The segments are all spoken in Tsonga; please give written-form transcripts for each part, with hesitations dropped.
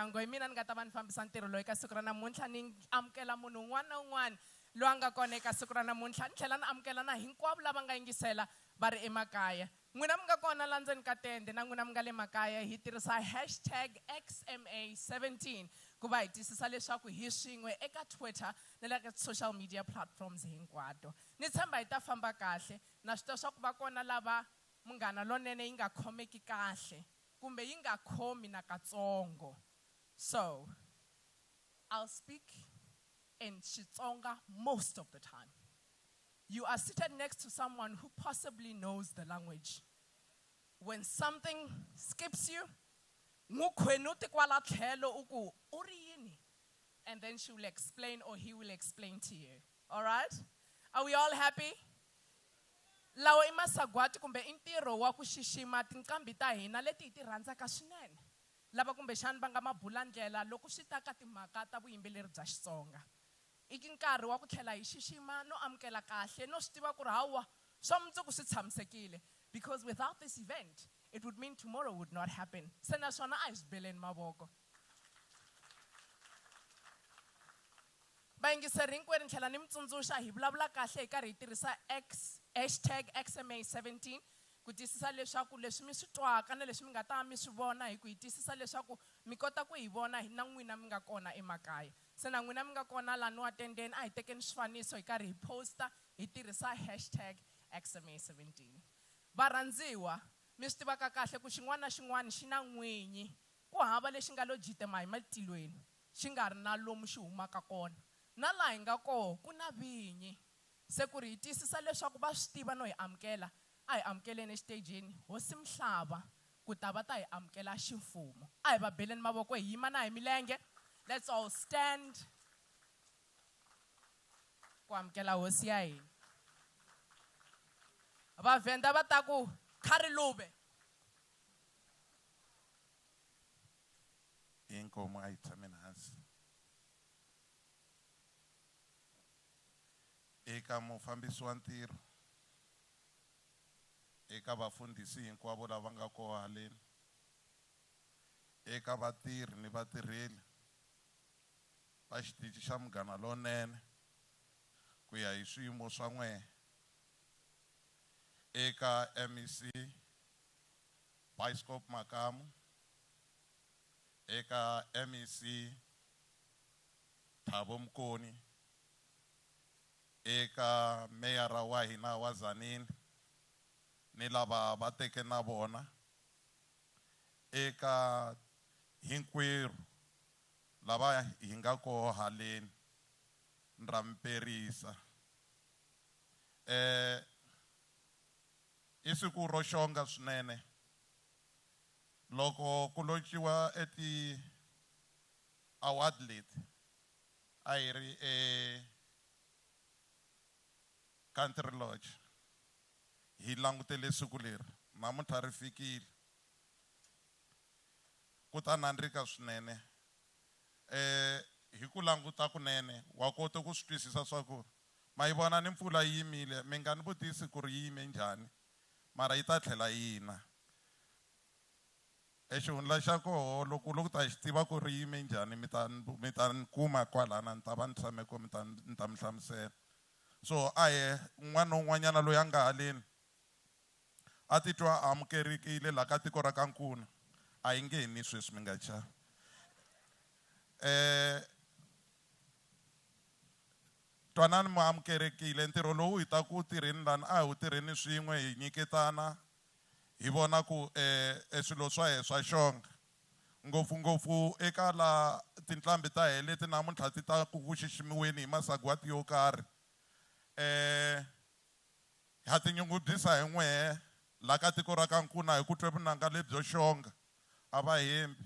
Monyango hi mina ni nga ta va ni fambisa ntirho loyi ka siku ra namuntlha. Ni amukela munhu un'wana na un'wana loyi a nga kona eka siku ra namuntlha, ni tlhela ni amukela na hinkwavo lava nga yingisela va ri emakaya. N'wina mi nga kona la ndzeni ka tende na n'wina mi nga le makaya, hi tirhisa hashtag XMA17 ku va hi twisisa leswaku hi swin'we eka Twitter na le ka social media platforms hinkwato. Ni tshemba hi ta famba kahle. Na swi tiva swa ku va kona lava Munghana Lonene yi nga khomeki kahle kumbe yi nga khomi nakatsongo. So, I'll speak in Xitsonga most of the time. You are seated next to someone who possibly knows the language. When something skips you, n'wi khweni u ti kwala tlhelo u ku, U ri yini? And then she will explain or he will explain to you. All right? Are we all happy? Lawa i masagwati kumbe i ntirho wa ku xixima tinqambi ta hina leti hi ti rhandzaka swinene, lava kumbexana va nga mabulandlela loko swi ta ka timhaka ta vuyimbeleri bya Xitsonga. I nkarhi wa ku tlhela hi xixima no amukela kahle no swi tiva ku ri hawa, swa mundzuku swi tshamisekile because without this event, it would mean tomorrow would not happen. Se na swona a hi swi beleni mavoko. Vayingiseri hinkwerhu ni tlhela ni mi tsundzuxa hi vulavula kahle hi karhi hi tirhisa X, hashtag XMA17 ku tiyisisa leswaku leswi mi swi twaka na leswi mi nga ta mi swi vona hi ku hi tiyisisa leswaku mi kota ku hi vona na n'wina mi nga kona emakaya. Se na n'wina mi nga kona laniwa tendeni a hi tekeni swifaniso hi karhi hi posta hi tirhisa hashtag XMA17. Varhandziwa, mi swi tivaka kahle ku xin'wana na xin'wana xi na n'winyi. Ku hava lexi nga lo jitema hi matilweni xi nga ri na lomu xi humaka kona. Na laha hi nga koho ku na vinyi. Se ku ri hi tiyisisa leswaku va swi tiva no hi amukela, a hi amukeleni exitejini Hosi Mhlava ku ta va ta hi amukela ximfumo. A hi va beleni mavoko hi yima na hi milenge. Let's all stand ku amukela hosi ya hina. Vavhenda va ta ku kha ri luve. Inkomu a yi tshameni hansi. Eka mufambisi wa ntirho, eka vafundhisi hinkwavo lava nga koho haleni, eka vatirhi ni vatirheli va xitichi xa Munghana Lonene ku ya hi swiyimo swa n'wehe, eka MEC Bioscope Makamu, eka MEC Thabo Mokone, eka meyara wa hina wa Tzaneen ni lava va teke na vona, eka hinkwerhu lava hi nga koho haleni, ndra mi perisa. I siku ro xonga swinene loko ku lonciwa e ti award leti a hi ri e Country Lodge hi langutele siku leri namuntlha ri fikile ku ta nandzika swinene hi ku languta kunene wa kota ku swi twisisa swa ku ma yi vona ni mpfula yi yimile mi nga ni vutisi ku ri yi yime njhani mara yi ta tlhela yi na. E xihundla xa koho loko u lo ku ta xi tiva ku ri yime njhani mi ta mi ta ni kuma kwalana ni ta va ni tshame ko mi ta ni ta mi hlamusela. So a he un'wana na un'wanyana loyi a nga haleni a titwa a amukelekile laha ka tiko ra ka Nkuna a yi ngheni sweswi mi nga chavi. Twanani mi amukelekile ntirho lowu hi ta ku tirheni lani a hi wu tirheni swin'we hi nyiketana hi vona ku e swilo swa he swa xonga ngopfungopfu eka la tinqambi ta he leti namuntlha ti ta ku ku xiximiweni hi masagwati yo karhi ha tinyungubyisa hi n'wehe la ka tiko ra ka Nkuna hi ku twe vunanga lebyo xonga a va hembi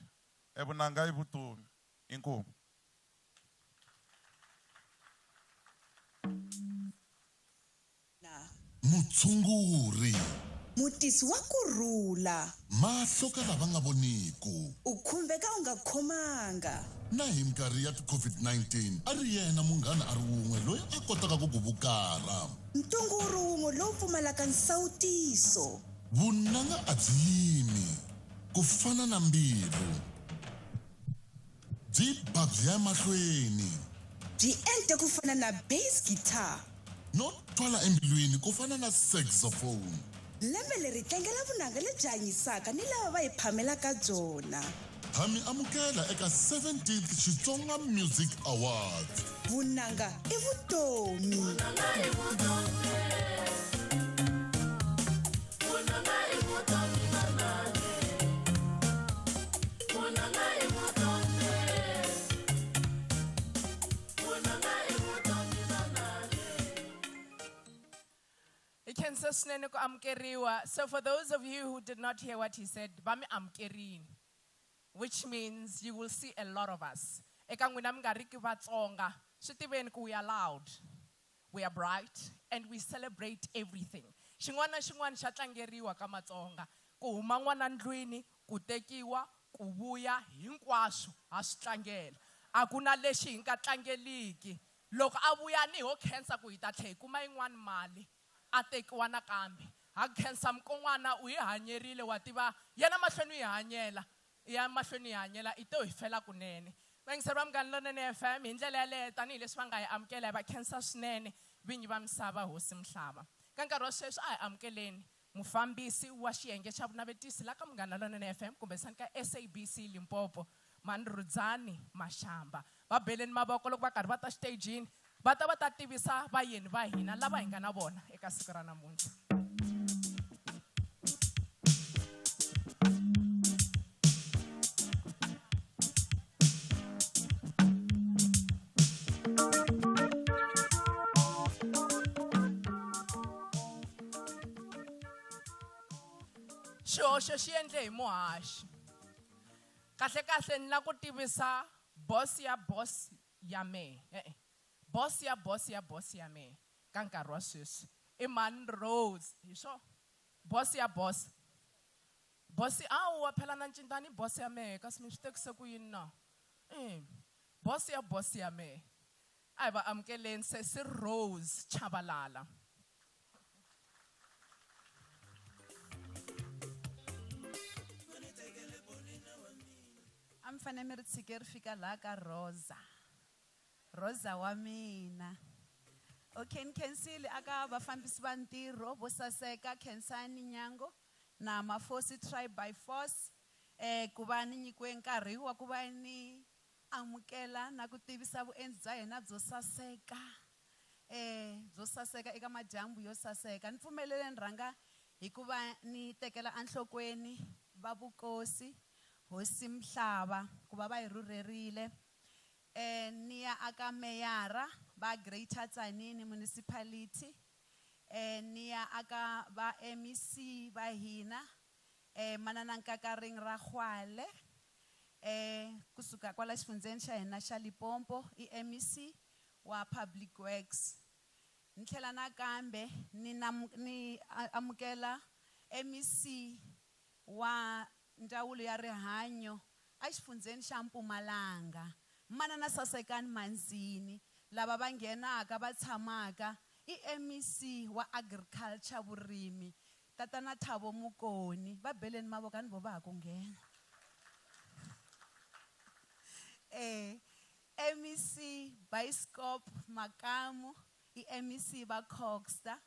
e vunanga i vutomi inkomu. Mutshunguri. Mutisi wa ku rhula. Mahlo ka lava nga voniku. U khumbeka u nga khomanga. Na hi minkarhi ya ti-COVID-19, a ri yena munghana a ri wun'we loyi a kotaka ku ku vukarha. Ntungu wu ri wun'we lowu pfumalaka nsawutiso. Vunanga a byi yimi, ku fana na mbilu. Byi ba byi ya emahlweni. Byi ente ku fana na bass guitar. No twala embilwini ku fana na saxophone. Lembe leri tlangela vunanga lebyi hanyisaka ni lava va hi phamelaka byona. Ha mi amukela eka 17th Xitsonga Music Awards. Vunanga i vutomi. Hi khensa swinene ku amukeriwa. So for those of you who did not hear what he said, va mi amukerini, which means you will see a lot of us. Eka n'wina mi nga riki Vatsonga, swi tiveni ku we are loud, we are bright, and we celebrate everything. Xin'wana na xin'wana xa tlangeriwa ka Matsonga. Ku huma n'wana ndlwini, ku tekiwa, ku vuya, hinkwaswo ha swi tlangela. A ku na lexi hi nga tlangeliki. Loko a vuya ni ho khensa ku hi ta tlhela hi kuma yin'wana mali, a tekiwa nakambe. Ha khensa mukon'wana u hi hanyerile, wa tiva yena mahlweni u hi hanyela, i ya mahlweni hi hanyela, i to hi fela kunene. Vayingiseri va Munghana Lonene FM, hi ndlela yaleyo tanihileswi va nga hi amukela, hi va khensa swinene vinyi va misava Hosi Mhlava. Ka nkarhi wa sweswi a hi amukeleni mufambisi wa xiyenge xa vunavetisi la ka Munghana Lonene FM kumbexani ka SABC Limpopo, Mhani Rudzani Mashamba. Va beleni mavoko loko va karhi va ta xitejini, va ta va ta tivisa vayeni va hina lava hi nga na vona eka siku ra namuntlha. Xihoxo xi endle hi muhaxi. Kahle-kahle ni la ku tivisa boss ya boss ya mehe. E-e. Boss ya boss ya boss ya mehe ka nkarhi wa sweswi i mhani Rose. Hi swo? Boss ya boss. Boss, hawa phela na ncindani i boss ya mehe kasi mi swi tekise ku yini na? E, boss ya boss ya mehe. A hi va amukeleni sesi Rose Chabalala. A mi fanele mi ri tshike ri fika laha ka Rosa. Rosa wa mina. Okay, ni khensile aka vafambisi va ntirho vo saseka Khensani Nyango na Mafosi Tribe by Force ku va ni nyikiwe nkarhi wa ku va ni amukela na ku tivisa vuendzi bya hina byo saseka byo saseka eka madyambu yo saseka. Ni pfumelele ni rhanga hi ku va ni tekela enhlokweni va vukosi Hosi Mhlava ku va va hi rhurherile. Ni ya aka meyara va Greater Tzaneen Municipality, ni ya aka va MEC va hina, Manana Nkakaring Rakgwale, kusuka kwala xifundzheni xa hina xa Limpopo, i MEC wa Public Works. Ni tlhela nakambe ni ni amukela MEC wa Ndzawulo ya Rihanyo exifundzheni xa Mpumalanga, Manana Sasekani Manzini, lava va nghenaka va tshamaka i MEC wa Agriculture, Vurimi, Tatana Thabo Mokone. Va beleni mavoko a ni vo va ha ku nghena. MEC Bioscope Makamu i MEC va Cogstar,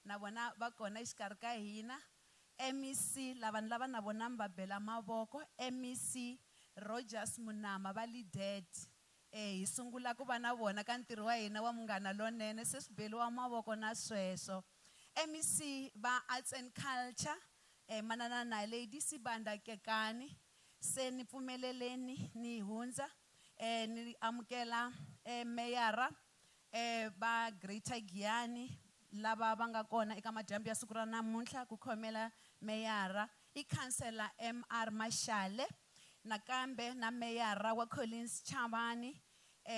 na vona va kona exikarhi ka hina. MEC lava ni lava na vona mi va bela mavoko, MEC Rogers Munama va Lidet. Hi sungula ku va na vona ka ntirho wa hina wa Munghana Lonene, se swi beliwa mavoko na sweswo. MEC va Arts and Culture, Manana Naledi Sibanda Kekani, se ni pfumeleleni ni hundza, ni amukela, meyara, va Greater Giyani lava va nga kona eka madyambu ya siku ra namuntlha ku khomela meyara i Councillor MR Mashale, nakambe na meyara wa Collins Chavani,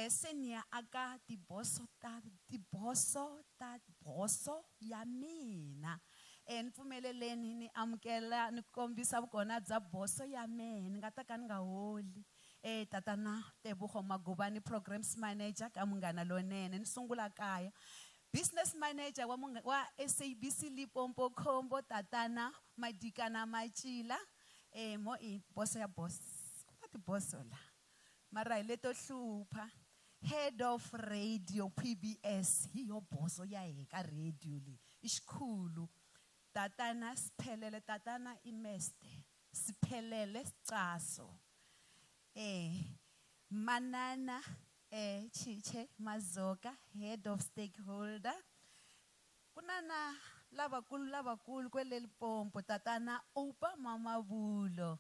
se ni ya aka tiboso ta tiboso ta boso ya mina. Ni pfumeleleni ni amukela ni kombisa vukona bya boso ya mehe, ni nga ta ka ni nga holi. Tatana Tebogo Magubane, Programs Manager ka Munghana Lonene. Ni sungula kaya. Business Manager wa wa SABC Limpopo Khombo, Tatana Madikana Matjila. Mo i boso ya boss. Ku na tiboso la. Mara hi leto hlupha. Head of Radio PBS hi yo boso ya he ka radio leyi i xikhulu. Tatana Siphelele, tatana i meste Siphelele Sicaso. Manana Chiche Mazoka, head of stakeholder. Ku na na lavakulu lavakulu kwele Limpopo, tatana Oupa Mamabulo.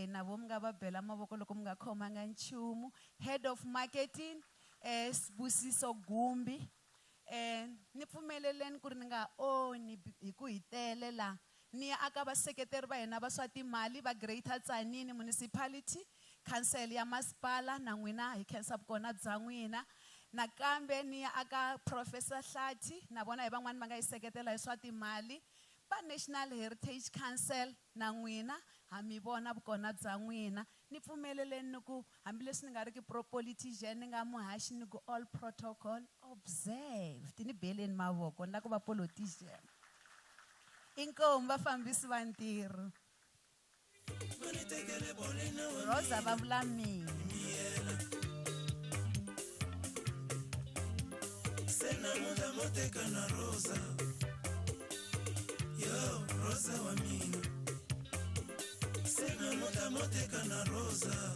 Na vo mi nga va bela mavoko loko mi nga khomanga nchumu. Head of marketing, Sibusiso Gumbi. Ni pfumeleleni ku ri ni nga onhi hi ku hi tele la. Ni ya aka vaseketeri va hina va swa timali va Greater Tzaneen Municipality, Council ya Masipala, na n'wina hi khensa vukona bya n'wina. Nakambe ni ya aka Professor Hlathi, na vona hi van'wani va nga yi seketela hi swa timali. Va National Heritage Council na n'wina ha mi vona vukona bya n'wina. Ni pfumeleleni ni ku hambileswi ni nga ri ki pro politician, ni nga muhaxi, ni ku all protocol observed. Ni beleni mavoko ni la ku va politician. Inkomu vafambisi va ntirho. Rosa va vula mina. Moteka na Rosa. Yo, Rosa wa mina. Sena mota moteka na Rosa.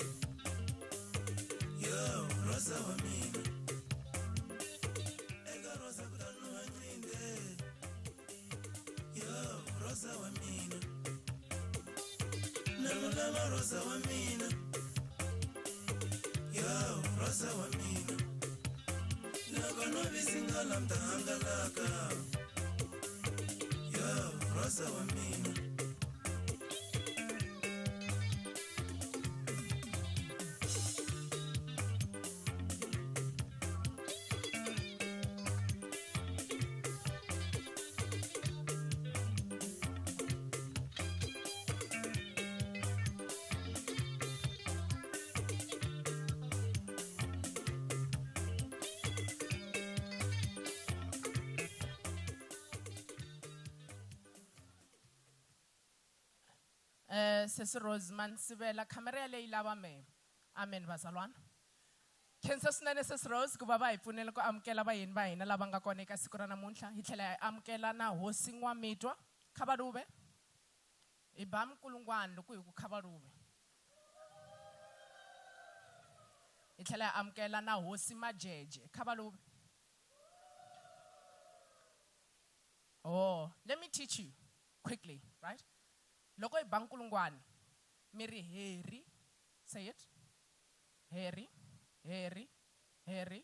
Yo, Rosa wa mina. Eka Rosa kutanu haninde. Yo, Rosa wa mina. Namulama Rosa wa mina. Yo, Rosa wa mina. Loko no visingala mta hangalaka. Yo, Rosa wa mina. Sesi Rose Mansibela, khamera yaleyi lava mehe. Amen bazalwana. Khensa swinene Sesi Rose ku va va hi pfunela ku amukela vayeni va hina lava nga kona eka siku ra namuntlha. Hi tlhela hi amukela na hosi N'wamitwa Khabaluve. Hi ba minkulungwana loko hi ku Khabaluve. Hi tlhela hi amukela na hosi Majeje Khabaluve. Oh, let me teach you quickly, right? Loko hi ba nkulungwana, mi ri Harry, say it. Harry, Harry, Harry,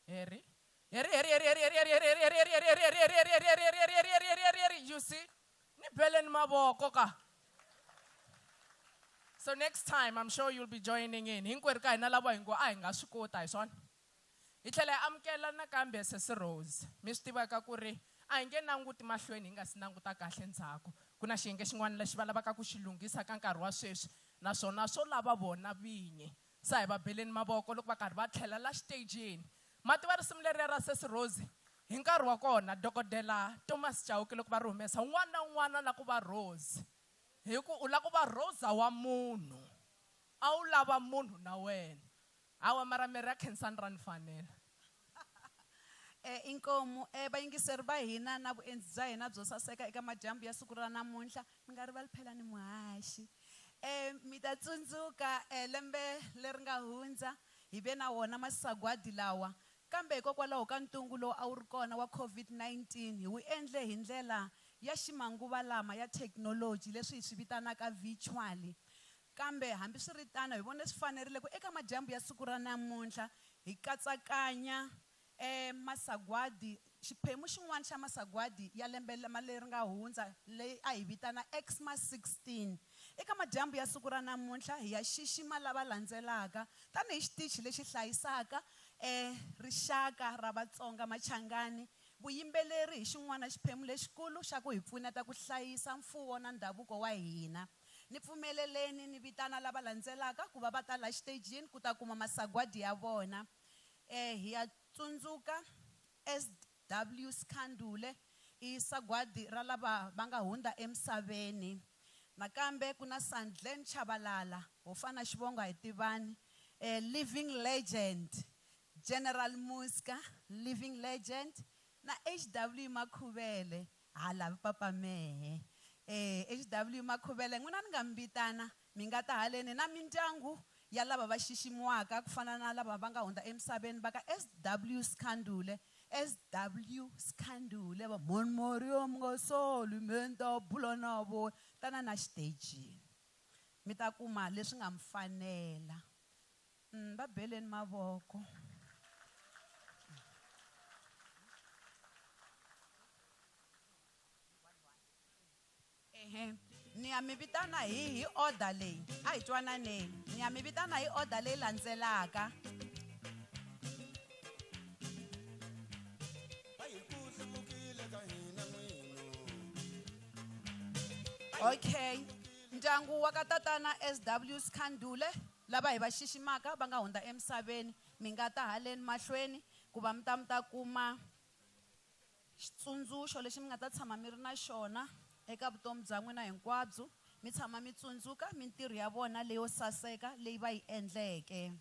Harry. Harry, Harry, Harry, Harry, Harry, Harry, Harry, Harry, Harry, Harry, Harry, Harry, Harry, Harry, Harry, Harry, Harry, Harry, Harry, Harry. You see? Ni beleni mavoko ka. So next time, I'm sure you'll be joining in. Hinkwerhu ka hina lava hi ngo a hi nga swi kota hi swona. Hi tlhela hi amukela nakambe Sesi Rose. Mi swi tiva ka ku ri a hi nge languti mahlweni hi nga si languta kahle ndzhaku. Ku na xiyenge xin'wana lexi va lavaka ku xi lunghisa ka nkarhi wa sweswi, naswona swo lava vona vinyi. Se a hi va beleni mavoko loko va karhi va tlhela la xitejini. Ma tiva risimu leriya ra Sesi Rose? Hi nkarhi wa kona, Dokodela Thomas Chauke loko va ri humesa, un'wana na un'wana la ku va Rose. Hi ku u la ku va Rosa wa munhu. A wu lava munhu na wena. Hawa mara miri ya Khensani ra ni fanela. Inkomu, vayingiseri va hina na vuendzi bya hina byo saseka eka madyambu ya siku ra namuntlha, mi nga rivali phela ni muhaxi. Mi ta tsundzuka, lembe leri nga hundza hi ve na wona masagwadi lawa, kambe hikokwalaho ka ntungu lowu a wu ri kona wa COVID-19 hi wu endle hi ndlela ya ximanguva lama ya thekinoloji leswi hi swi vitanaka virtually. Kambe hambiswiritano hi vone swi fanerile ku eka madyambu ya siku ra namuntlha hi katsakanya, masagwadi, xiphemu xin'wana xa masagwadi ya lembe leri nga hundza leyi a hi vitana Xmas 16. Eka madyambu ya siku ra namuntlha hi ya xixima lava landzelaka tanihi xitichi lexi hlayisaka, rixaka ra Vatsonga Machangani. Vuyimbeleri hi xin'wana xiphemu lexikulu xa ku hi pfuneta ku hlayisa mfuwo na ndhavuko wa hina. Ni pfumeleleni ni vitana lava landzelaka ku va va ta la xitejini ku ta kuma masagwadi ya vona. Hi ya tsundzuka SW Skhandule i sagwadi ra lava va nga hundza emisaveni. Nakambe ku na Sandlen Chabalala, ho fana xivongo a hi tivani. Living legend General Muska, living legend na HW Makhuvele, ha lavi papa mehe. HW Makhuvele n'wina ni nga mi vitana mi nga ta haleni na mindyangu ya lava va xiximiwaka ku fana na lava va nga hundza emisaveni va ka SW Skhandule, SW Skhandule va Monmorio Mngosoli menta bula na vo tana na xitejini mi ta kuma leswi nga mi fanela. Va beleni mavoko. Ehe, ni ya mi vitana hi order leyi, a hi twananeni, ni ya mi vitana hi order leyi landzelaka. Okay, ndyangu wa ka tatana SW Skhandule lava hi va xiximaka va nga hundza emisaveni, mi nga ta haleni mahlweni ku va mi ta mi ta kuma xitsundzuxo lexi mi nga ta tshama mi ri na xona eka vutomi bya n'wina hinkwabyo, mi tshama mi tsundzuka mintirho ya vona leyo saseka leyi va yi endleke.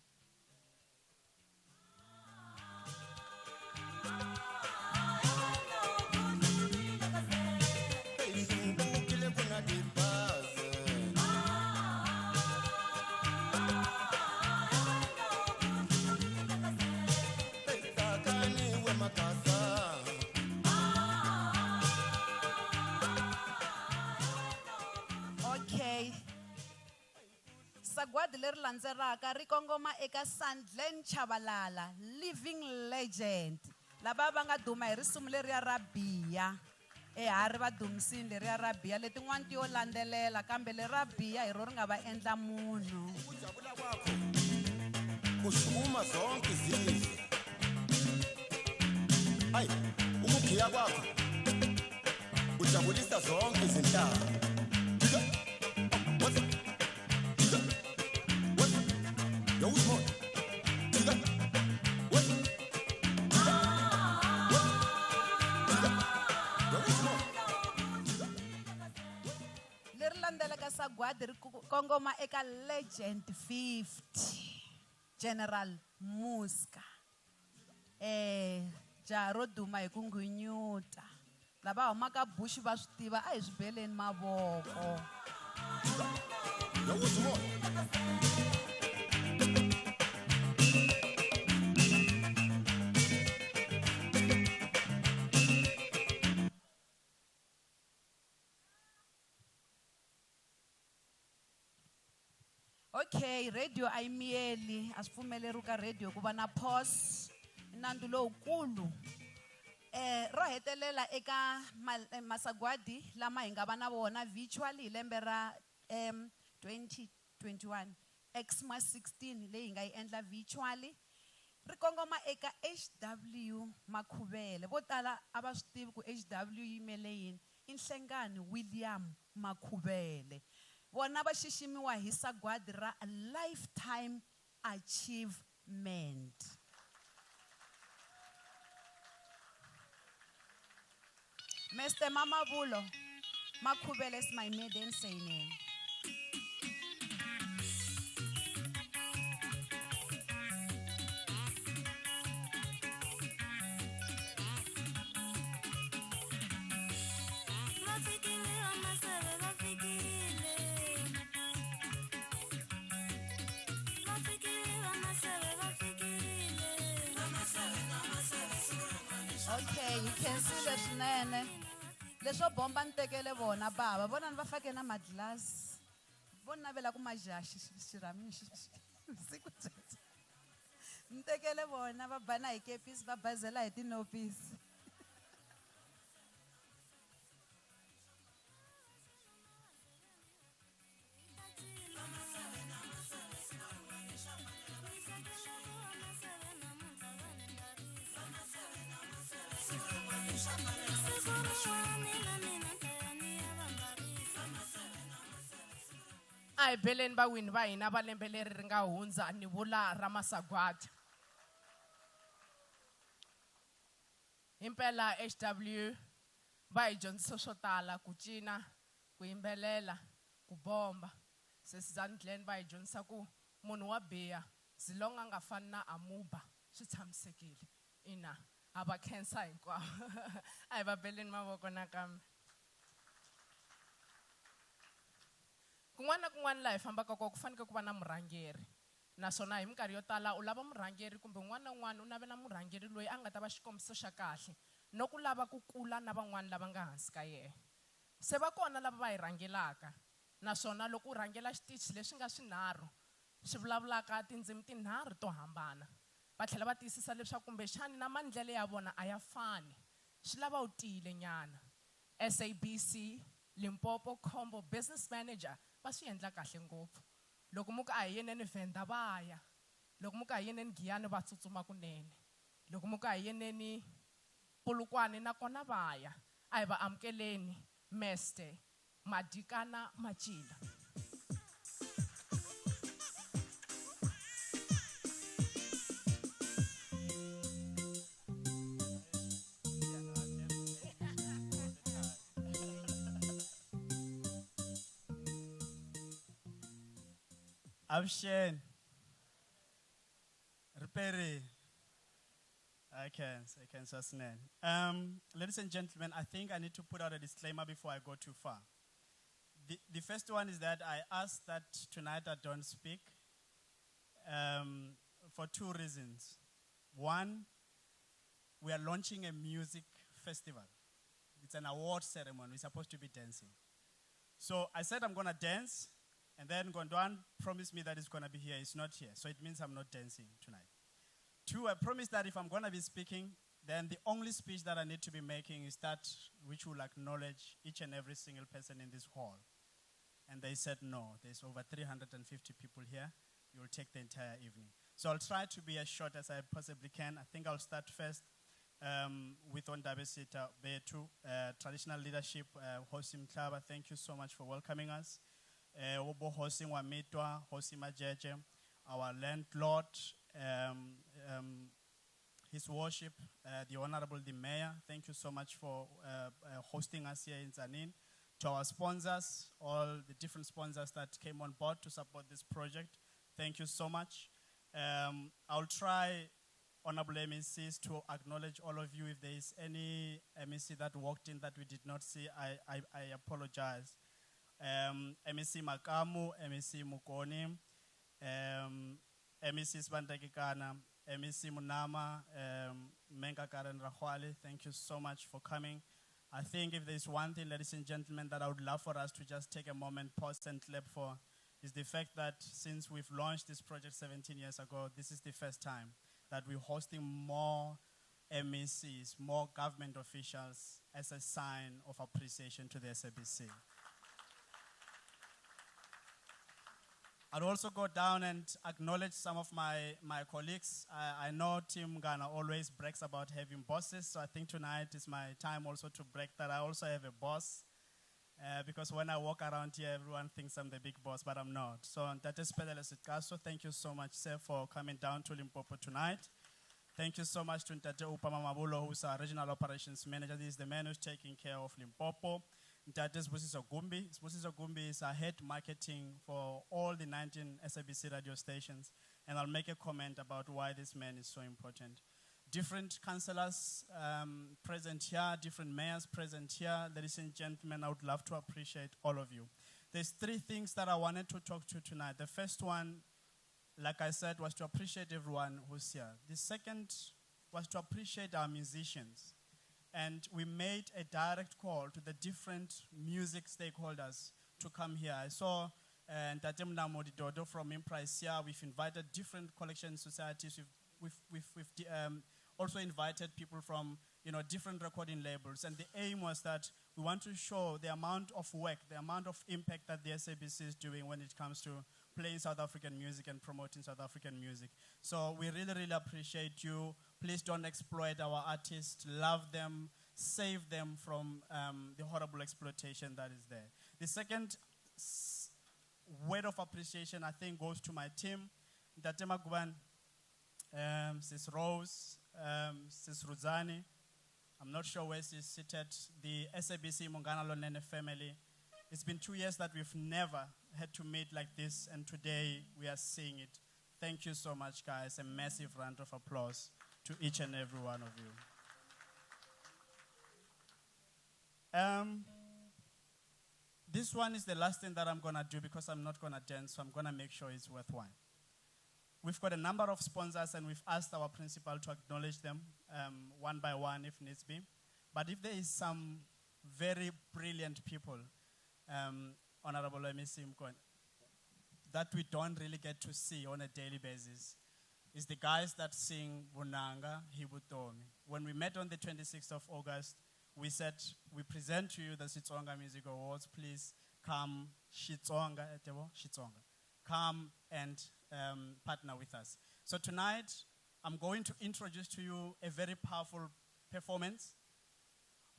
Okay. Sagwadi leri landzelaka ri kongoma eka Sandlen Chabalala, living legend. Lava va nga duma hi risimu leriya ra Biya. Ha ri va dumisini leriya ra Biya, letin'wana ti yo landzelela kambe leri ra Biya hi ro ri nga va endla munhu. Ukujabula kwakho kushukuma zonke izizwe. Hayi, ukugiya kwakho kujabulisa zonke izinhlanga. Jika. What's Jika. What's Yawuzibona. Jika. What's Jika. What's Jika. Yawuzibona. Leri landzelaka sagwadi ri kongoma eka Legend 50 General Muska. Jaha ro duma hi ku nghwinyuta. Lava humaka Bush va swi tiva, a hi swi beleni mavoko. Yawuzibona. Okay, radio a yi miyeli, a swi pfumeleriwi ka radio ku va na pause. I nandzu lowukulu. Ro hetelela eka masagwadi lama hi nga va na wona virtually hi lembe ra 2021, Xmas 16 leyi hi nga yi endla virtually, ri kongoma eka HW Makhuvele. Vo tala a va swi tivi ku HW yi yimele yini. I Nhlengani William Makhuvele. Vona va xiximiwa hi sagwadi ra Lifetime Achievement. Mister Mamavulo, Makhuvele is my maiden surname. Okay, you can see leswinene. Leswo bomba ni tekele vona bava, vona ni va fake na madlasi. Vo navela ku majaha xirhami siku byebyo. Ni tekele vona va bana hi kepisi, va bazela hi tinopisi. A hi beleni vawini va hina va lembe leri ri nga hundza ni vula ra masagwadi. Himpela HW va hi dyondzise swo tala, ku cina, ku yimbelela, ku bomba. Sesi Zandlen va hi dyondzisa ku munhu wa biha. Zilong a nga fani na amuba swi tshamisekile. Ina, ha va khensa hinkwavo. A hi va beleni mavoko nakambe. Kun'wana na kun'wana laha hi fambaka kona ku fanekele ku va na murhangeri. Naswona hi minkarhi yo tala u lava murhangeri kumbe un'wana na un'wana u navela murhangeri loyi a nga ta va xikombiso xa kahle no ku lava ku kula na van'wana lava nga hansi ka yena. Se va kona lava va hi rhangelaka. Naswona loko u rhangela xitichi leswi nga swinharhu swi vulavulaka tindzimi tinharhu to hambana, va tlhela va tiyisisa leswaku kumbexani na maendlelo ya vona a ya fani, swi lava u tiyile nyana. SABC Limpopo Combo Business Manager va swi endla kahle ngopfu. Loko mu ku a hi yeneni Venda va ya, loko mu ku a hi yeneni Giyani va tsutsuma kunene, loko mu ku a hi yeneni Polokwane na kona va ya. A hi va amukeleni Meste Madikana Matjila. Avuxeni. Riperile. I can swinene. Ladies and gentlemen, I think I need to put out a disclaimer before I go too far. The first one is that I asked that tonight I don't speak for two reasons. One, we are launching a music festival. It's an award ceremony. We're supposed to be dancing. So I said I'm going to dance, and then Gondwan promised me that he's going to be here. He's not here, so it means I'm not dancing tonight. Two, I promised that if I'm going to be speaking, then the only speech that I need to be making is that which will acknowledge each and every single person in this hall. And they said no, there's over 350 people here. You'll take the entire evening. So I'll try to be as short as I possibly can. I think I'll start first with Ondabesita Betu, traditional leadership, Hosi Mhlaba, thank you so much for welcoming us. Obo Hosi Nwamitwa, Hosi Majeje, our landlord, His Worship, the Honorable the Mayor, thank you so much for hosting us here in Tzaneen. To our sponsors, all the different sponsors that came on board to support this project, thank you so much. I'll try, Honorable MECs, to acknowledge all of you. If there is any MEC that walked in that we did not see, I apologize. MEC Makamu, MEC Mukoni, MEC Sibandakikana, MEC Munama, Menka Karen Rahwali, thank you so much for coming. I think if there's one thing, ladies and gentlemen, that I would love for us to just take a moment, pause and clap for, is the fact that since we've launched this project 17 years ago, this is the first time that we're hosting more MECs, more government officials as a sign of appreciation to the SABC. I'd also go down and acknowledge some of my colleagues. I know Tim Ghana always brags about having bosses, so I think tonight is my time also to brag that I also have a boss. Because when I walk around here, everyone thinks I'm the big boss, but I'm not. So Ntate Sphelele Sitkaso, thank you so much, sir, for coming down to Limpopo tonight. Thank you so much to Ntate Oupa Mamabolo, who's our regional operations manager. This is the man who's taking care of Limpopo. Ntate Sibusiso Gumbi. Sibusiso Gumbi is our head marketing for all the 19 SABC radio stations. And I'll make a comment about why this man is so important. Different councillors present here, different mayors present here. Ladies and gentlemen, I would love to appreciate all of you. There's three things that I wanted to talk to tonight. The first one, like I said, was to appreciate everyone who's here. The second was to appreciate our musicians. And we made a direct call to the different music stakeholders to come here. I saw Ntate Mnamodi Dodo from Imprise here. We've invited different collection societies. We've also invited people from different recording labels. And the aim was that we want to show the amount of work, the amount of impact that the SABC is doing when it comes to playing South African music and promoting South African music. So we really, really appreciate you. Please don't exploit our artists. Love them. Save them from the horrible exploitation that is there. The second word of appreciation, I think, goes to my team. Ntate Maguban, Sis Rose, Sis Ruzani. I'm not sure where she's seated. The SABC Munghana Lonene family. It's been 2 years that we've never had to meet like this, and today we are seeing it. Thank you so much, guys. A massive round of applause to each and every one of you. This one is the last thing that I'm going to do because I'm not going to dance, so I'm going to make sure it's worthwhile. We've got a number of sponsors, and we've asked our principal to acknowledge them one by one if needs be. But if there is some very brilliant people, Honorable MEC Mokone, that we don't really get to see on a daily basis, is the guys that sing Vunanga Hi Vutomi. When we met on the 26th of August, we said, we present to you the Xitsonga Music Awards. Please come, Xitsonga, Tebo, Xitsonga. Come and partner with us. So tonight, I'm going to introduce to you a very powerful performance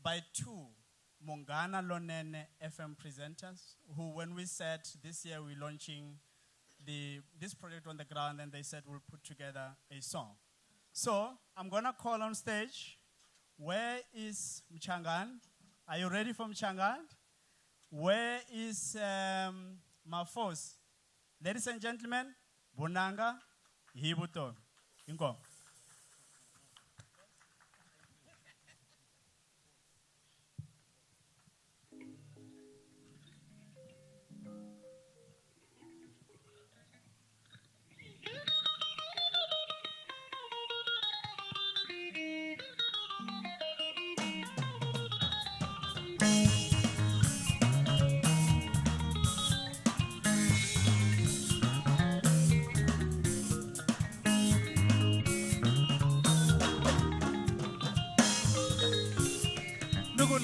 by two Munghana Lonene FM presenters who, when we said this year we're launching this project on the ground, and they said we'll put together a song. So I'm going to call on stage, where is Mchangan? Are you ready for Mchangan? Where is Mafos? Ladies and gentlemen, Vunanga Hi Vutomi. Inkomu.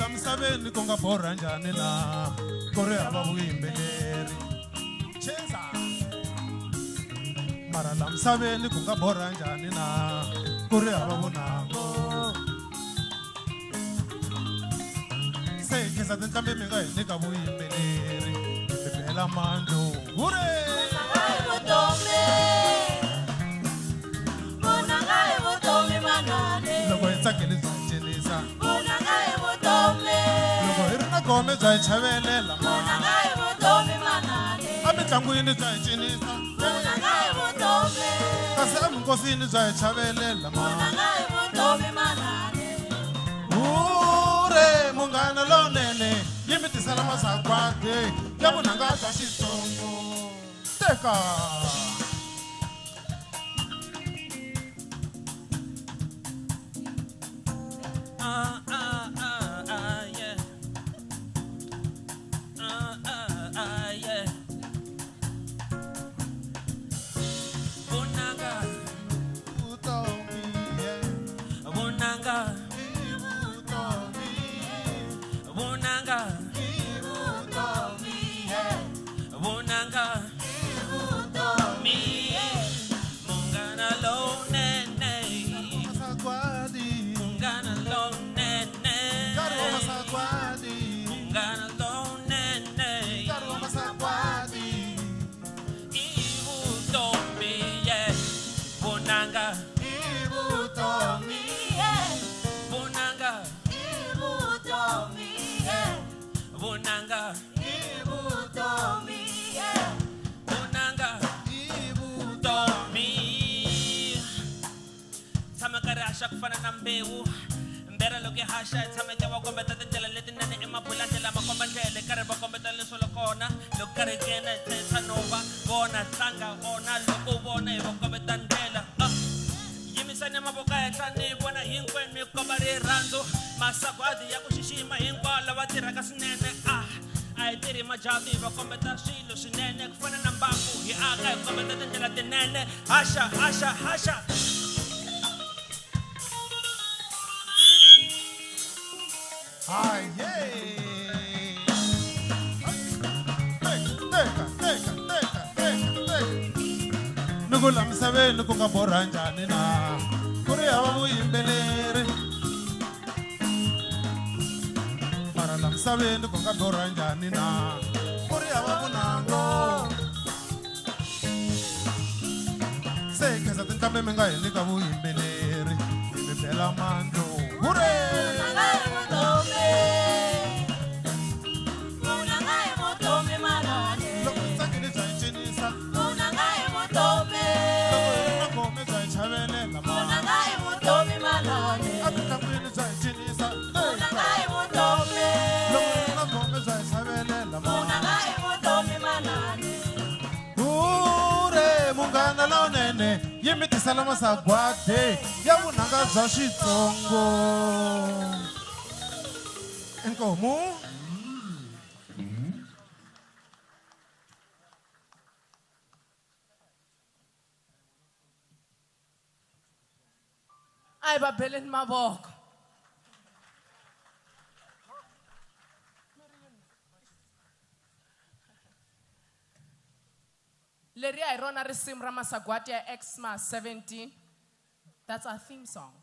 Misaveni ku nga borha njhani na ku ri hava vuyimbeleri cheza mara la misaveni ku nga borha njhani na ku ri hava vunanga se hi khensa tinqambi mi nga hi nyika vuyimbeleri mi bela mandlo hure. Loko hi tsakile bya hi cinisa. Loko hi ri na gome bya hi chavelela a mitlangwini bya hi cinisa. Kasi eminkosini bya hi chavelela hure munghana lonene yi mi tisela masagwadi ya vunanga bya Xitsongo teka. Yeah. Yeah. Vunanga. Vutomi, yeah. Vunanga. Vutomi. Vunanga. Vutomi, yeah. Vunanga. Vutomi, yeah. Munghana lonene. Masagwadi. Munghana lonene. Nkarhi wa masagwadi. Munghana lonene. Nkarhi wa masagwadi. I vutomi, yeah. Vunanga. I vutomi, yeah. Vunanga. I vutomi, yeah. Vunanga. I vutomi, yeah. Vunanga. I vutomi. Tshama karhi haxa ku fana na mbewu. Mbera loko yi haxa yi tshama yi va kombeta tindlela letinene emabula ndlela ma komba ndlela karhi va kombeta leswo lo kona. Loko karhi hi nghena hi tlhela hi no va vona tlanga vona loko u vona hi va kombeta ndlela. Yimisani mavoko ehenhla ni vona hinkwenu mi komba rirhandzu. Masagwadi ya ku xixima hinkwavo lava tirhaka swinene. A hi tirhi majatu hi va kombeta swilo swinene ku fana na mbangu hi aka hi kombeta tindlela tinene. Haxa, haxa, haxa. Hi, yeah. Teka, teka, teka, teka, teka. Ni ku la misaveni ku nga borha njhani na ku ri hava vuyimbeleri. Mara la misaveni ku nga borha njhani na ku ri hava vunanga. Se hi khensa tinqambi mi nga hi nyika vuyimbeleri hi mi bela mandlo. Hure! Loko hi tsakile bya hi cinisa. Loko tisela masagwadi ya vunanga bya Xitsongo. Inkomu. A hi va beleni mavoko. Leriya hi rona risimu ra masagwati ya Xmas 17. That's our theme song.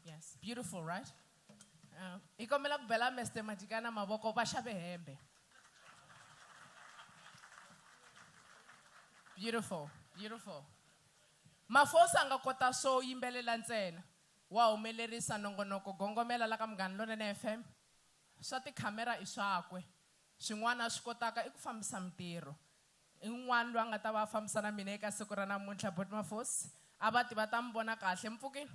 Yes, beautiful, right? Hi kombela ku bela Mr. Madikana mavoko va xave hembe. Beautiful, beautiful. Mafosa a nga kota swo yimbelela ntsena. Wa humelerisa nongonoko gongomela la ka Munghana Lonene FM. Swa tikhamera i swakwe. Swin'wana a swi kotaka i ku fambisa mintirho. I un'wana loyi a nga ta va a fambisa na mina eka siku ra namuntlha, Bot Mafosi. A va ti va ta mi vona kahle. Mi pfukile?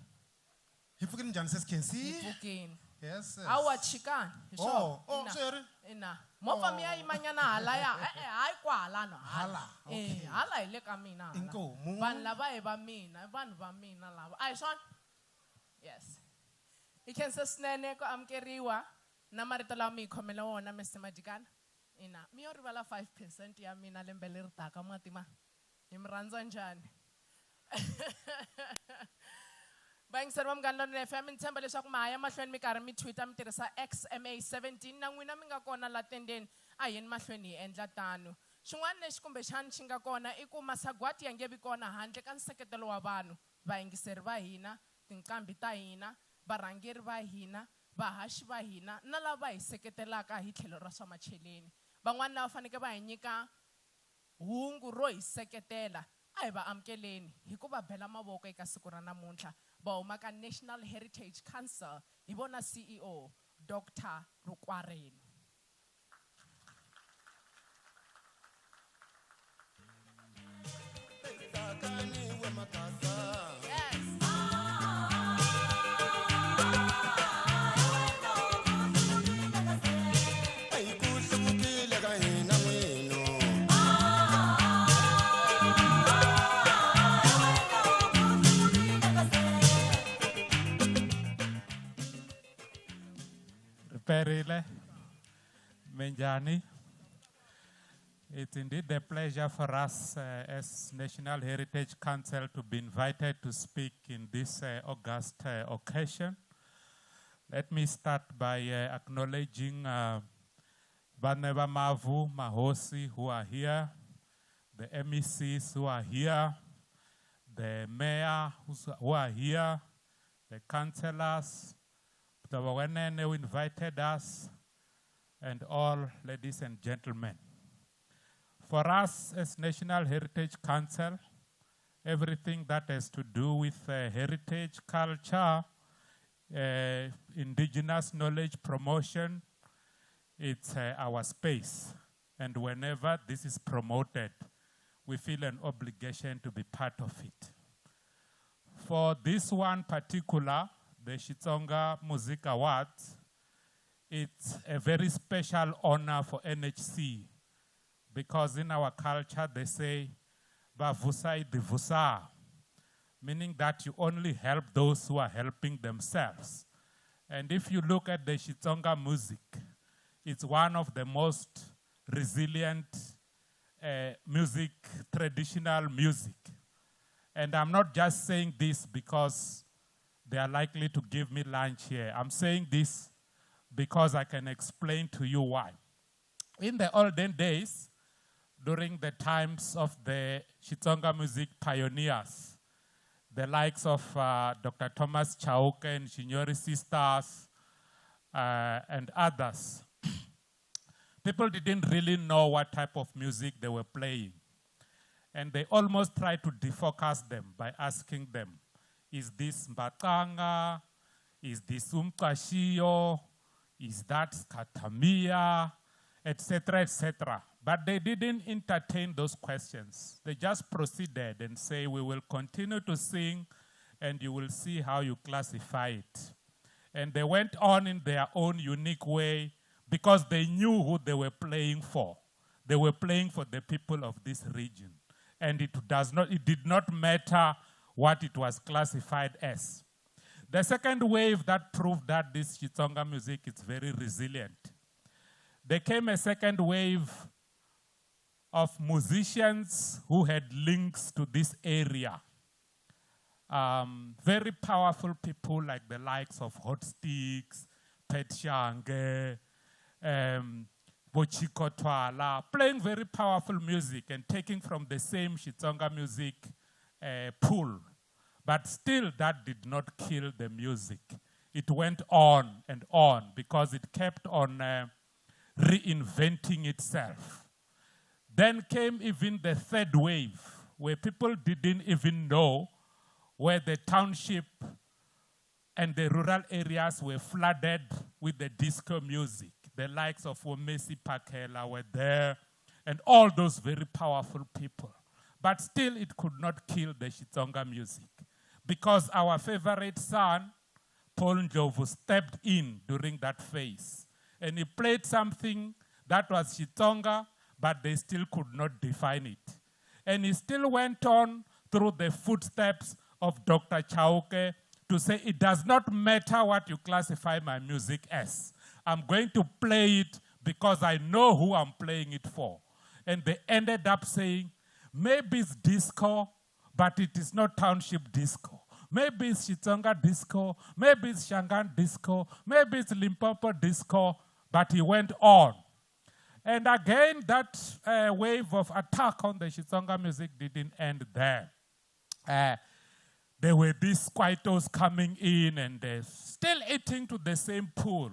Hi pfukile njhani sesi Khensi? Hi pfukile. Yes, yes. Hawa chikani. Hi swona. Oh, oh, Ina. swi herile? Ina. Movha mi ya yimanyana halaya. E-e, hayi kwahalano, hala. Hala, okay. Eh, hala hi le ka mina hala. Inkomu. Vanhu lava hi va mina, i vanhu va mina lava. A hi swona? Yes. Hi khensa swinene ku amukeriwa na marito lawa mi hi khomela wona, Mister Madikana. Ina, mi yo rivala 5% ya mina lembe leri taka, ma tima. Hi mi rhandza njhani? Vayingiseri va Munghana Lonene FM, ni tshemba leswaku ma ha ya mahlweni mi karhi mi tweeta mi tirhisa XMA17 na n'wina mi nga kona la tendeni, a hi yeni mahlweni hi endla tano. Xin'wana lexi kumbexani xi nga kona i ku masagwati ya nge vi kona handle ka nseketelo wa vanhu, vayingiseri va hina, tinqambi ta hina, varhangeri va hina, vahaxi va hina na lava va hi seketelaka hi tlhelo ra swa macheleni. Van'wana lava faneke va hi nyika hungu ro hi seketela, a hi va amukeleni hi ku va bela mavoko eka siku ra namuntlha. Va huma ka National Heritage Council, hi vona CEO Doctor Rukwarenu. Riperile, Minjhani. It's indeed a pleasure for us as National Heritage Council to be invited to speak in this august occasion. Let me start by acknowledging Vaneva Mavu, Mahosi, who are here, the MECs who are here, the mayor who are here, the councillors, the Bawenene who invited us, and all ladies and gentlemen. For us as National Heritage Council, everything that has to do with heritage, culture, indigenous knowledge promotion, it's our space. And whenever this is promoted, we feel an obligation to be part of it. For this one particular, the Xitsonga Music Awards, it's a very special honor for NHC, because in our culture they say, Vavusai divusa, meaning that you only help those who are helping themselves. And if you look at the Xitsonga music, it's one of the most resilient music, traditional music. And I'm not just saying this because they are likely to give me lunch here. I'm saying this because I can explain to you why. In the olden days, during the times of the Xitsonga music pioneers, the likes of Dr. Thomas Chauke and Shinyori Sisters and others, people didn't really know what type of music they were playing. And they almost tried to defocus them by asking them, is this Mbaqanga? Is this Umqashiyo? Is that Skatamia? Et cetera, et cetera. But they didn't entertain those questions. They just proceeded and say, we will continue to sing and you will see how you classify it. And they went on in their own unique way because they knew who they were playing for. They were playing for the people of this region. And it did not matter what it was classified as. The second wave that proved that this Xitsonga music is very resilient. There came a second wave of musicians who had links to this area. Very powerful people like the likes of Hotstix, Pat Shange, Bochiko Twala, playing very powerful music and taking from the same Xitsonga music pool. But still, that did not kill the music. It went on and on because it kept on reinventing itself. Then came even the third wave, where people didn't even know where the township and the rural areas were flooded with the disco music. The likes of Womesi Pakela were there, and all those very powerful people. But still, it could not kill the Xitsonga music, because our favorite son, Paul Ndlovu, stepped in during that phase. And he played something that was Xitsonga, but they still could not define it. And he still went on through the footsteps of Dr. Chauke to say, it does not matter what you classify my music as. I'm going to play it because I know who I'm playing it for. And they ended up saying, maybe it's disco, but it is not township disco. Maybe it's Xitsonga disco, maybe it's Shangaan disco, maybe it's Limpopo disco, but he went on. And again, that wave of attack on the Xitsonga music didn't end there. There were these Kwaitos coming in and they're still eating to the same pool.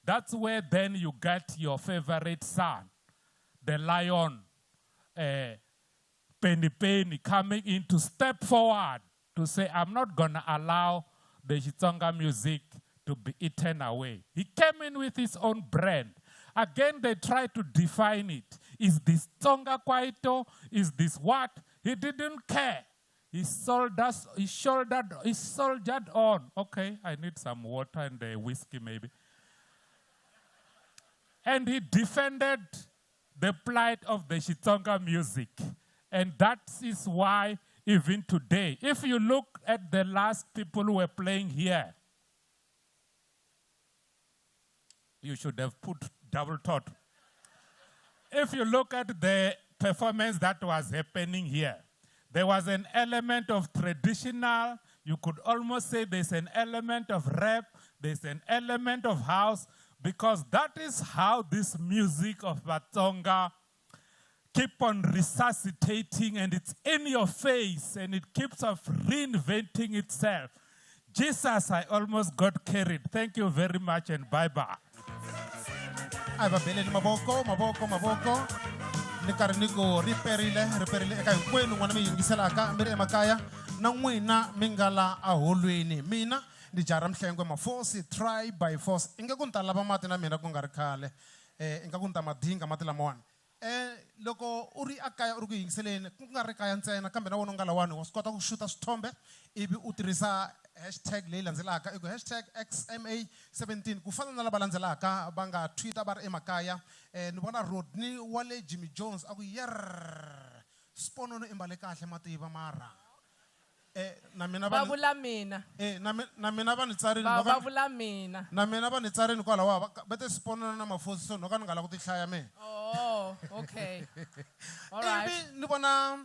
That's where then you get your favorite son, the lion, Penny Penny, coming in to step forward to say, I'm not going to allow the Xitsonga music to be eaten away. He came in with his own brand. Again, they tried to define it. Is this Tsonga Kwaito? Is this what? He didn't care. He sold us, he shouldered, he soldiered on. Okay, I need some water and a whiskey maybe. And he defended the plight of the Xitsonga music. And that is why even today, if you look at the last people who were playing here, you should have put double thought. If you look at the performance that was happening here, there was an element of traditional, you could almost say there's an element of rap, there's an element of house, because that is how this music of Vatsonga keep on resuscitating, and it's in your face, and it keeps on reinventing itself. Jesus, I almost got carried. Thank you very much, and bye-bye. A va beleni mavoko, mavoko, mavoko. Ni karhi ni ku ri perile, ri perile eka hinkwenu n'wana mi yingiselaka mi ri emakaya na n'wina mi nga la aholweni. Mina ni jara Mhlengwe Mafosi, try by force. Ingaku ni ta lava mati na mina ku nga ri khale. Ingaku ni ta madinga mati lamawani. Loko u ri ekaya u ri ku yingiseleni, ku nga ri kaya ntsena kambe na wena u nga lawani wa swi kota ku xuta swithombe ivi u tirhisa hashtag leyi landzelaka i ku hashtag XMA17 ku fana na lava landzelaka va nga tweeta va ri emakaya. Ni vona Rodney wa le Jimmy Jones a ku yer Sponono i mbale kahle mativa mara. Na mina va vula mina. Na na mina va ni tsarini Va no ka va vula mina. Na mina va ni tsarini kwalaho va te Sponono na Mafosi so no ka ni nga la ku ti hlaya mina. Oh, okay. All right. Ivi ni vona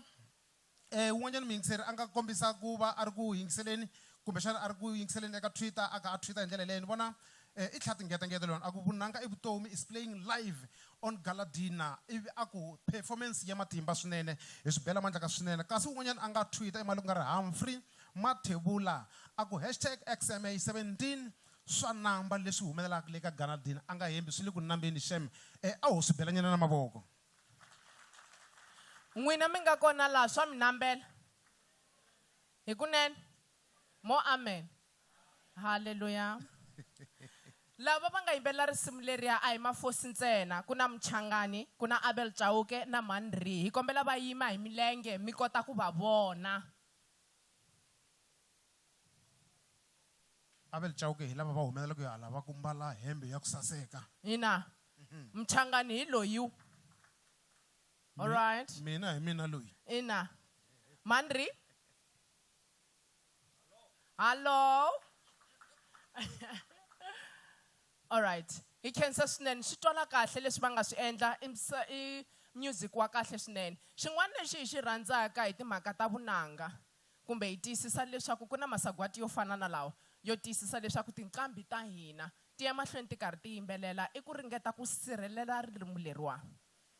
wun'wanyana muyingiseri a nga kombisa ku va a ri ku yingiseleni kumbexana a ri ku yingiseleni eka Twitter, a ka a tweeta hi ndlela leyi. Ni vona i tlha tingetengete lona a ku vunanga i vutomi is playing live on gala dinner, ivi a ku performance ya matimba swinene hi swi bela mandla ka swinene. Kasi wun'wanyana a nga tweeta i mali ku nga ri Humphrey Mathebula a ku hashtag XMA17 swa namba leswi humelelaka le ka gala dinner, a nga hembi swi le ku nambeni xem. A ho swi belanyana na mavoko. N'wina mi nga kona laha swa mi nambela hikunene mo amen haleluya. Lava va nga yimbelela risimu leriya a hi Mafosi ntsena, ku na Mchangani, ku na Abel Chauke na Mandri. Hi kombela va yima hi milenge mi kota ku va vona. Abel Chauke hi lava va humelela ku ya lava ku mbala hembe ya ku saseka. Ina. Mchangani hi loyi. All right. Mina hi mina loyi. Ina. Mandri? Hallo. Alright. Hi khensa swinene swi twala kahle leswi va nga swi endla i music wa kahle swinene. Xin'wana lexi hi xi rhandzaka hi timhaka ta vunanga kumbe hi tiyisisa leswaku ku na masagwati yo fana na lawa yo tiyisisa leswaku tinqambi ta hina ti ya mahlweni ti karhi ti yimbelela i ku ringeta ku sirhelela ririmi leriwa.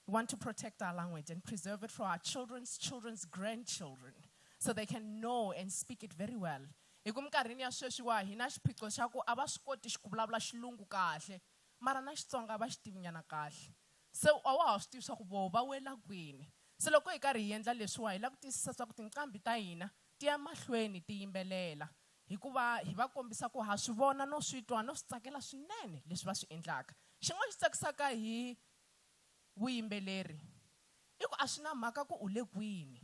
We want to protect our language and preserve it for our children's children's grandchildren so they can know and speak it very well. Hi ku minkarhini ya sweswiwa hi na xiphiqo xa ku a va swi koti ku vulavula xilungu kahle mara na Xitsonga a va xi tivinyana kahle. Se a wa ha swi tivi swa ku voho va wela kwini. Se loko hi karhi hi endla leswiwa hi lava ku tiyisisa swa ku tinqambi ta hina ti ya mahlweni ti yimbelela hikuva hi va kombisa ku ha swi vona no swi twa no swi tsakela swinene leswi va swi endlaka. Xin'wana xi tsakisaka hi vuyimbeleri i ku a swi na mhaka ku u le kwini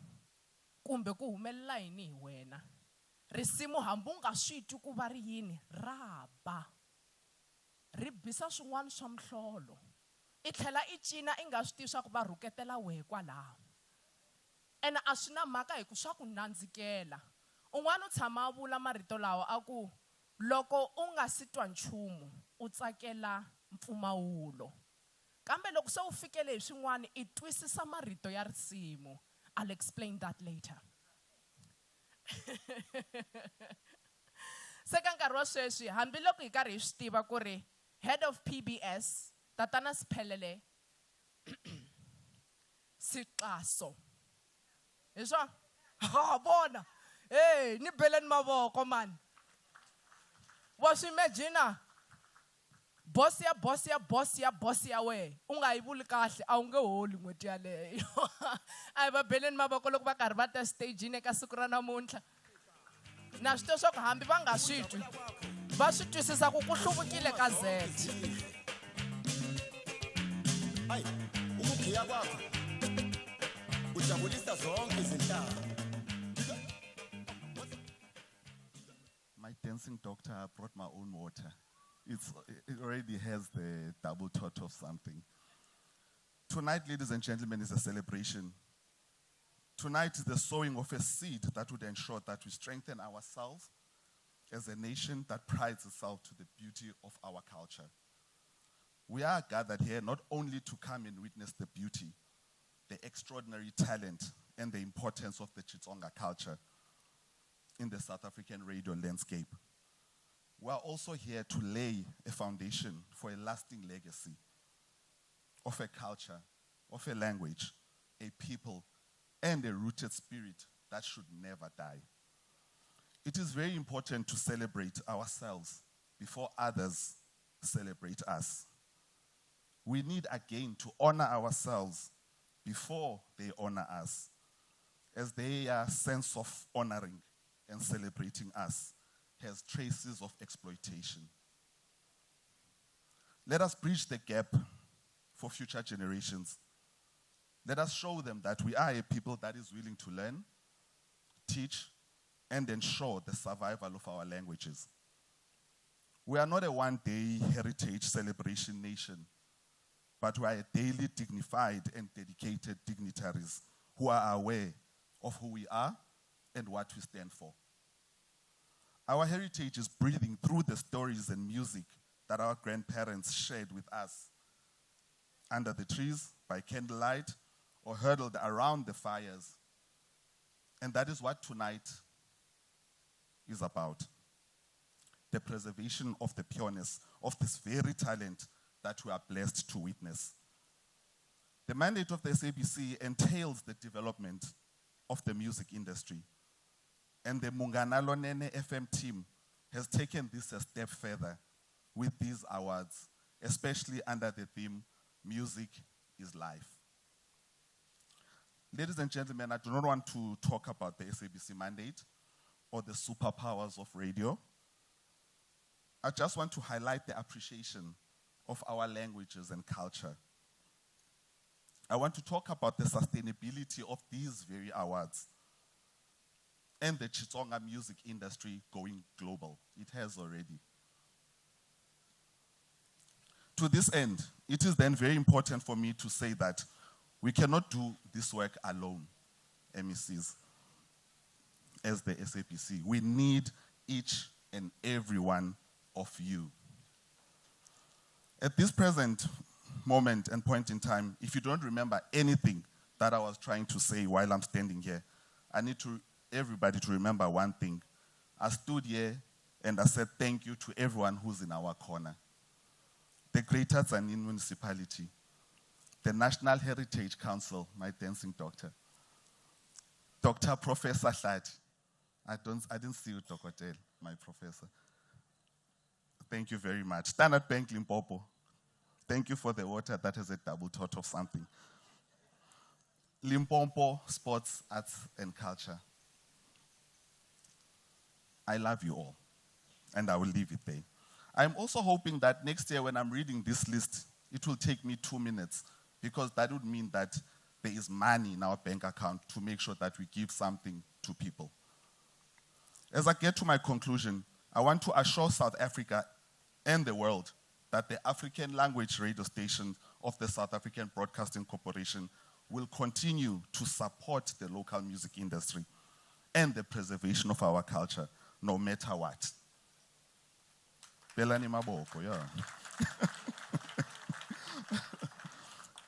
kumbe ku humelela yini hi wena. Risimu hambi u nga swi twi ku va ri yini ra ba. Ri bisa swin'wana swa muhlolo. I tlhela i cina i nga swi tivi swa ku va rhuketela wehe kwalaho. Ene a swi na mhaka hi ku swa ku nandzikela. Un'wana u tshama a vula marito lawa a ku, Loko u nga si twa nchumu, u tsakela mpfumawulo. Kambe loko se u fikele hi swin'wana, i twisisa marito ya risimu. I'll explain that later. Se ka nkarhi wa sweswi, hambiloko hi karhi hi swi tiva ku ri Head of PBS, Tatana Siphelele Sixaso, hi swona? Ha vona? Hey, ni beleni mavoko mani. Wa swi imagine boss ya boss ya boss ya boss ya wehe u nga yi vuli kahle a wu nge holi n'hweti yaleyo. A hi va beleni mavoko loko va karhi va ta stagini eka siku ra namuntlha. Na swi tiva swa ku hambi va nga swi twi va swi twisisa ku ku hluvukile ka Z. Ayi, ukugiya kwakho kujabulisa zonke izinhlanga. My dancing doctor, I brought my own water. It already has the double tot of something. Tonight, ladies and gentlemen, is a celebration. Tonight is the sowing of a seed that would ensure that we strengthen ourselves as a nation that prides itself to the beauty of our culture. We are gathered here not only to come and witness the beauty, the extraordinary talent, and the importance of the Xitsonga culture in the South African radio landscape. We are also here to lay a foundation for a lasting legacy of a culture, of a language, a people, and a rooted spirit that should never die. It is very important to celebrate ourselves before others celebrate us. We need again to honor ourselves before they honor us, as their sense of honoring and celebrating us has traces of exploitation. Let us bridge the gap for future generations. Let us show them that we are a people that is willing to learn, teach, and ensure the survival of our languages. We are not a one-day heritage celebration nation, but we are a daily dignified and dedicated dignitaries who are aware of who we are and what we stand for. Our heritage is breathing through the stories and music that our grandparents shared with us under the trees, by candlelight, or huddled around the fires. And that is what tonight is about. The preservation of the pureness of this very talent that we are blessed to witness. The mandate of the SABC entails the development of the music industry. And the Munghana Lonene FM team has taken this a step further with these awards, especially under the theme, Music is Life. Ladies and gentlemen, I do not want to talk about the SABC mandate or the superpowers of radio. I just want to highlight the appreciation of our languages and culture. I want to talk about the sustainability of these very awards and the Xitsonga music industry going global. It has already. To this end, it is then very important for me to say that we cannot do this work alone, MECs, as the SABC. We need each and every one of you. At this present moment and point in time, if you don't remember anything that I was trying to say while I'm standing here, I need to everybody to remember one thing. I stood here and I said thank you to everyone who's in our corner. The Greater Tzaneen Municipality, the National Heritage Council, my dancing doctor, Dr. Professor Hlathi. I didn't see you, Dr. my professor. Thank you very much. Standard Bank Limpopo, thank you for the water that has a double tot of something. Limpopo Sports, Arts and Culture. I love you all, and I will leave it there. I'm also hoping that next year when I'm reading this list, it will take me 2 minutes, because that would mean that there is money in our bank account to make sure that we give something to people. As I get to my conclusion, I want to assure South Africa and the world that the African language radio station of the South African Broadcasting Corporation will continue to support the local music industry and the preservation of our culture, no matter what. Belani maboko, yeah.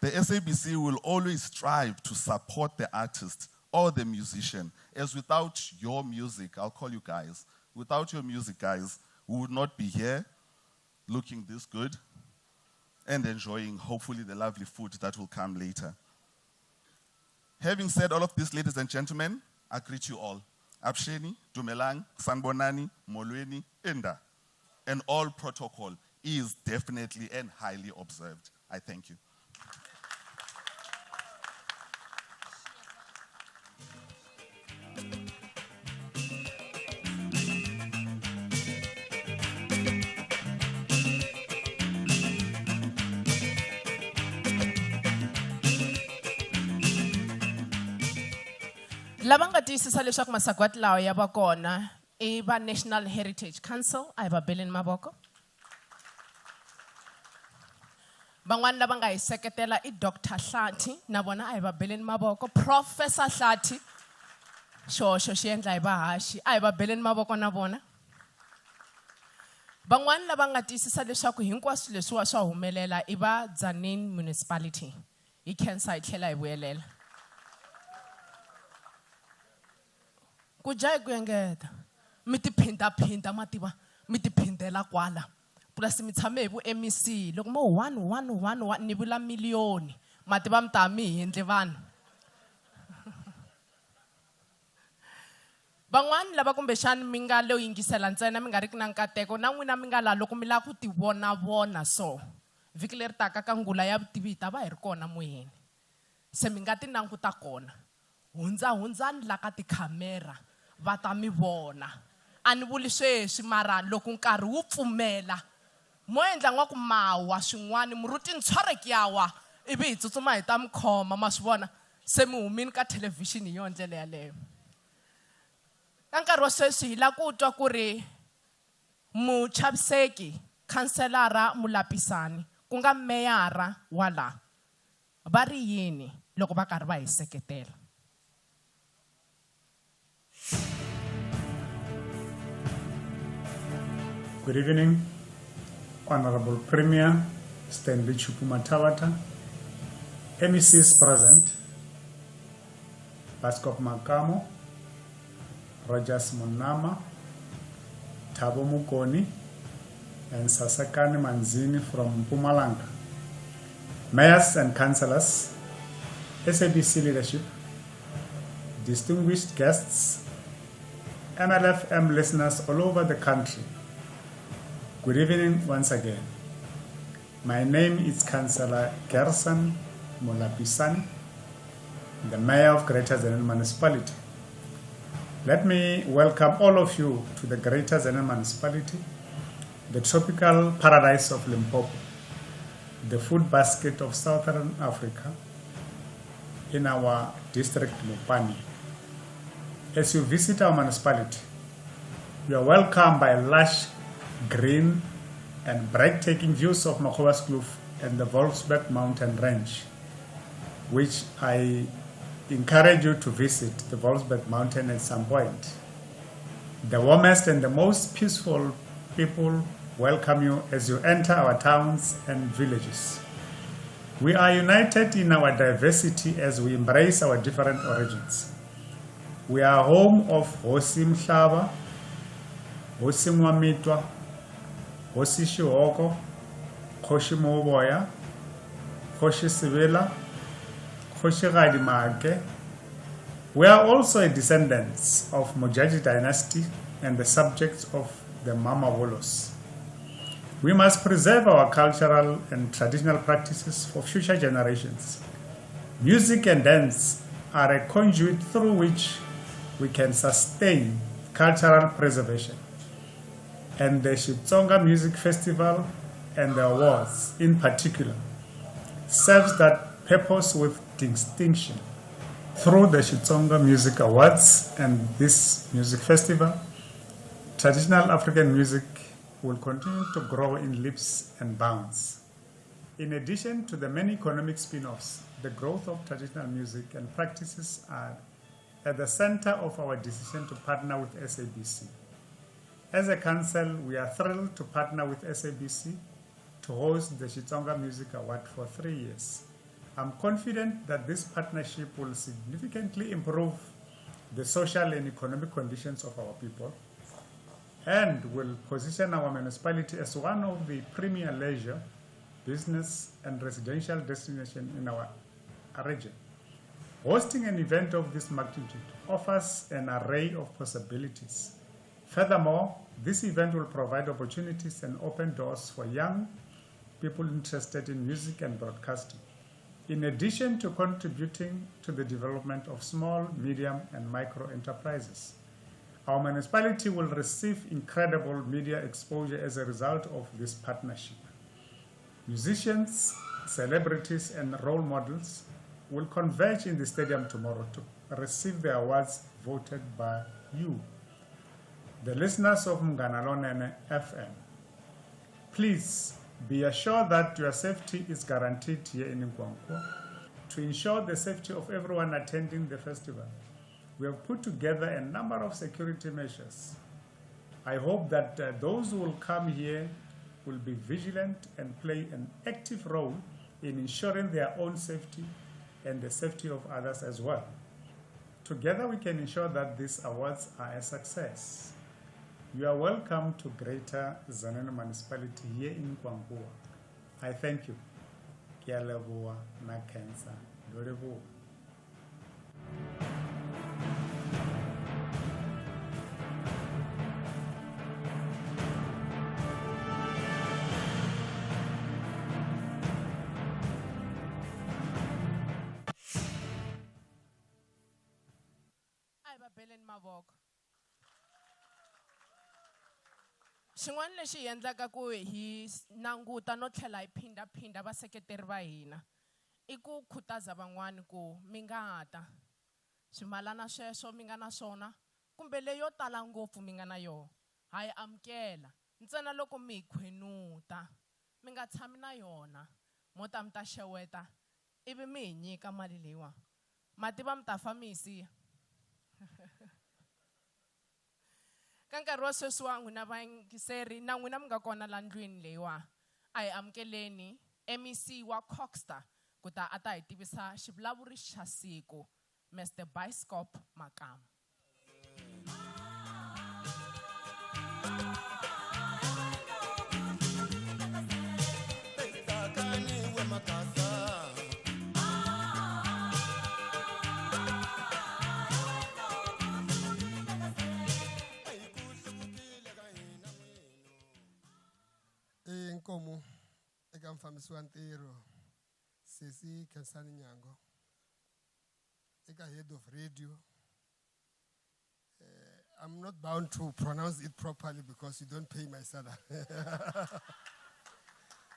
The SABC will always strive to support the artist or the musician, as without your music, I'll call you guys, without your music, guys, we would not be here looking this good and enjoying, hopefully, the lovely food that will come later. Having said all of this, ladies and gentlemen, I greet you all. Avuxeni, Dumelang, Sanibonani, Molweni, Enda. And all protocol is definitely and highly observed. I thank you. Lava nga tiyisisa leswaku masagwati lawa ya va kona i va National Heritage Council, a hi va beleni mavoko. Van'wani lava nga hi seketela i Dr. Hlathi, na vona a hi va beleni mavoko. Professor Hlathi, xihoxo xi endla hi vahaxi, a hi va beleni mavoko na vona. Van'wani lava nga tiyisisa leswaku hinkwaswo leswiwa swa humelela i va Tzaneen Municipality. Hi khensa hi tlhela hi vuyelela. Ku dya hi ku engeta. Mi ti phindaphinda mativa, mi ti phindela kwala. Plus mi tshame hi vu MEC, loko mo 1 1 1 1 ni vula miliyoni, mativa mi ta mi hi endle vanhu. Van'wani lava kumbexani mi nga lo yingisela ntsena mi nga ri ki na nkateko, na n'wina mi nga la loko mi lava ku ti vona vona so. Vhiki leri taka ka ngula ya vutivi hi ta va hi ri kona moyeni. Se mi nga ti languta kona. Hundza hundzani la ka tikhamera va ta mi vona. A ni vuli sweswi mara loko nkarhi wu pfumela mo endla nga ku mawa swin'wani muruti ntshware ki ya wa ivi hi tsutsuma hi ta mi khoma, ma swi vona se mi humini ka thelevhixini hi yona ndlela yaleyo. Ka nkarhi wa sweswi hi lava ku twa ku ri muchaviseki khanselara Molapisane ku nga meyara wa la va ri yini loko va karhi va hi seketela. Good evening, Honorable Premier Stanley Chuku Mathabatha, MECs present, Bascop Makamo, Rogers Monama, Thabo Mokone, and Sasekani Manzini from Mpumalanga. Mayors and councillors, SABC leadership, distinguished guests, MLFM listeners all over the country, good evening once again. My name is Councillor Gerson Molapisane, the Mayor of Greater Tzaneen Municipality. Let me welcome all of you to the Greater Tzaneen Municipality, the tropical paradise of Limpopo, the food basket of Southern Africa, in our district Mopani. As you visit our municipality, you are welcomed by lush, green, and breathtaking views of Magoebaskloof and the Wolfsberg mountain range, which I encourage you to visit the Wolfsberg mountain at some point. The warmest and the most peaceful people welcome you as you enter our towns and villages. We are united in our diversity as we embrace our different origins. We are home of Hosi Mhlaba, Hosi Nwamitwa, Hosi Xihoko, Kgoši Moboya, Kgoši Sebela, Kgošigadi Maake. We are also a descendants of Modjadji dynasty and the subjects of the Mamabolos. We must preserve our cultural and traditional practices for future generations. Music and dance are a conduit through which we can sustain cultural preservation. And the Xitsonga Music Festival and the awards in particular serves that purpose with distinction. Through the Xitsonga Music Awards and this music festival, traditional African music will continue to grow in leaps and bounds. In addition to the many economic spin-offs, the growth of traditional music and practices are at the center of our decision to partner with SABC. As a council, we are thrilled to partner with SABC to host the Xitsonga Music Award for 3 years. I'm confident that this partnership will significantly improve the social and economic conditions of our people and will position our municipality as one of the premier leisure, business, and residential destinations in our region. Hosting an event of this magnitude offers an array of possibilities. Furthermore, this event will provide opportunities and open doors for young people interested in music and broadcasting, in addition to contributing to the development of small, medium, and micro enterprises. Our municipality will receive incredible media exposure as a result of this partnership. Musicians, celebrities, and role models will converge in the stadium tomorrow to receive the awards voted by you, the listeners of Munghana Lonene FM. Please be assured that your safety is guaranteed here in Nkowankowa. To ensure the safety of everyone attending the festival, we have put together a number of security measures. I hope that those who will come here will be vigilant and play an active role in ensuring their own safety and the safety of others as well. Together we can ensure that these awards are a success. You are welcome to Greater Tzaneen Municipality here in Nkowankowa. I thank you. Ke a leboha, na khensa, ndo leboha. A hi va beleni mavoko. Xin'wana lexi hi endlaka ku hi languta no tlhela hi phindhaphindha vaseketeri va hina i ku khutaza van'wani ku mi nga ta swimalana sweswo mi nga na swona kumbe leyo tala ngopfu mi nga na yona ha yi amukela ntsena loko mi hi khwenuta mi nga tshami na yona mo ta mi ta xeweta ivi mi hi nyika mali leyiwa ma tiva mi ta fa mi yi siya. Ka nkarhi wa sweswi wa n'wina vayingiseri na n'wina mi nga kona la ndlwini leyiwa a hi amukeleni MEC wa CoGHSTA ku ta a ta hi tivisa xivulavuri xa siku Mr Bioscope Makamu. Inkomu eka mufambisi wa ntirho Sesi Khensani Nyango eka head of radio. I'm not bound to pronounce it properly because you don't pay my salary.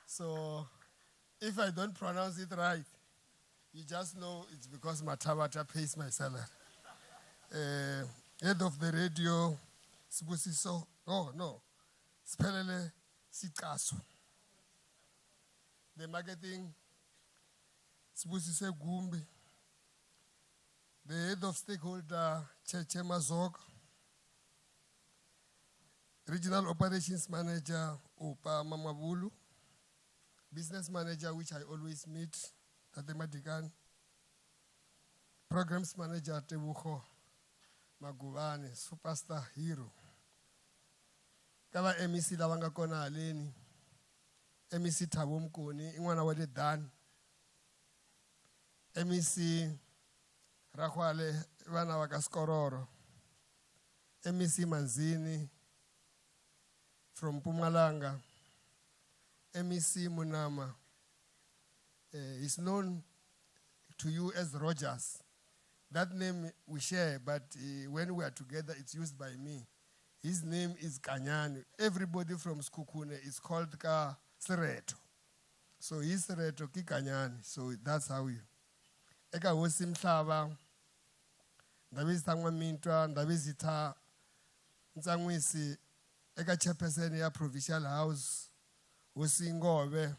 So if I don't pronounce it right, you just know it's because Mathabata pays my salary. Head of the radio, Sibusiso, oh no, Siphelele Sikaso. The marketing, Sibusiso Gumbi. The head of stakeholder, Cheche Mazok. Regional Operations Manager, Opa Mamabulu. Business Manager, which I always meet, Tate Madikan. Programs Manager, Tebogo Magubane, Superstar Hero. Ka va MEC lava nga kona haleni, MEC Thabo Mokone, i n'wana wa le Dan. MEC Rakhwale, i vana va ka Skororo. MEC Manzini from Mpumalanga. MEC Munama is known to you as Rogers. That name we share, but when we are together, it's used by me. His name is Kanyani. Everybody from Sekhukhune is called Ka Sereto. So his Sereto ki Kanyani. So that's how we. Eka hosi Mhlaba, Ndabezitha N'wamitwa, Ndabezitha Ntsan'wisi, eka chairperson ya Provincial House, Hosi Ngove,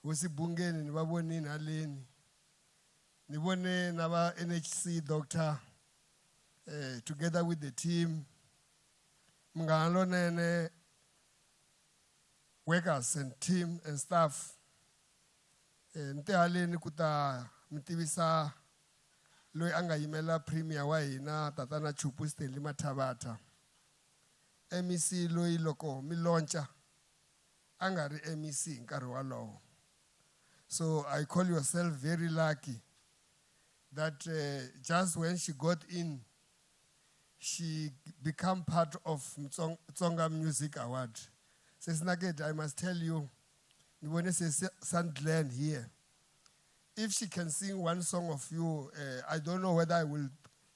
Hosi Bungeni ni va vonini haleni. Ni vone na va NHC doctor, together with the team. Munghana Lonene workers and team and staff. Ni te haleni ku ta mi tivisa loyi a nga yimela premier wa hina Tatana Chupu Stanley Mathabatha. MEC loyi loko mi launcha a nga ri MEC hi nkarhi walowo. So I call yourself very lucky that just when she got in, she became part of Tsonga Music Award. Sesinakedi, I must tell you, when I say Sandland here, if she can sing one song of you, I don't know whether I will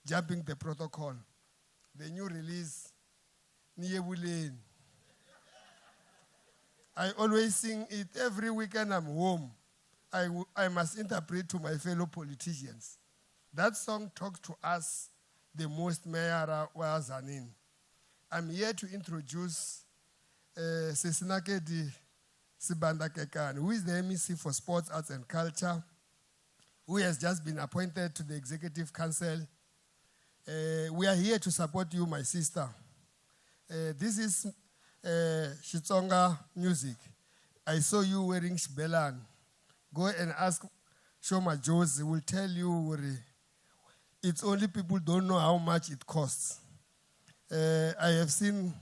jump in the protocol. The new release, Niyebuleni. I always sing it every weekend I'm home. I must interpret to my fellow politicians. That song talks to us the most, Mayor wa Tzaneen. I'm here to introduce Sesinakedi Sibanda Kekane, who is the MEC for Sports, Arts and Culture, who has just been appointed to the Executive Council. We are here to support you, my sister. This is Xitsonga music. I saw you wearing Xibelani. Go and ask Shoma Josie, will tell you it's only people don't know how much it costs. I have seen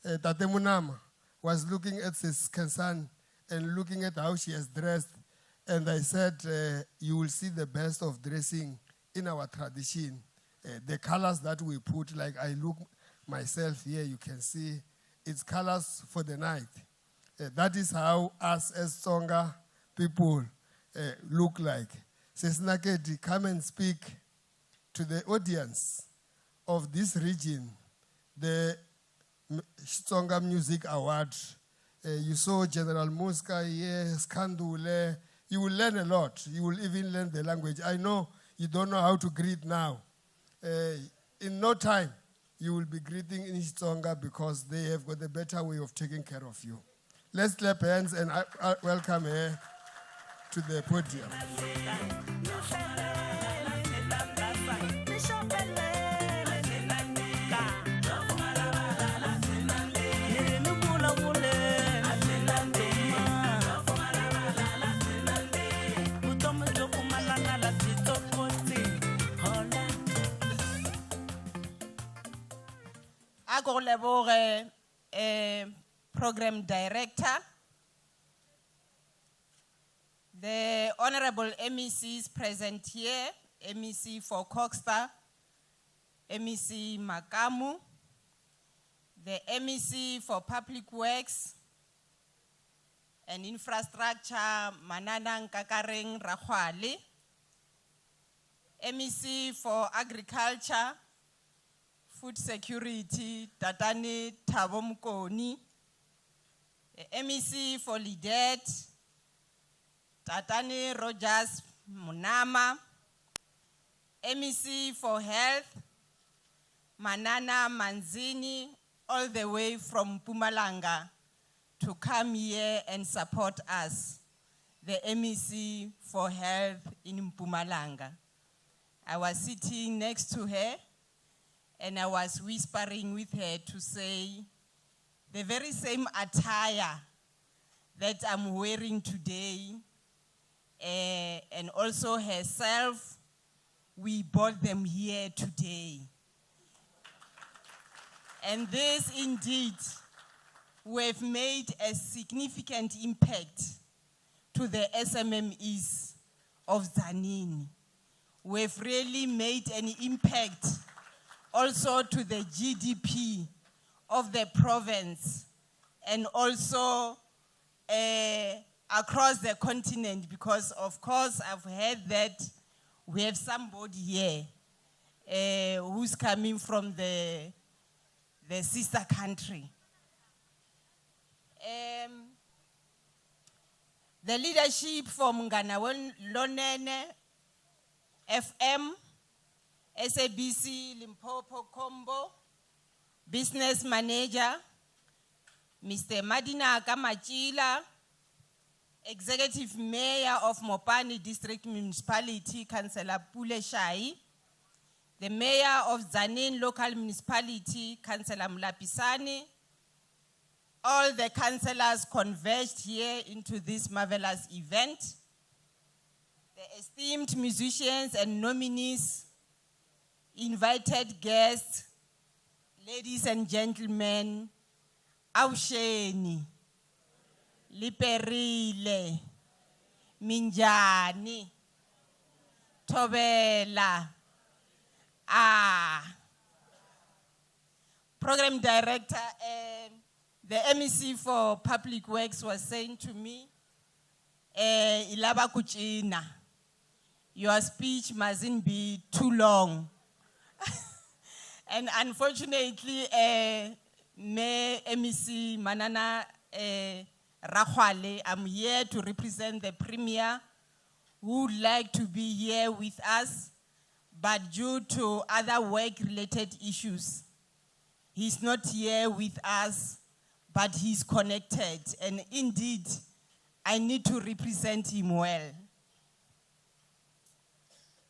Tate Munama was looking at his concern and looking at how she has dressed. And I said, you will see the best of dressing in our tradition. The colors that we put, like I look myself here, you can see it's colors for the night. That is how us as Tsonga people look like. Sesinakedi, come and speak to the audience of this region, the Tsonga Music Award. You saw General Muzka here, Skandule. You will learn a lot. You will even learn the language. I know you don't know how to greet now. In no time, you will be greeting in Xitsonga because they have got a better way of taking care of you. Let's clap hands and I welcome her to the podium. A ko go leboge program director, the honorable MECs present here, MEC for CoGHSTA, MEC Makamu, the MEC for Public Works and Infrastructure, Manana Nkakareng Rakgoale, MEC for Agriculture, Food Security, Tatane Thabo Mokone, MEC for LEDET, Tatane Rogers Monama, MEC for Health, Manana Manzini, all the way from Mpumalanga to come here and support us, the MEC for Health in Mpumalanga. I was sitting next to her and I was whispering with her to say, The very same attire that I'm wearing today, and also herself, we bought them here today. And this indeed, we have made a significant impact to the SMMEs of Tzaneen. We've really made an impact also to the GDP of the province and also across the continent, because of course I've heard that we have somebody here who's coming from the sister country. The leadership from Munghana Lonene, FM, SABC Limpopo Combo, Business Manager, Mr. Madina Kamachila, Executive Mayor of Mopani District Municipality, Councillor Pule Shai, the Mayor of Tzaneen Local Municipality, Councillor Mulapisani, all the councillors converged here into this marvelous event, the esteemed musicians and nominees, invited guests, ladies and gentlemen, Avuxeni, Liperile, Minjhani, Thobela, ah. Program Director, the MEC for Public Works was saying to me, Ilaba kucina, your speech mustn't be too long. And unfortunately, me MEC Manana Rakgwale, I'm here to represent the Premier who would like to be here with us, but due to other work-related issues, he's not here with us, but he's connected. And indeed, I need to represent him well.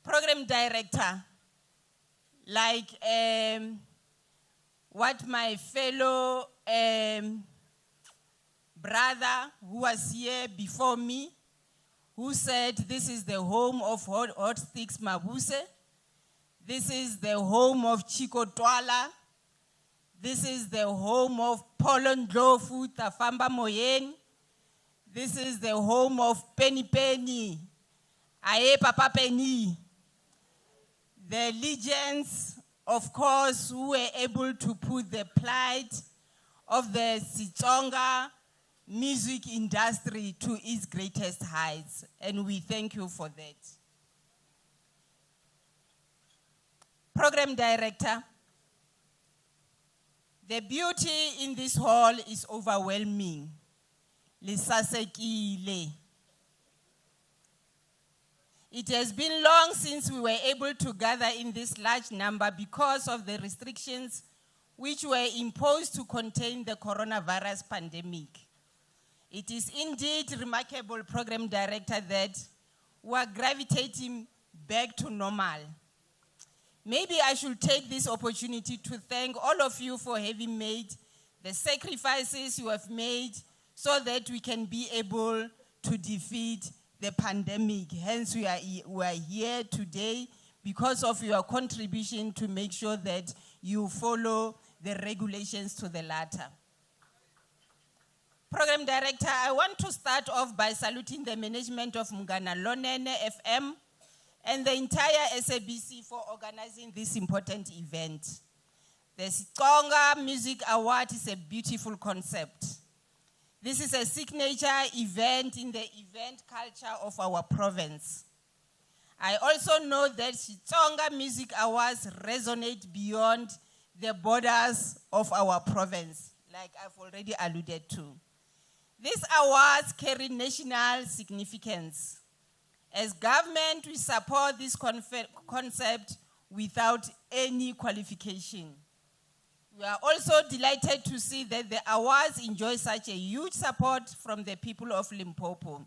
Program Director, like what my fellow brother who was here before me, who said this is the home of Hot Sticks Mabuse, this is the home of Chico Twala, this is the home of Paulo Ndlovu Tafamba Moyen, this is the home of Penny Penny, Aye Papa Penny. The legends, of course, who were able to put the plight of the Xitsonga music industry to its greatest heights, and we thank you for that. Program Director, the beauty in this hall is overwhelming. Lisasekile. It has been long since we were able to gather in this large number because of the restrictions which were imposed to contain the coronavirus pandemic. It is indeed remarkable, Program Director, that we are gravitating back to normal. Maybe I should take this opportunity to thank all of you for having made the sacrifices you have made so that we can be able to defeat the pandemic. Hence, we are here today because of your contribution to make sure that you follow the regulations to the latter. Program Director, I want to start off by saluting the management of Munghana Lonene FM and the entire SABC for organizing this important event. The Xitsonga Music Award is a beautiful concept. This is a signature event in the event culture of our province. I also know that Xitsonga Music Awards resonate beyond the borders of our province, like I've already alluded to. These awards carry national significance. As government, we support this concept without any qualification. We are also delighted to see that the awards enjoy such a huge support from the people of Limpopo.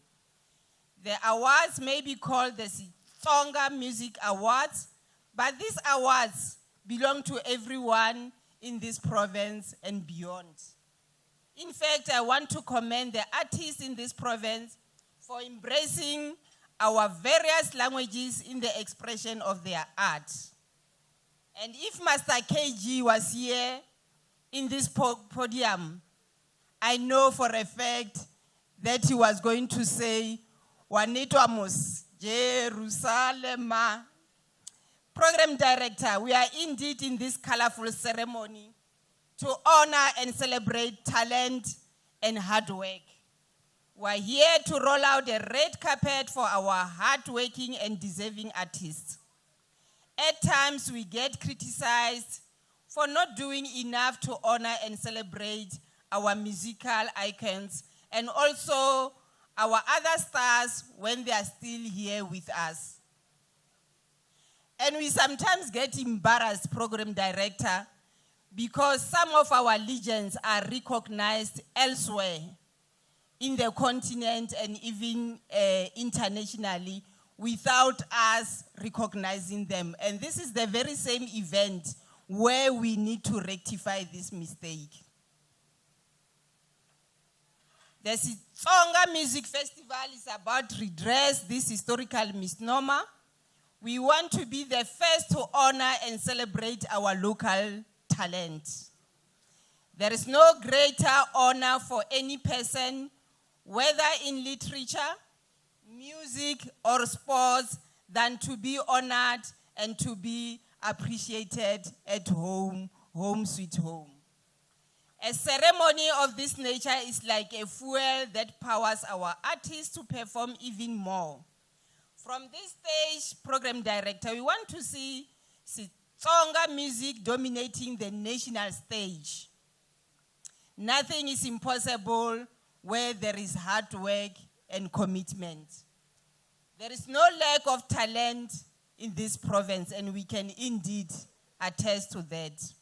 The awards may be called the Xitsonga Music Awards, but these awards belong to everyone in this province and beyond. In fact, I want to commend the artists in this province for embracing our various languages in the expression of their art. And if Master KG was here in this podium, I know for a fact that he was going to say, Wanitwamus, Jerusalem. Program Director, we are indeed in this colorful ceremony to honor and celebrate talent and hard work. We are here to roll out a red carpet for our hardworking and deserving artists. At times, we get criticized for not doing enough to honor and celebrate our musical icons and also our other stars when they are still here with us. And we sometimes get embarrassed, Program Director, because some of our legends are recognized elsewhere in the continent and even internationally without us recognizing them. And this is the very same event where we need to rectify this mistake. The Xitsonga Music Festival is about to redress this historical misnomer. We want to be the first to honor and celebrate our local talent. There is no greater honor for any person, whether in literature, music, or sports, than to be honored and to be appreciated at home, home sweet home. A ceremony of this nature is like a fuel that powers our artists to perform even more. From this stage, Program Director, we want to see Xitsonga music dominating the national stage. Nothing is impossible where there is hard work and commitment. There is no lack of talent in this province, and we can indeed attest to that.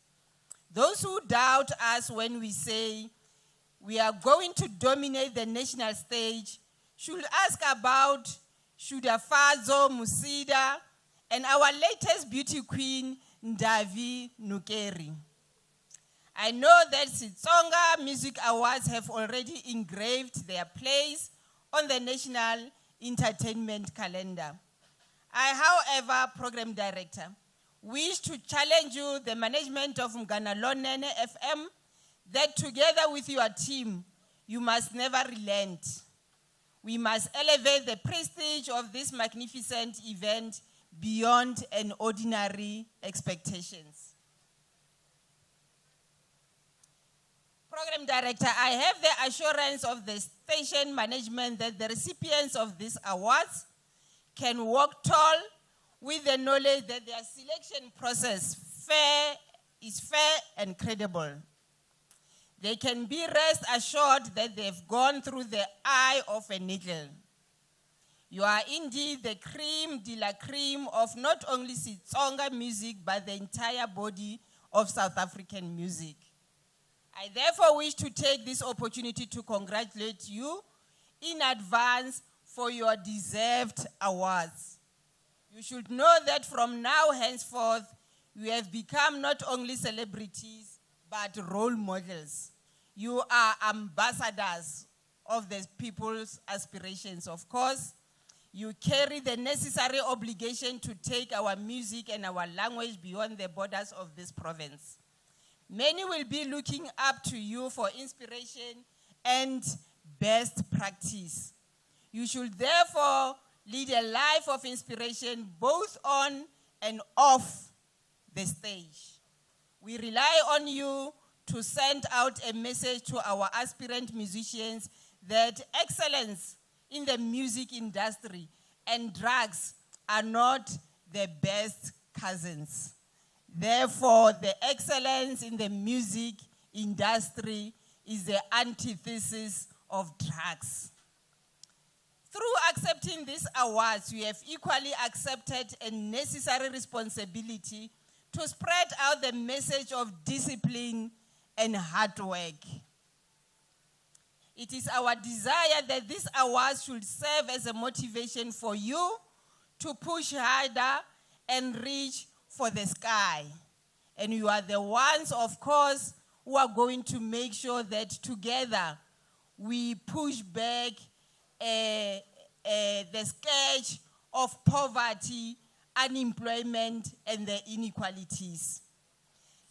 Those who doubt us when we say we are going to dominate the national stage should ask about Shudafazo Musida and our latest beauty queen, Ndavi Nukeri. I know that Xitsonga Music Awards have already engraved their place on the national entertainment calendar. I, however, Program Director, wish to challenge you, the management of Munghana Lonene FM, that together with your team, you must never relent. We must elevate the prestige of this magnificent event beyond an ordinary expectations. Program Director, I have the assurance of the station management that the recipients of these awards can walk tall with the knowledge that their selection process is fair and credible. They can be rest assured that they've gone through the eye of a needle. You are indeed the cream de la cream of not only Xitsonga music, but the entire body of South African music. I therefore wish to take this opportunity to congratulate you in advance for your deserved awards. You should know that from now henceforth, you have become not only celebrities, but role models. You are ambassadors of the people's aspirations. Of course, you carry the necessary obligation to take our music and our language beyond the borders of this province. Many will be looking up to you for inspiration and best practice. You should therefore lead a life of inspiration both on and off the stage. We rely on you to send out a message to our aspirant musicians that excellence in the music industry and drugs are not the best cousins. Therefore, the excellence in the music industry is the antithesis of drugs. Through accepting these awards, you have equally accepted a necessary responsibility to spread out the message of discipline and hard work. It is our desire that these awards should serve as a motivation for you to push harder and reach for the sky. And you are the ones, of course, who are going to make sure that together we push back the scourge of poverty, unemployment, and the inequalities.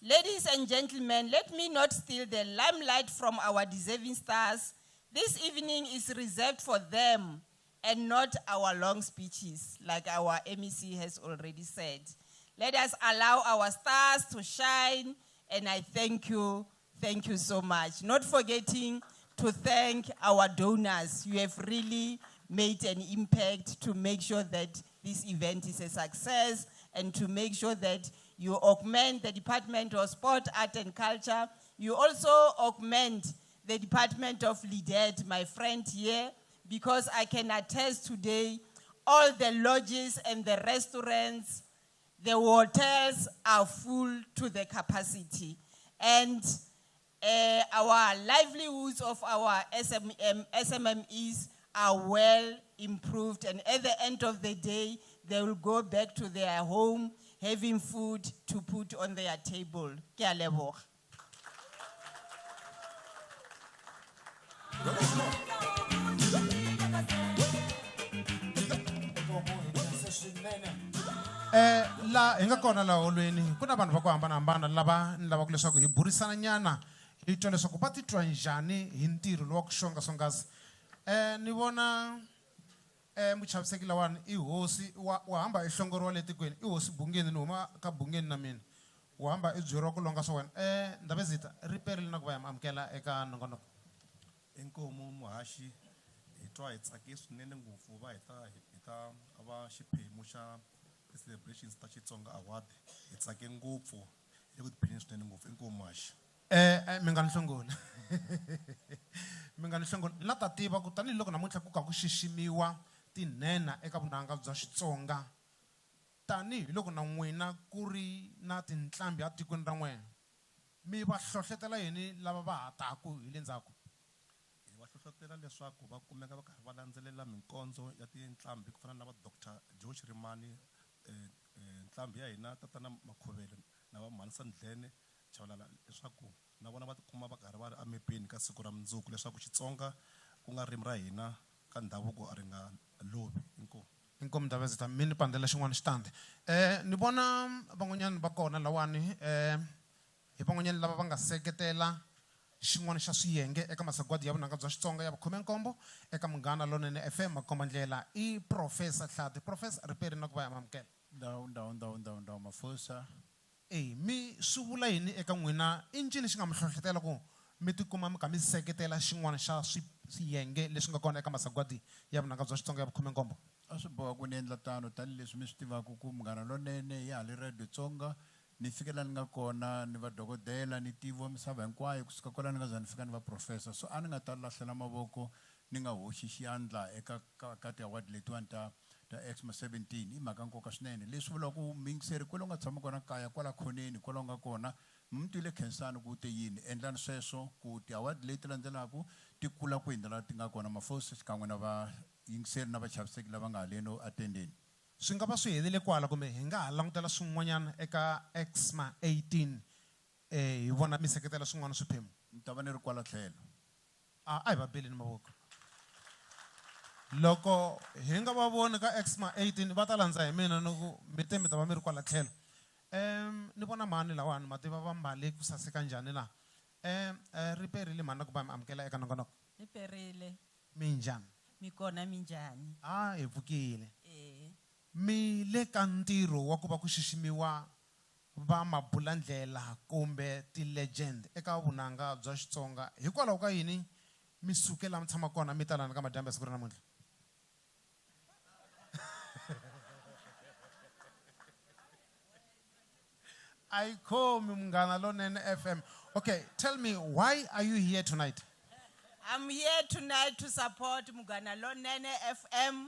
Ladies and gentlemen, let me not steal the limelight from our deserving stars. This evening is reserved for them and not our long speeches, like our MEC has already said. Let us allow our stars to shine, and I thank you. Thank you so much. Not forgetting to thank our donors. You have really made an impact to make sure that this event is a success and to make sure that you augment the Department of Sport, Art and Culture. You also augment the Department of LIDET, my friend here, because I can attest today all the lodges and the restaurants, the hotels are full to the capacity. And our livelihoods of our SMMEs are well improved. And at the end of the day, they will go back to their home having food to put on their table. Ke a leboga. La hi nga kona laha holweni ku na vanhu va ku hambanahambana lava ni lavaka leswaku hi burisana nyana hi twa leswaku va titwa njhani hi ntirho lowa ku xonga swonghasi. Ni vona muchaviseki lawani i hosi wa hamba i hlongoriwa le tikweni, i hosi Bungeni, ni huma ka Bungeni na mina. Wa hamba i byeriwa ku longa swa wena. Ndabezitha ri perile na ku va hi amukela eka nongonoko. Inkomu muhaxi, hi twa hi tsake swinene ngopfu va hi ta va xiphemu xa ti-celebrations ta Xitsonga Award. Hi tsake ngopfu, hi le ku tiphineni swinene ngopfu. Inkomu muhaxi. Mi nga ni hlongoli. Mi nga ni hlongoli. La ta tiva ku tanihiloko namuntlha ku ka ku xiximiwa tinhenha eka vunanga bya Xitsonga, tanihiloko na n'wina ku ri na tinqambi etikweni ra n'wina, mi va hlohletela yini lava va ha taku hi le ndzhaku? Hi va hlohlotela leswaku va kumeka va karhi va landzelela minkondzo ya tinqambi ku fana na va Doctor Joe Shirimani, nqambi ya hina Tatana Makhovele na va Mhanisa Ndlene Chavalala, leswaku na vona va tikuma va karhi va ri emepeni ka siku ra mundzuku, leswaku Xitsonga ku nga ririmi ra hina ka ndhavuko a ri nga lovi. Inkomu. Inkomu Ndabezitha, mi ni pandzela xin'wana xitandi. Ni vona van'wanyana va kona lawani, hi van'wanyana lava va nga seketela xin'wana xa swiyenge eka masagwadi ya vunanga bya Xitsonga ya vukhume-nkombo eka Munghana Lonene FM. Makombandlela i Professor Hlati. Professor Riperi na ku va hi amukela. Ndhawu, ndhawu, ndhawu, ndhawu, ndhawu, Mafosa. Mi swi vula yini eka n'wina? I ncini xi nga mi hlohletela ku mi tikuma mi kha mi seketela xin'wana xa swiyenge leswi nga kona eka masagwadi ya vunanga bya Xitsonga ya vukhume-nkombo? A swi boha ku ni endla tano tanihileswi mi swi tivaka ku Munghana Lonene ya ha le Radio Tsonga, ni fike laha ni nga kona ni va dokodela, ni tiviwa misava hinkwayo, kusuka kwalano ni nga za ni fika ni va professor. So a ni nga ta lahlela mavoko ni nga hoxi xandla eka ka ti-award letiwani ta Exma 17. I mhaka nkoka swinene. Leswi vulaka ku muyingiseri kwale u nga tshama kona kaya, kwala khoneni, kwala u nga kona, mi twile Khensani ku u te yini. Endlani sweswo ku ti-award leti landzelaka ti kula ku hundza laha ti nga kona. Mafosi xikan'we na vayingiseri na vachaviseki lava nga haleno atendeni. Swi nga va swi helele kwala kumbe hi nga ha langutela swin'wanyana eka Exma 18, hi vona mi seketela swin'wana swiphemu? Ni ta va ni ri kwala tlhelo. A hi va beleni mavoko. Loko hi nga va voni ka Exma 18 va ta landza hi mina ni ku mi te mi ta va mi ri kwala tlhelo. Ni vona mhani lawani ma tiva va mbale ku saseka njhani laha. Ri perile mhani na ku va mi amukela eka nongonoko. Ri perile. Minjhani? Mi kona minjhani? A hi pfukile. Mi le ka ntirho wa ku va ku xiximiwa va mabulandlela kumbe ti-legend eka vunanga bya Xitsonga. Hikwalaho ka yini mi suke laha mi tshamaka kona mi ta lana ka madyambu ya siku ra namuntlha? A yi khomi Munghana Lonene FM. Okay, tell me, why are you here tonight? I'm here tonight to support Munghana Lonene FM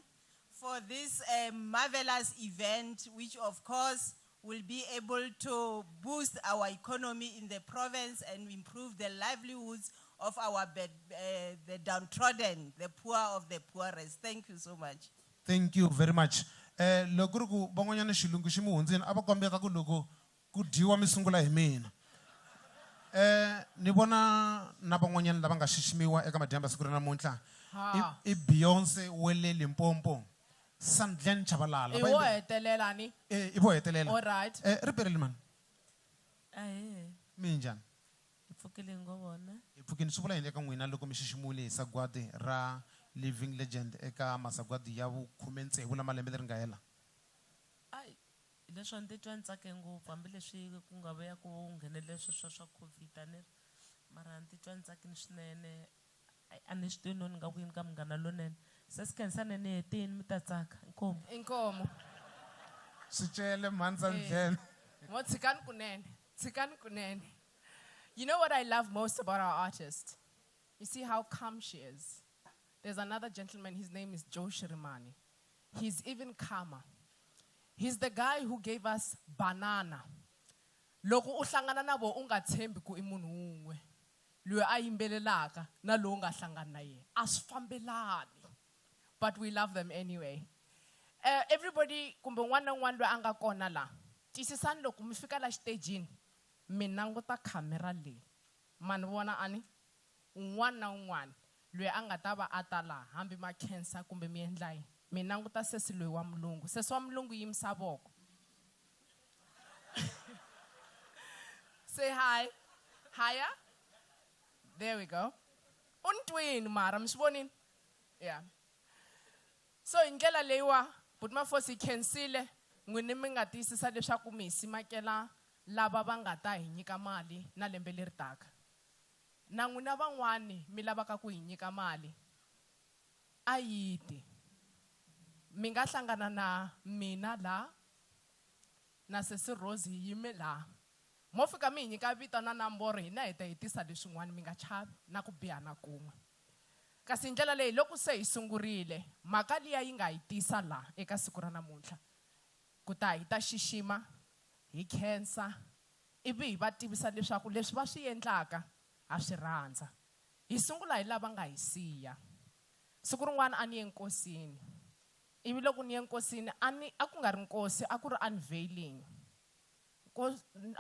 for this marvelous event, which of course will be able to boost our economy in the province and improve the livelihoods of our the downtrodden, the poor of the poorest. Thank you so much. Thank you very much. Loko ri ku van'wanyana xilungu xi mi hundzini, a va kombeta ku loko ku dyiwa mi sungula hi mina. Ni vona na van'wanyana lava nga xiximiwa eka madyambu ya siku ra namuntlha. Ha. I Beyonce wele Limpopo. Sandlen Chabalala. I wo hetelela ni? I vo hetelela. All right. Ri perile mani? Ahee. Minjhani? Hi pfukile ngo vona. Hi pfukile swi vula yini eka n'wina loko mi xiximiwile hi sagwadi ra Living Legend eka masagwadi ya vukhume tsevu lama lembe leri nga hela? Ai, leswo ni titwa ni tsake ngopfu hambileswi ku nga vuya ku nghenelela sweswiya swa COVID a ni ri mara ni titwa ni tsakile swinene. Ai, a ni swi tivi no ni nga ku yini ka munghana lonene. Se si khensa ni hetini mi ta tsaka. Inkomu. Inkomu. Swicele mhani Sandlen. Mo tshikani kunene. Tshikani kunene. You know what I love most about our artist? You see how calm she is. There's another gentleman, his name is Joe Shirimani. He's even calmer. He's the guy who gave us banana. Loko u hlangana na vo u nga tshembi ku i munhu wun'we. Loyi a yimbelelaka na lowu nga hlangana na yena. A swi fambelani. But we love them anyway. Everybody, kumbe un'wana na un'wana loyi a nga kona la, tiyisisani loko mi fika la xitejini, mi languta khamera leyi. Ma ni vona a ni? Un'wana na un'wana loyi a nga ta va a ta laha, hambi ma khensa kumbe mi endla yini, mi languta sesi loyi wa mulungu. Sesi wa mulungu yimisa voko. Say hi. Hiya. There we go. U ni twini mara, mi swi vonile? Yeah. So hi ndlela leyiwa, Buti Mafosi hi khensile, n'wini mi nga tiyisisa leswaku mi hi simakela lava va nga ta hi nyika mali na lembe leri taka. Na n'wina van'wani mi lavaka ku hi nyika mali, a yi ti. Mi nga hlangana na mina la, na sesi Rose hi yime la. Mo fika mi hi nyika vito na nomboro, hina hi ta hi tisa leswin'wana, mi nga chavi na ku biha na kun'we. Kasi hi ndlela leyi loko se hi sungurile, mhaka liya yi nga hi tisa la eka siku ra namuntlha. Ku ta hi ta xixima, hi khensa, ivi hi va tivisa leswaku leswi va swi endlaka ha swi rhandza. Hi sungula hi lava nga hi siya. Siku rin'wana a ni ye nkosini. Ivi loko ni ye nkosini, a ni, a ku nga ri nkosi, a ku ri unveiling.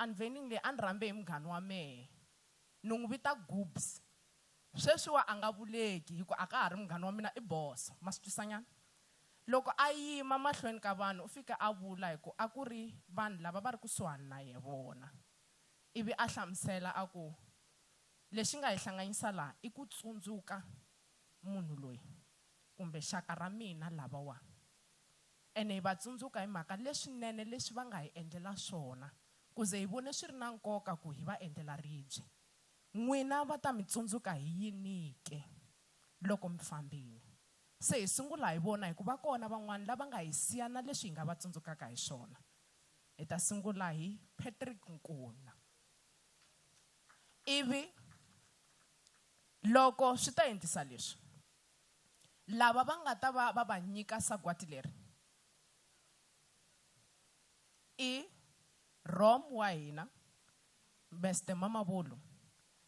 Unveiling leyi a ni rhambe hi munghana wa mehe. Ni n'wi vita Goobs. Sweswiwa a nga vuleki hi ku a ka ha ri munghana wa mina, i boso. Ma swi twisa nyana? Loko a yima mahlweni ka vanhu, u fike a vula hi ku a ku ri vanhu lava va ri kusuhani na ye vona. Ivi a hlamusela a ku, lexi nga hi hlanganyisa laha i ku tsundzuka munhu loyi kumbe xaka ra mina lavawa. Ene hi va tsundzuka hi mhaka leswinene leswi va nga hi endlela swona, ku ze hi vone swi ri na nkoka ku hi va endlela ribye. N'wina va ta mi tsundzuka hi yini ke loko mi fambile? Se hi sungula hi vona hikuva kona van'wana lava nga hi siya na leswi hi nga va tsundzukaka hi swona. Hi ta sungula hi Patrick Nkuna. Ivi loko swi ta endlisa leswi, lava va nga ta va va va nyika sagwati leri i Rom wa hina, Mister Mamabolo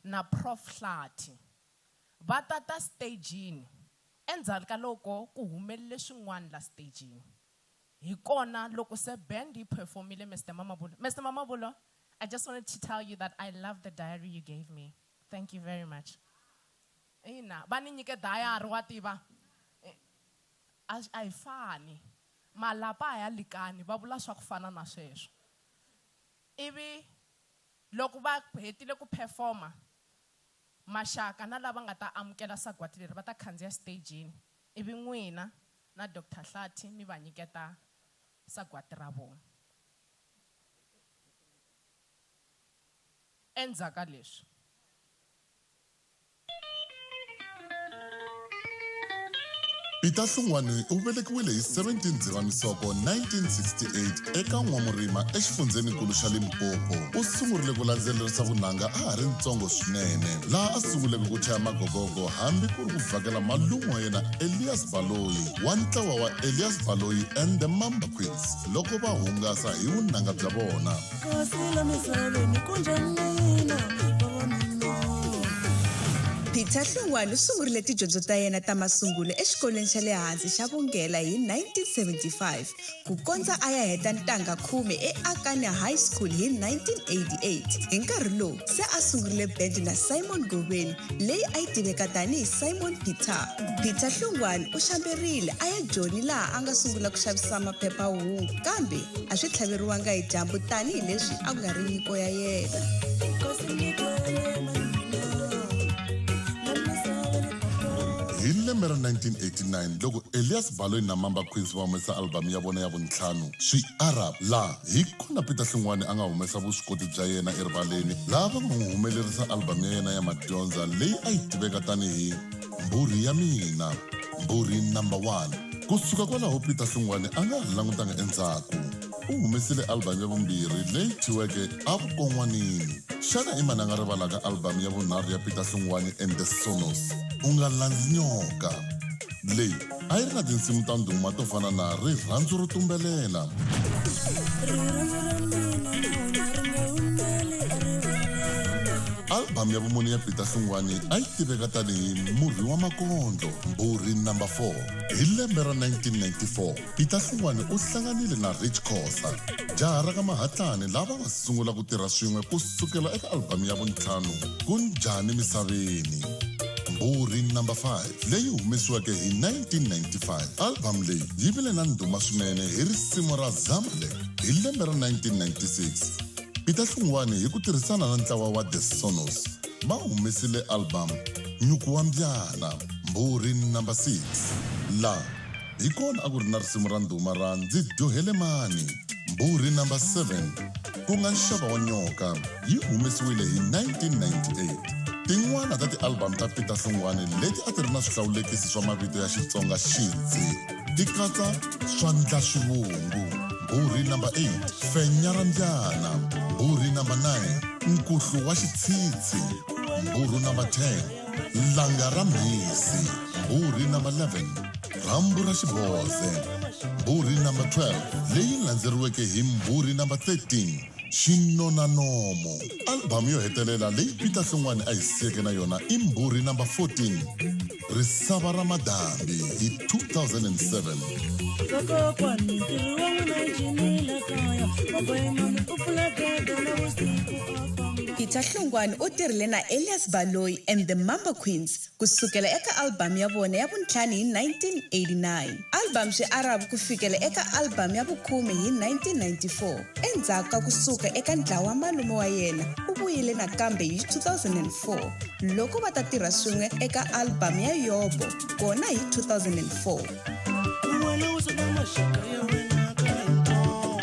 na Prof Hlathi. Va ta ta stagini endzhaku ka loko ku humelele swin'wana la stagini. Hi kona loko se band yi performile Mister Mamabolo. Mister Mamabolo, I just wanted to tell you that I love the diary you gave me. Thank you very much. Ina, va ni nyike diary wa tiva. A hi fani. Malapa a ya likani, va vula swa ku fana na sweswo. Ivi loko va hetile ku performa, maxaka na lava nga ta amukela sagwati leri va ta khandziya stagini, ivi n'wina na Doctor Hlathi mi va nyiketa sagwati ra vona. Endzhaku ka leswi, Peter Hlungwani u velekiwile hi 17 Dzivamisoko 1968 eka N'wamurima exifundzheninkulu xa Limpopo. U sungurile ku landzelerisa vunanga a ha ri ntsongo swinene, laha a sunguleke ku chaya magogogo hambi ku ri ku vhakela malume wa yena Elias Baloyi wa ntlawa wa Elias Baloyi and the Mamba Queens loko va hungasa hi vunanga bya vona. Kasi la misaveni ku njhani mina, vavanuna? Peter Hlongwane u sungurile tidyondzo ta yena ta masungulo exikolweni xa le hansi xa Vungela hi 1975 ku kondza a ya heta ntangha khume eAkane High School hi 1988. Hi nkarhi lowu se a sungurile band na Simon Goveni leyi a yi tiveka tanihi Simon Peter. Peter Hlongwane u xamberile a ya Joni laha a nga sungula ku xavisa maphephahungu kambe a swi tlhaveriwanga hi dyambu tanihileswi a ku nga ri nyiko ya yena. Hi lembe ra 1989 loko Elias Baloyi na Mamba Queens va humesa album ya vona ya vuntlhanu Swiarab laha hi kona Peter Hlungwani a nga humesa vuswikoti bya yena erivaleni laha va nga n'wi humelerisa album ya yena ya madyondza leyi a yi tiveka tanihi Mbhurhi ya mina Mbhurhi number 1 ku suka kwalaho Peter Hlungwani a nga ha langutanga endzhaku u humesile album ya vumbirhi leyi thyiweke Avukon'wanini xana i mani a nga rivalaka album ya vunharhu ya Peter Hlungwani and the Sonos u nga landzi nyoka leyi a yi ri na tinsimu ta ndhuma to fana na rirhandzu ro tumbelela album ya vumune ya Peter Hlungwani a yi tiveka tanihi murhi wa makondlo mbhurhi number 4 hi lembe ra 1994 Peter Hlungwani u hlanganile na Rich Khosa jaha ra ka Mahatlani lava nga sungula ku tirha swin'we ku sukela eka album ya vuntlhanu ku njhani misaveni mbhurhi number 5 leyi humesiweke hi 1995 album leyi yi vile na ndhuma swinene hi risimu ra Zamalek hi lembe ra 1996 Peter Hlungwani hi ku tirhisana na ntlawa wa The Sonos va humesile album Nyuku wa Mbyana mbhurhi number 6 la hi kona a ku ri na risimu ra ndhuma ra ndzi dyohele mani mbhurhi number 7 ku nga nxava wa nyoka yi humesiwile hi 1998 tin'wana ta ti-album ta Peter Hlungwani leti a ti ri na swihlawulekisi swa mavito ya Xitsonga xidzi ti katsa swandla swivungu mbhurhi number 8 fenya ra mbyana mbhurhi number 9 nkuhlu wa xitshitshi mbhurhu number 10 langa ra mhisi mbhurhi number 11 rhambu ra xiboze mbhurhi number 12 leyi landzeriweke hi mbhurhi number 13 xinonanomo album yo hetelela leyi Peter Hlungwani a yi siyeke na yona i mbhurhi number 14 risava ra madambi hi 2007 Vakokwani ntirho wa n'wina yi cinile kaya vaboyimani u pfula gede na vusiku a famba Peter Hlungwani u tirhile na Elias Baloyi and the Mamba Queens ku sukela eka album ya vona ya vuntlhanu hi 1989 album Swiarabu ku fikela eka album ya vukhume hi 1994 endzhaku ka ku suka eka ntlawa wa malume wa yena u vuyile nakambe hi 2004 loko va ta tirha swin'we eka album ya Yobo kona hi 2004 wena u suka maxaka ya wena ka hinkwawo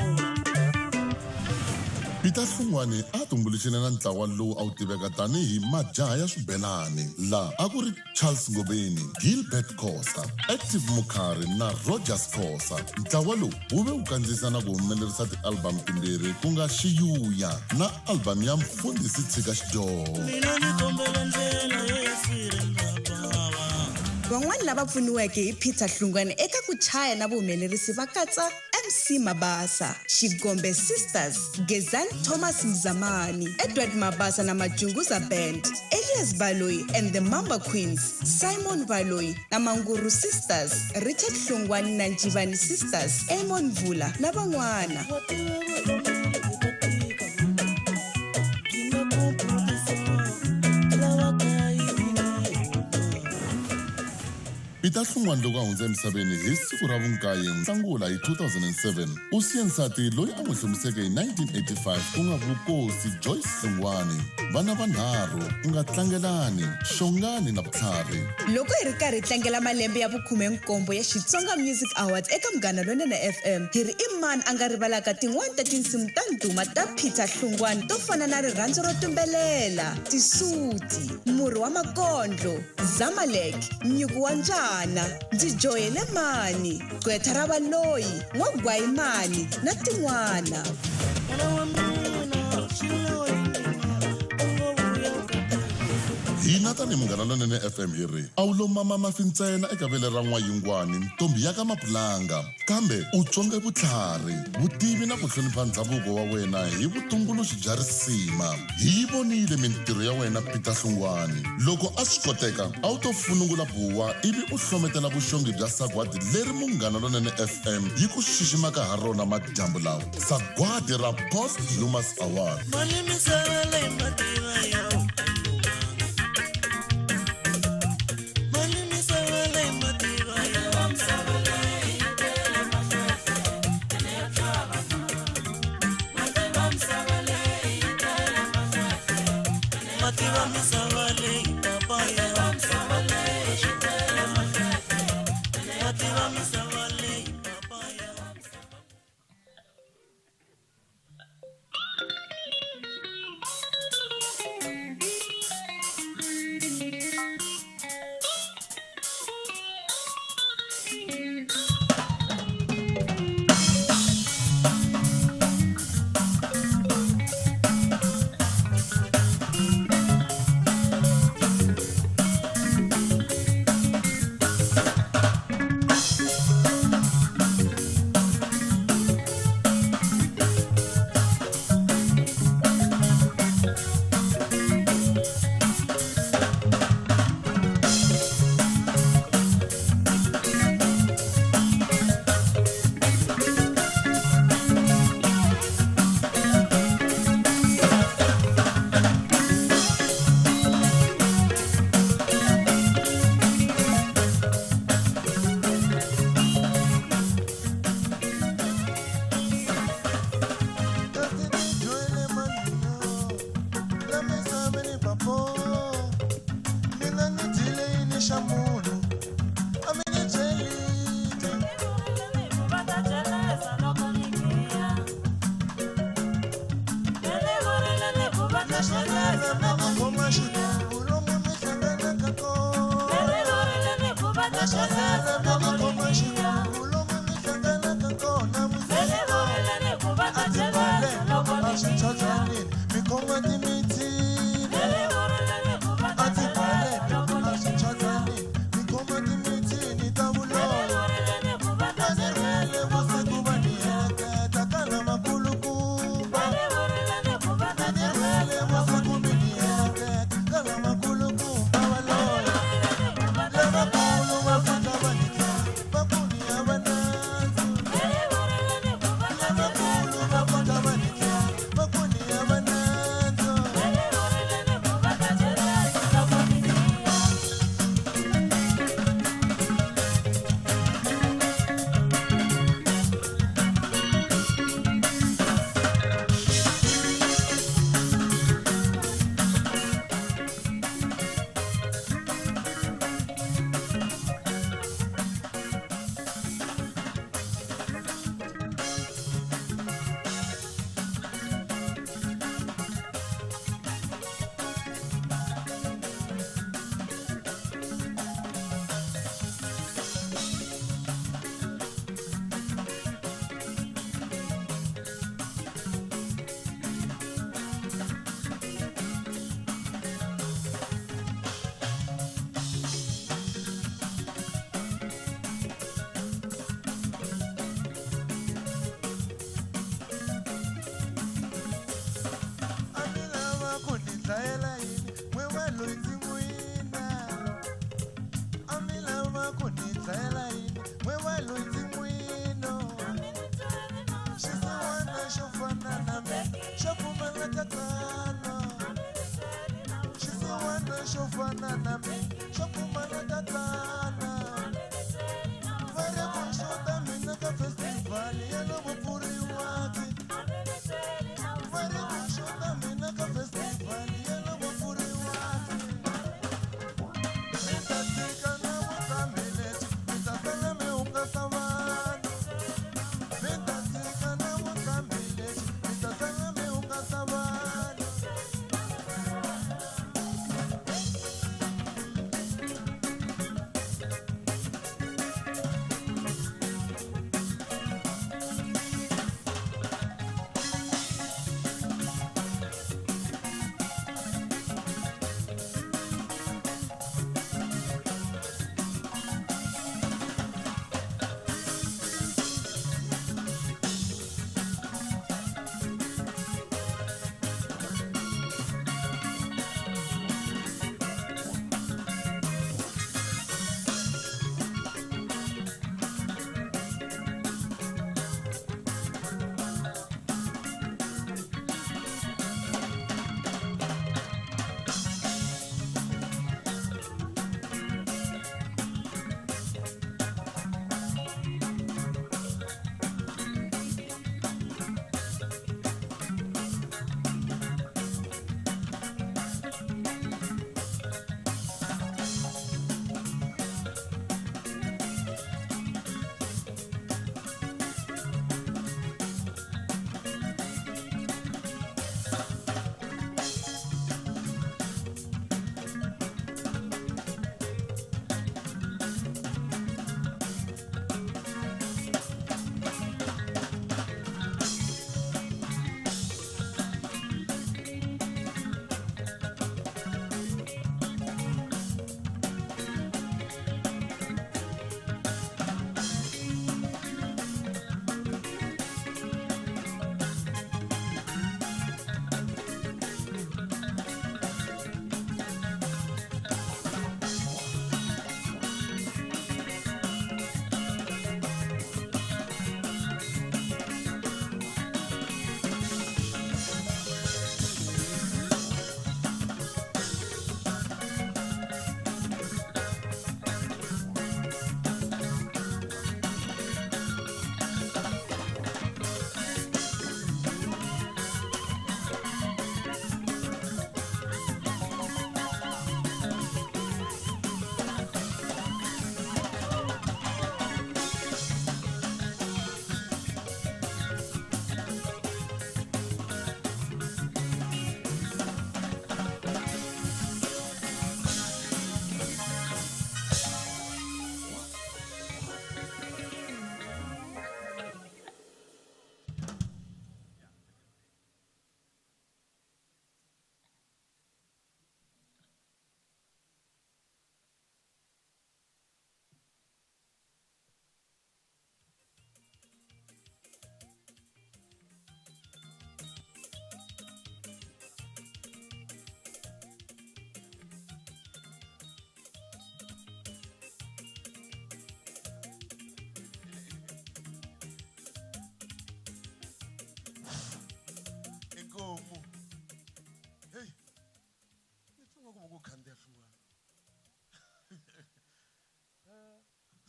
Peter Hlungwani a tumbuluxile na ntlawa lowu a wu tiveka tanihi majaha ya swibelani laha a ku ri Charles Ngobeni Gilbert Khosa Active Mukhari na Rogers Khosa ntlawa lowu wu ve wu kandziyisa na ku humelerisa ti-album timbirhi ku nga Xiyuya na album ya Mfundhisi Tshika Xidyoho mina ni kombela ndlela yo ya sireni ra bava van'wani lava pfuniweke hi Peter Hlungwani eka ku chaya na vuhumelerisi va katsa MC Mabasa Xigombe Sisters Gezani Thomas Mzamani Edward Mabasa na Majunguza Band Elias Baloyi and the Mamba Queens Simon Baloyi na Manguru Sisters Richard Hlungwani na Njivani Sisters Amon Vula na van'wana Peter Hlungwani loko a hundza emisaveni hi siku ra vunkaye Nhlangula hi 2007 u siye nsati loyi a n'wi hlomiseke hi 1985 ku nga Vukosi Joyce Hlungwani vana vanharhu ku nga Tlangelani Xongani na Vutlhari loko hi ri karhi hi tlangela malembe ya vukhume-nkombo ya Xitsonga Music Awards eka Munghana Lonene FM hi ri i mani a nga rivalaka tin'wani ta tinsimu ta ndhuma ta Peter Hlungwani to fana na rirhandzu ro tumbelela tisuti murhi wa makondlo Zamalek nyuku wa mbyana ndzi dyohele mani gqwetha ra valoyi n'wagwayimani na tin'wana n'wana wa mina xilo hi mina u ngo vuya u hina tanihi Munghana Lonene FM hi ri, a wu lo mama mafi ntsena eka vele ra N'wayingwani, ntombhi ya ka Mapulanga, kambe u tswonge vutlhari, vutivi na ku hlonipha ndzhavuko wa wena hi vutumbuluxi bya risima. Hi yi vonile mintirho ya wena Peter Hlungwani. Loko a swi koteka, a wu to funungula buwa ivi u hlometela vuxongi bya sagwadi leri Munghana Lonene FM yi ku xiximaka ha rona madyambu lawa, sagwadi ra Posthumous Award. Mali misava leyi mativa ya Mali misava leyi mativa ya Mativa misava leyi papa ya Mativa misava leyi papa ya Mina ni dyile yini xa munhu a mi ni byelile Naswona mi khoma xiluva lomu mi hlanganaka kona Naswona mi khoma xiluva lomu mi hlanganaka kona A ti bale a swi tshwatshwanini mi khoma timithini A ti bale a swi tshwatshwanini mi khoma timithini ta vulolo A ni rhwele vusiku va ni heleketa ka lamakulukumba A ni rhwele vusiku mi ni heleketa ka lamakulukumba va lola Lavakulu va fika va ni tlhava va ku ni hava nandzu Lavakulu va fika va ni tlhava va ku ni hava nandzu A mi lava ku ni dlayela yini n'we wa loyi ndzi n'wi yina A mi lava ku ni dlayela yini n'we wa loyi ndzi n'wi yino Xisiwana xo fana na mina xo pfumala tatana Xisiwana xo fana na mina xo pfumala tatana Va ri ku xota mina ka festival ya lomu pfuriwaka Va ri ku xota mina ka festival ya lomu pfuriwaka Mi ta tshika na vuqambi lebyi mi ta sala mi hungasa vanhu Mi ta tshika na vuqambi lebyi mi ta sala mi hungasa vanhu.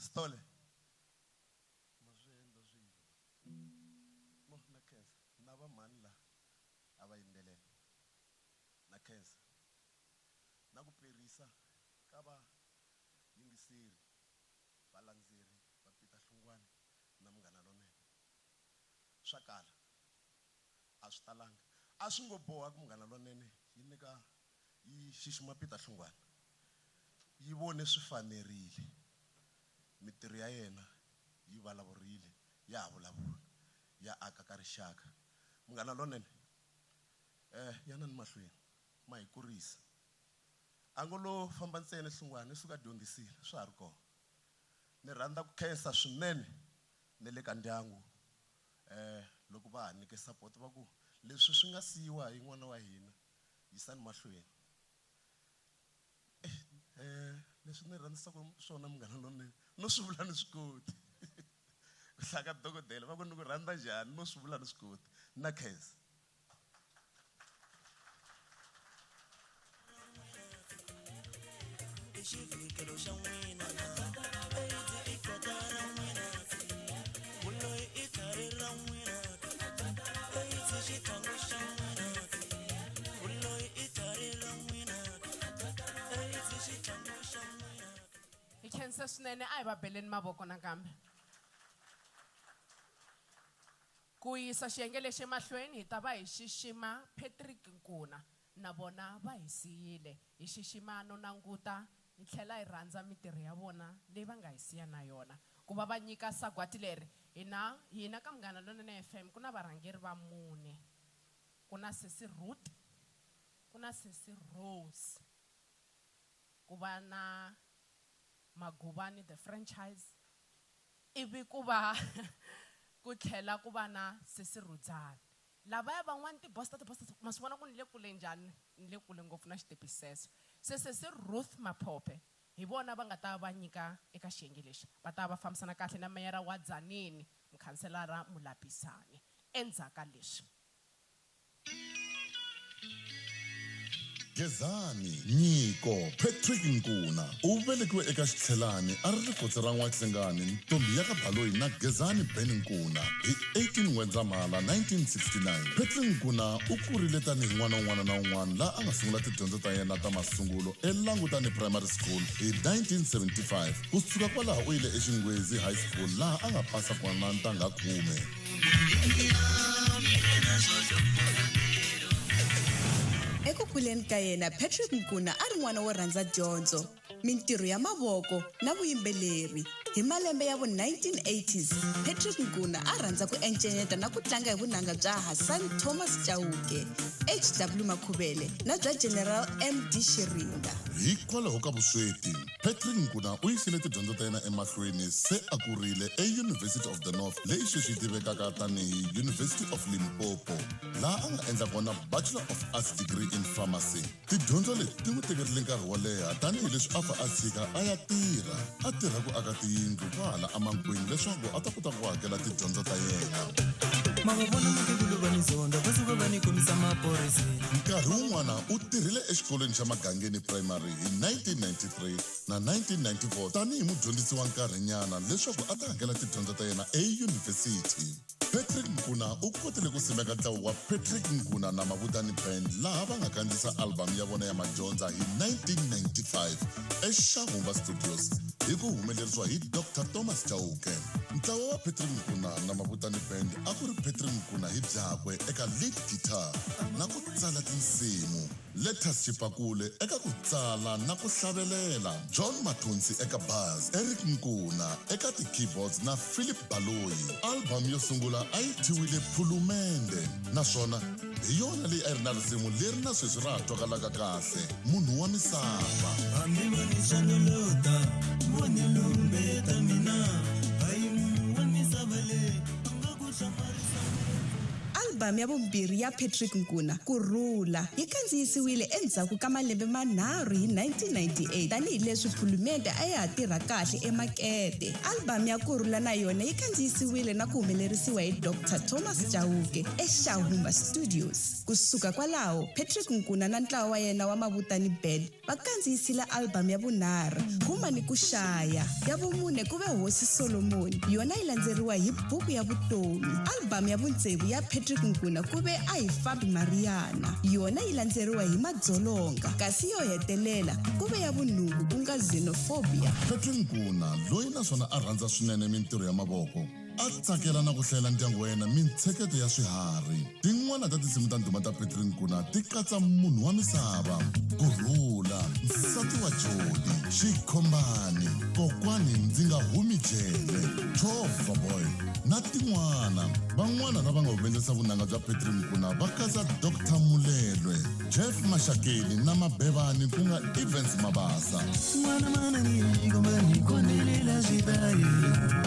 Sithole ma swi endla swilo no na khensa na va mhani la a va yimbelela na khensa na ku perisa ka va yingiseri valandzeri va Peter Hlungwani na Munghana Lonene swa kala a swi talanga a swi ngo boha ku Munghana Lonene yi nyika yi xixima Peter Hlungwani yi vone swi fanerile mitirho ya yena yi vulavurile ya ha vulavula ya aka ka rixaka Munghana Lonene yanani mahlweni ma hi kurisa a ngo lo famba ntsena Hlungwani i suka dyondzisile swa ha ri kona ni rhandza ku khensa swinene ne le ka ndyangu loko va ha nyike support va ku leswi swi nga siyiwa hi n'wana wa hina yisani mahlweni leswi ni rhandzisaka swona Munghana Lonene no swi vula ni swi koti ku hlaya ka dokodela va ku ni ku rhandza njhani no swi vula ni swi koti na khensa. Xivikelo xa n'wina AIDS i kota ra n'wina vuloyi i tlhari ra n'wina AIDS i xitlhangu xa n'wina vuloyi i tlhari ra n'wina AIDS i xitlhangu xa n'wina. Hi khensa swinene a hi va beleni mavoko nakambe. Ku yisa xiyenge lexi emahlweni hi ta va hi xixima Patrick Nkuna na vona va hi siyile hi xixima no languta hi tlhela hi rhandza mitirho ya vona leyi va nga hi siya na yona ku va va nyika sagwati leri hina hina ka Munghana Lonene FM ku na varhangeri va mune ku na sesi Ruth ku na sesi Rose ku va na Magubani the franchise ivi ku va ku tlhela ku va na sesi Rudzani lavaya van'wani ti-boss ta ti-boss ma swi vona ku ni le kule njhani ni le kule ngopfu na xitepi xexo se sesi Ruth Maphophe hi vona va nga ta va nyika eka xiyenge lexi va ta va fambisana kahle na meyara wa Dzaneni mukhanselara Mulapisani endzhaku ka leswi. Gezani Nyiko Patrick Nkuna u velekiwe eka Xitlhelani a ri rikotse ra N'wahlengani ntombi ya ka Baloyi na Gezani Ben Nkuna hi 18 N'wendzamhala 1969. Patrick Nkuna u kurile tanihi n'wana un'wana na un'wana laha a nga sungula tidyondzo ta yena ta masungulo eLangutani Primary School hi 1975. Ku suka kwalaho u yile eXingwezi High School laha a nga pasa kona ntangha khume. Eku kuleni ka yena Patrick Nkuna a ri n'wana wo rhandza dyondzo, mintirho ya mavoko na vuyimbeleri. Hi malembe ya vo 1980s, Patrick Nkuna a rhandza ku encenyeta na ku tlanga hi vunanga bya Hassan Thomas Chauke, HW Makhuvele na bya General MD Shirinda. Hikwalaho ka vusweti, Patrick Nkuna u yisile tidyondzo ta yena emahlweni se a kurile eUniversity of the North leyi sweswi yi tivekaka tanihi University of Limpopo laha a nga endla kona Bachelor of Arts degree in Pharmacy. Tidyondzo leti ti n'wi tekerile nkarhi wo leha tanihileswi a pfa a tshika a ya tirha, a tirha ku aka tiyindlu kwahala eMankweng leswaku a ta kota ku hakela tidyondzo ta yena. Ma va vona mukhegulu va ni zonda va suka va ni kombisa maphoriseni. Nkarhi wun'wana u tirhile exikolweni xa Magangeni Primary hi 1993 na 1994 tanihi mudyondzisi wa nkarhinyana leswaku a ta hakela tidyondzo ta yena eyunivhesiti. Patrick Nkuna u kotile ku simeka ntlawa wa Patrick Nkuna na Mavutani Band laha va nga kandziyisa album ya vona ya Madyondza hi 1995 eXavumba Studios hi ku humelerisiwa hi Doctor Thomas Chauke. Ntlawa wa Patrick Nkuna na Mavutani Band a ku ri Patrick Nkuna hi byakwe eka lead guitar na ku tsala tinsimu, Lettuce Xipakule eka ku tsala na ku hlavelela, John Mathonsi eka bass, Eric Nkuna eka ti-keyboards na Philip Baloyi. Album yo sungula a yi thyiwile Phulumende naswona hi yona leyi a yi ri na risimu leri na sweswi ra ha twakalaka kahle, Munhu wa Misava. Hambi vo ni xandulota, vo ni lumbeta mina, hayi munhu wa misava leyi, a nga ku hlamarisa ngopfu. Album ya vumbirhi ya Patrick Nkuna, Kurhula, yi kandziyisiwile endzhaku ka malembe manharhu hi 1998 tanihileswi Pulumende a ya ha tirha kahle emakete. Album ya Kurhula na yona yi kandziyisiwile na ku humelerisiwa hi Dr Thomas Chauke eShahumba Studios. Ku suka kwalaho, Patrick Nkuna na ntlawa wa yena wa Mavutani Band va kandziyisile album ya vunharhu, Huma ni ku Xaya. Ya vumune ku ve Hosi Solomoni, yona yi landzeriwa hi Buku ya Vutomi. Album ya vutsevu ya Patrick Nkuna ku ve A Hi Fambi Mariyana, yona yi landzeriwa hi Madzolonga, kasi yo hetelela ku ve ya vunhungu ku nga Xenophobia. Patrick Nkuna, loyi naswona a rhandza swinene mintirho ya mavoko, a tsakela na ku hlayela ndyangu wa yena mintsheketo ya swiharhi. Tin'wana ta tinsimu ta ndhuma ta Patrick Nkuna ti katsa Munhu wa Misava, Kurhula, Nsati wa Joni, Xikhombani, Kokwani Ndzi Nga Humi Jele, Chovha Boy na tin'wana. Van'wana lava nga humelerisa vunanga bya Patrick Nkuna va katsa Doctor Mulelwe, Jeff Mashakeni na Mabevani ku nga Evans Mabasa. N'wana manani xigombani khonelela switayela.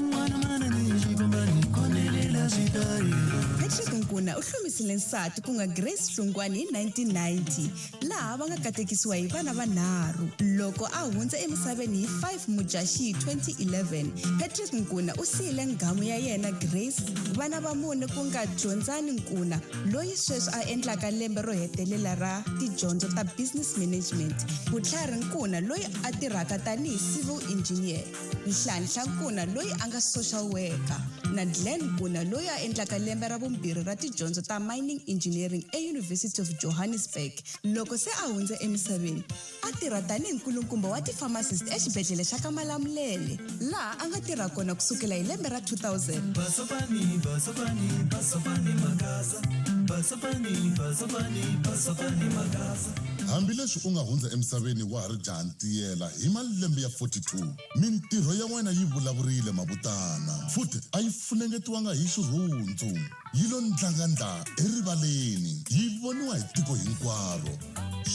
N'wana manani xigombani khonelela switayela. Patrick Nkuna u hlomisile nsati ku nga Grace Hlungwani hi 1990, laha va nga katekisiwa hi vana vanharhu. Loko a hundza emisaveni hi 5 Mudyaxihi 2011, Patrick Nkuna u siyile nghamu ya yena Grace, vana va mune ku nga Dyondzani Nkuna loyi sweswi a endlaka lembe ro hetelela ra tidyondzo ta Business Management, Vutlhari Nkuna loyi a tirhaka tanihi civil engineer, Nhlanhla Nkuna loyi a nga social worker na Glen Nkuna loyi a endlaka lembe ra vumbirhi ra tidyondzo ta Mining Engineering eUniversity of Johannesburg. Loko se a hundze emisaveni, a tirha tanihi nkulukumba wa ti-pharmacist exibedhlele xa ka Malamulele, laha a nga tirha kona ku sukela hi lembe ra 2000. Basopani, basopani, basopani magasa. Basopani, basopani, basopani magasa. Hambileswi u nga hundza emisaveni wa ha ri jaha ntiyela hi malembe ya 42, mintirho ya wena yi vulavurile mavutana, futhi a yi funengetiwanga hi xirhundzu. Yi lo ndlangandla erivaleni, yi voniwa hi tiko hinkwaro.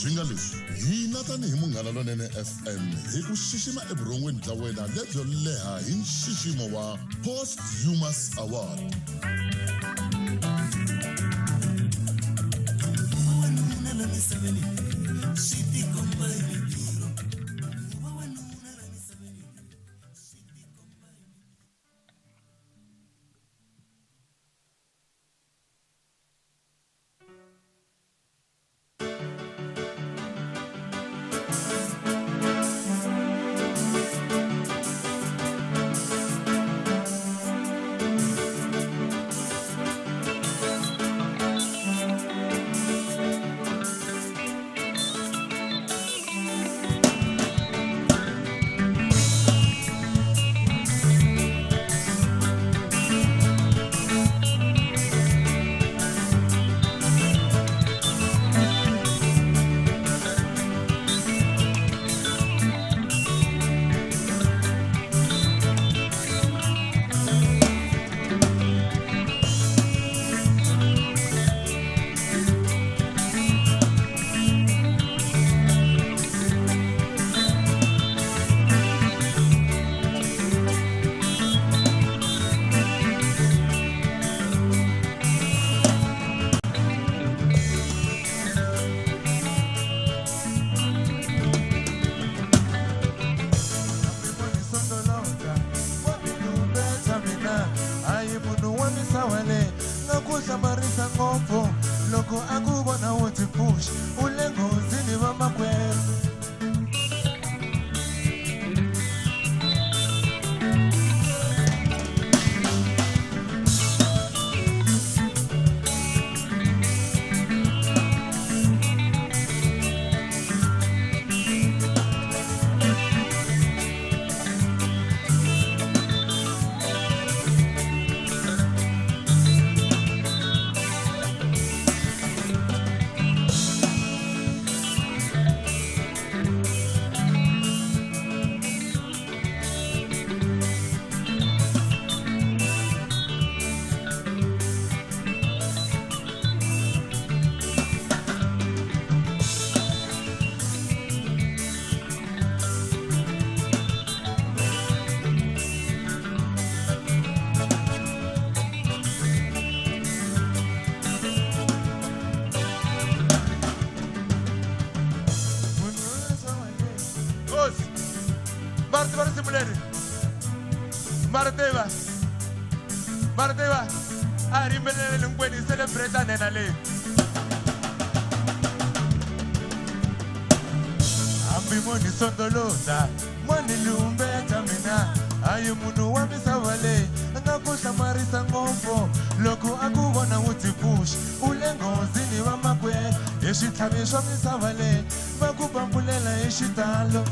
Swi nga leswi, hina tanihi Munghana Lonene FM hi ku xixima evurhongweni bya wena lebyo leha hi nxiximo wa Posthumous Award. Vavanuna la misaveni swi tikomba hi mintirho. Vavanuna la misaveni swi tikomba hi mintirho. Hayi munhu wa misava leyi nga ku hlamarisa ngopfu loko a ku vona wo ti pfuxa u le nghozini vamakwerhu. Ma ri tiva risimu leri? Ma ri tiva? Ma ri tiva? A hi ri yimbeleleni hinkwenu hi celebrate nhenha leyi. Hambi mo ni sondoloza, mo ni lumbeta mina, hayi munhu wa misava leyi a nga ku hlamarisa ngopfu loko a ku vona wu tipfuxa u le nghozini vamakwerhu hi switlhavi swa misava leyi va ku pambulela hi xitalo.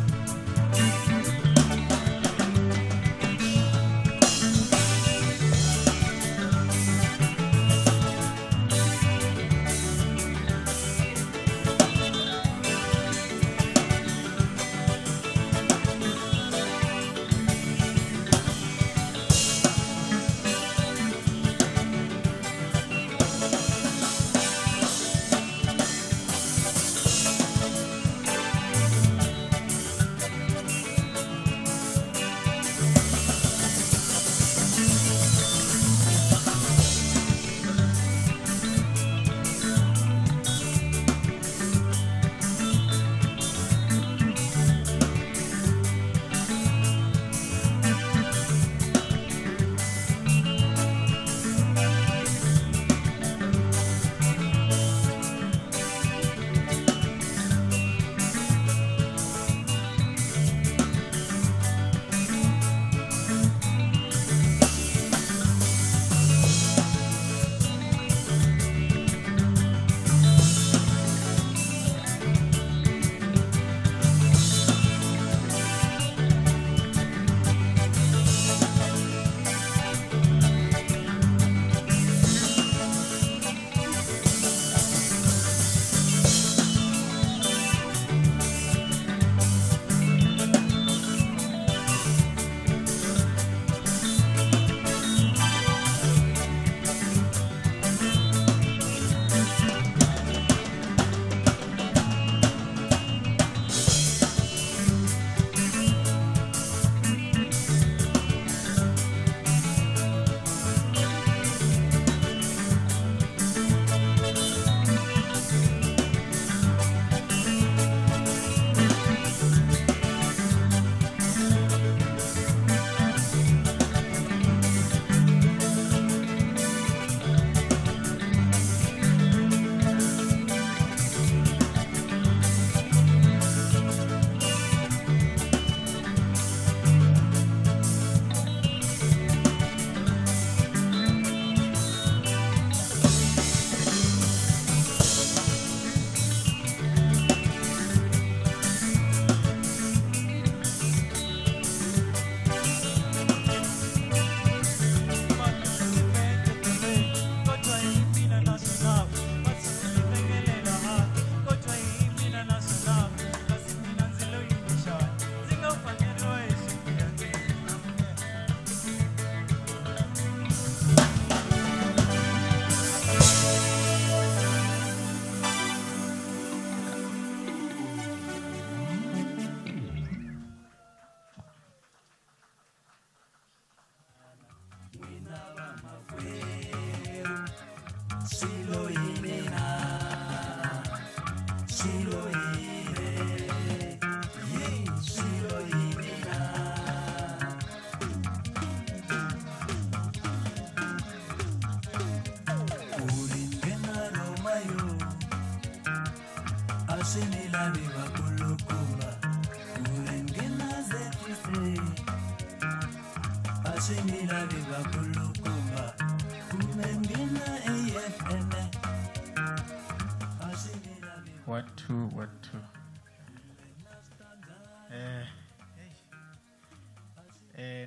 One, two, one, two.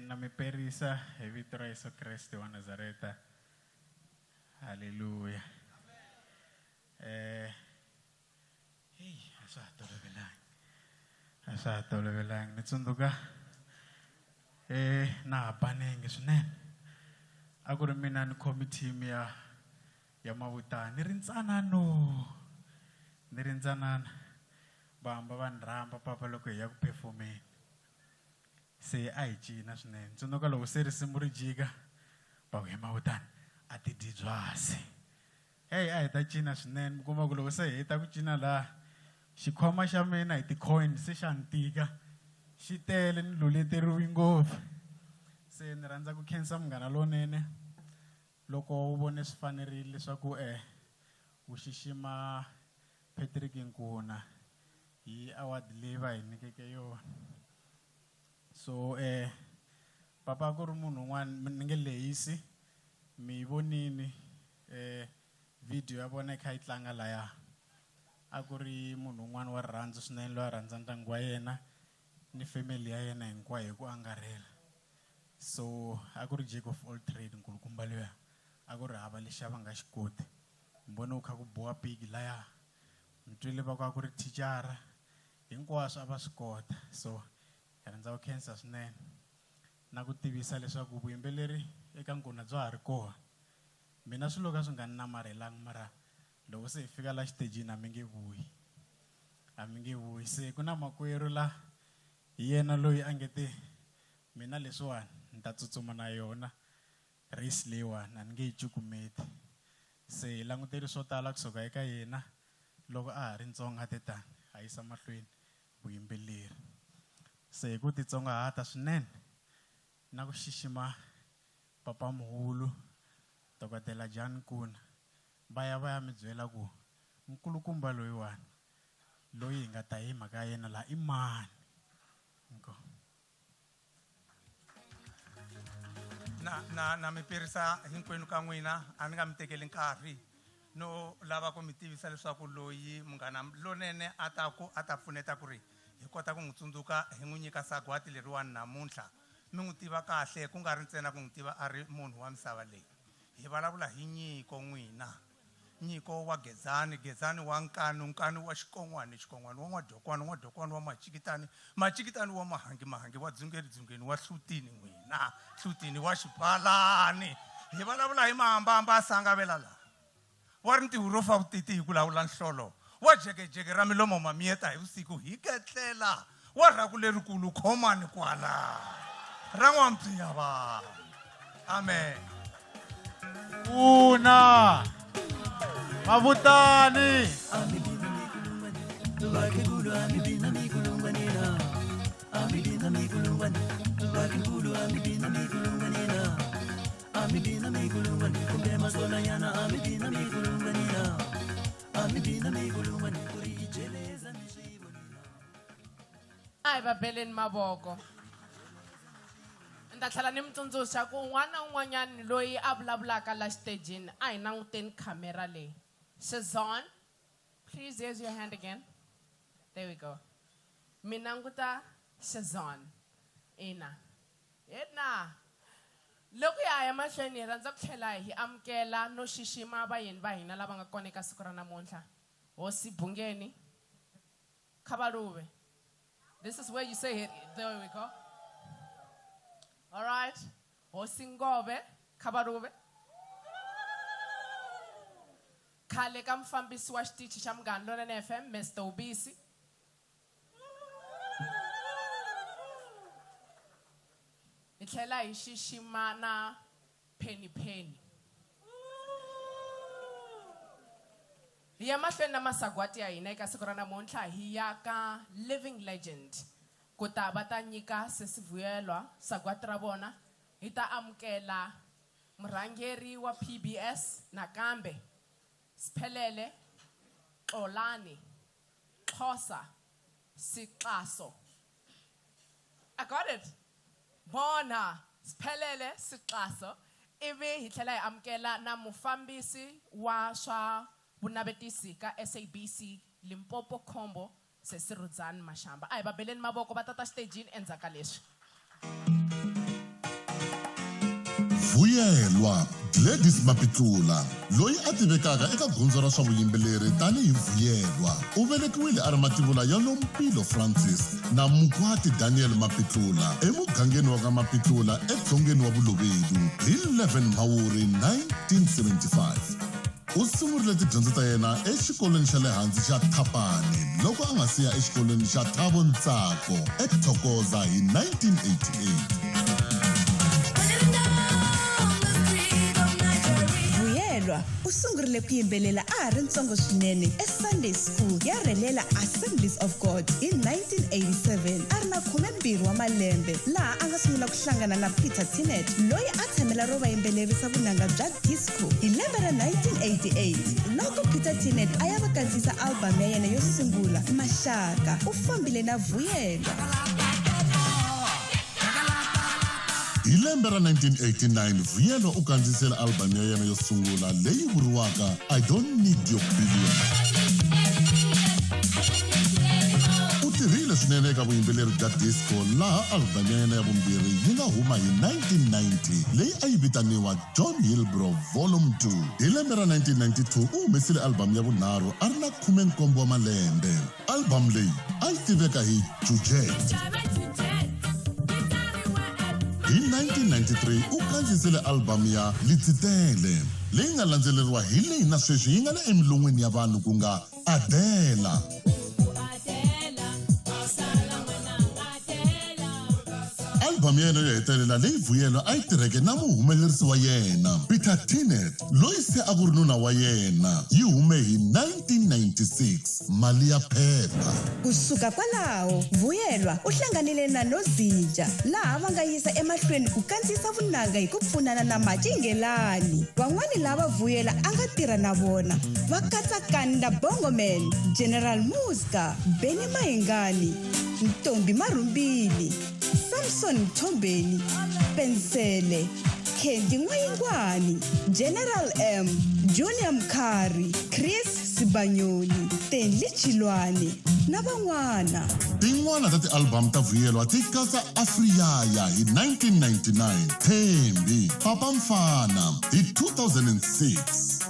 Na mi perisa hi vito ra Yesu Kreste wa Nazareta. Haleluya. Hey, a swa ha tolovelangi. A swa ha tolovelangi. Ni tsundzuka na ha banenge swinene. A ku ri mina ni khomi team ya Mavutani. Ni ri ntsanano. Ni ri ntsanana. Va hamba va ni rhamba papa loko hi ya ku performeni. Se a hi cina swinene. Tsundzuka loko se risimu ri jika, va ku he Mavutani, a ti dyi byasi. Hey, a hi ta cina swinene. Mi kuma ku loko se hi heta ku cina laha, xikhwama xa mina hi ti-coin se xa ni tika. Xi tele ni luleteriwi ngopfu. Se ni rhandza ku khensa munghana lonene loko wu vone swi fanerile leswaku wu xixima Patrick Nkuna hi award leyi va hi nyikeke yona. So papa ku ri munhu un'wana ni nge lehisi mi yi vonini video ya vona yi kha yi tlanga laya. A ku ri munhu un'wana wa rirhandzu swinene loyi a rhandza ndyangu wa yena ni family ya yena hinkwayo hi ku angarhela. So a ku ri jack of all trade nkulukumba luya, a ku ri hava lexi a va nga xi koti. Mi vone ku kha ku biwa piki laya, mi twile va ku a ku ri thicara, hinkwaswo a va swi kota. So hi rhandza ku khensa swinene na ku tivisa leswaku vuyimbeleri eka Nkuna bya ha ri kona. Mina swilo ka swi nga ni namarhelanga, mara loko se hi fika la xitejini a mi nge vuyi, a mi nge vuyi. Se ku na makwerhu la, hi yena loyi a nge te mina leswiwani ni ta tsutsuma na yona race leyiwani, a ni nge yi cukumeti. Se hi languteri swo tala kusuka eka yena loko a ha ri ntsongo a te tani a yisa mahlweni vuyimbeleri. Se hi ku titsongahata swinene na ku xixima papa muhulu Dokodela Jan Nkuna, va ya va ya mi byela ku nkulukumba loyiwani loyi hi nga ta hi mhaka ya yena laha i mani. Inkomu. Na, na, na mi pirisa hinkwenu ka n'wina, a ni nga mi tekeli nkarhi no lava ku mi tivisa leswaku loyi munghana lonene a ta ku a ta pfuneta ku ri hi kota ku n'wi tsundzuka hi n'wi nyika sagwati leriwani namuntlha. Mi n'wi tiva kahle, ku nga ri ntsena ku n'wi tiva a ri munhu wa misava leyi. Hi vulavula hi Nyiko n'wina. Nyiko wa Gezani, Gezani wa Nkanu, Nkanu wa Xikon'wani, Xikon'wani wa N'wadyokwana, N'wadyokwana wa Macikitani, Macikitani wa Mahangi, Mahangi wa Dzungeni, Dzungeni wa Hlutini n'wina, Hlutini wa Xibalani. Hi vulavula hi Mahambahamba a sangavela laha. Wa ri ntiho ro fa vutiti hi ku lawula nhlolo, wa jekejeke ra milomo mamiyeta hi vusiku hi ketlela, wa rhaku lerikulu khomani kwala ra n'wampfinya vanhu. Amen. Una Mavutani. A hi va beleni mavoko. Ni ta tlhela ni mi tsundzuxa ku un'wana na un'wanyana loyi a vulavulaka la xitejini a hi languteni khamera leyi. Shazon, please raise your hand again. There we go. Mi languta Shazon. Ina. Ina. Loko hi ya emahlweni hi rhandza ku tlhela hi amukela no xixima vayeni va hina lava nga kona eka siku ra namuntlha. Hosi Bungeni, Khabaluve. This is where you say it. There we go. All right. Hosi Ngove, Khabaluve. Khale ka mufambisi wa xitichi xa Munghana Lonene FM, Mister Ubisi. Hi tlhela hi xixima na Penny Penny. Hi ya mahlweni na masagwati ya hina eka siku ra namuntlha, hi ya ka Living Legend ku ta va ta nyika Sesi Vuyelwa sagwati ra vona. Hi ta amukela murhangeri wa PBS nakambe, Siphelele Xolani Xhosa Sixaso. I got it. Bona Siphelele Sixaso. Ivi hi tlhela hi amukela na mufambisi wa swa vunavetisi ka SABC Limpopo Combo, Sesi Rudzani Mashamba. A hi va beleni mavoko va tata xitejini endzhaku ka leswi. Vuyelwa Gladys Mapitlula, loyi a tivekaka eka gondzo ra swa vuyimbeleri tanihi Vuyelwa, u velekiwile a ri mativula ya Nompilo Francis na Mukwati Daniel Mapitlula emugangeni wa ka Mapitlula edzongeni wa Vulovedu hi 11 Mhawuri 1975. U sungurile tidyondzo ta yena exikolweni xa le hansi xa Thapane loko a nga si ya exikolweni xa Thabo Ntsako eThokoza hi 1988. Vuyelwa u sungurile ku yimbelela a ha ri ntsongo swinene eSunday School ya Rhelela Assemblies of God hi 1987 a ri na 12 wa malembe, laha a nga sungula ku hlangana na Peter Tinet loyi a tshamela ro va yimbelerisa vunanga bya disco. Hi lembe ra 1988 loko Peter Tinet a ya va kandziyisa album ya yena yo sungula Maxaka, u fambile na Vuyelwa. Hi lembe ra 1989 Vuyelwa u kandziyisele album ya yena yo sungula leyi vuriwaka I Don't Need Your Billion. U tirhile swinene eka vuyimbeleri bya disco laha album ya yena ya vumbirhi yi nga huma hi 1990 leyi a yi vitaniwa John Hillbrow Volume 2. Hi lembe ra 1992 u humesile album ya vunharhu a ri na 17 wa malembe. Album leyi a yi tiveka hi Jujet. Hi 1993 u kandziyisile album ya Litsitele leyi nga landzeleriwa hi leyi na sweswi yi nga le emilon'weni ya vanhu ku nga Adela. Album ya yena yo hetelela leyi Vuyelwa a yi tirheke na muhumelerisi wa yena Peter Tinet loyi se a ku ri nuna wa yena yi hume hi 1996 Mali ya phepha. Ku suka kwalaho, Vuyelwa u hlanganile na Nozinja laha va nga yisa emahlweni ku kandziyisa vunanga hi ku pfunana na Macingelani. Van'wani lava Vuyelwa a nga tirha na vona va katsa Kanda Bongoman, General Muzka, Benny Mayengani, Ntombi Marhumbini, Samson Mthombeni, Pensele, Candy N'wayingwani, General M, Junior Mkhari, Chris Sibanyoni, Tenli Chilwani na van'wana. Tin'wana ta ti-album ta Vuyelwa ti katsa Afriyaya hi 1999, Thembi, Papa Mfana hi 2006,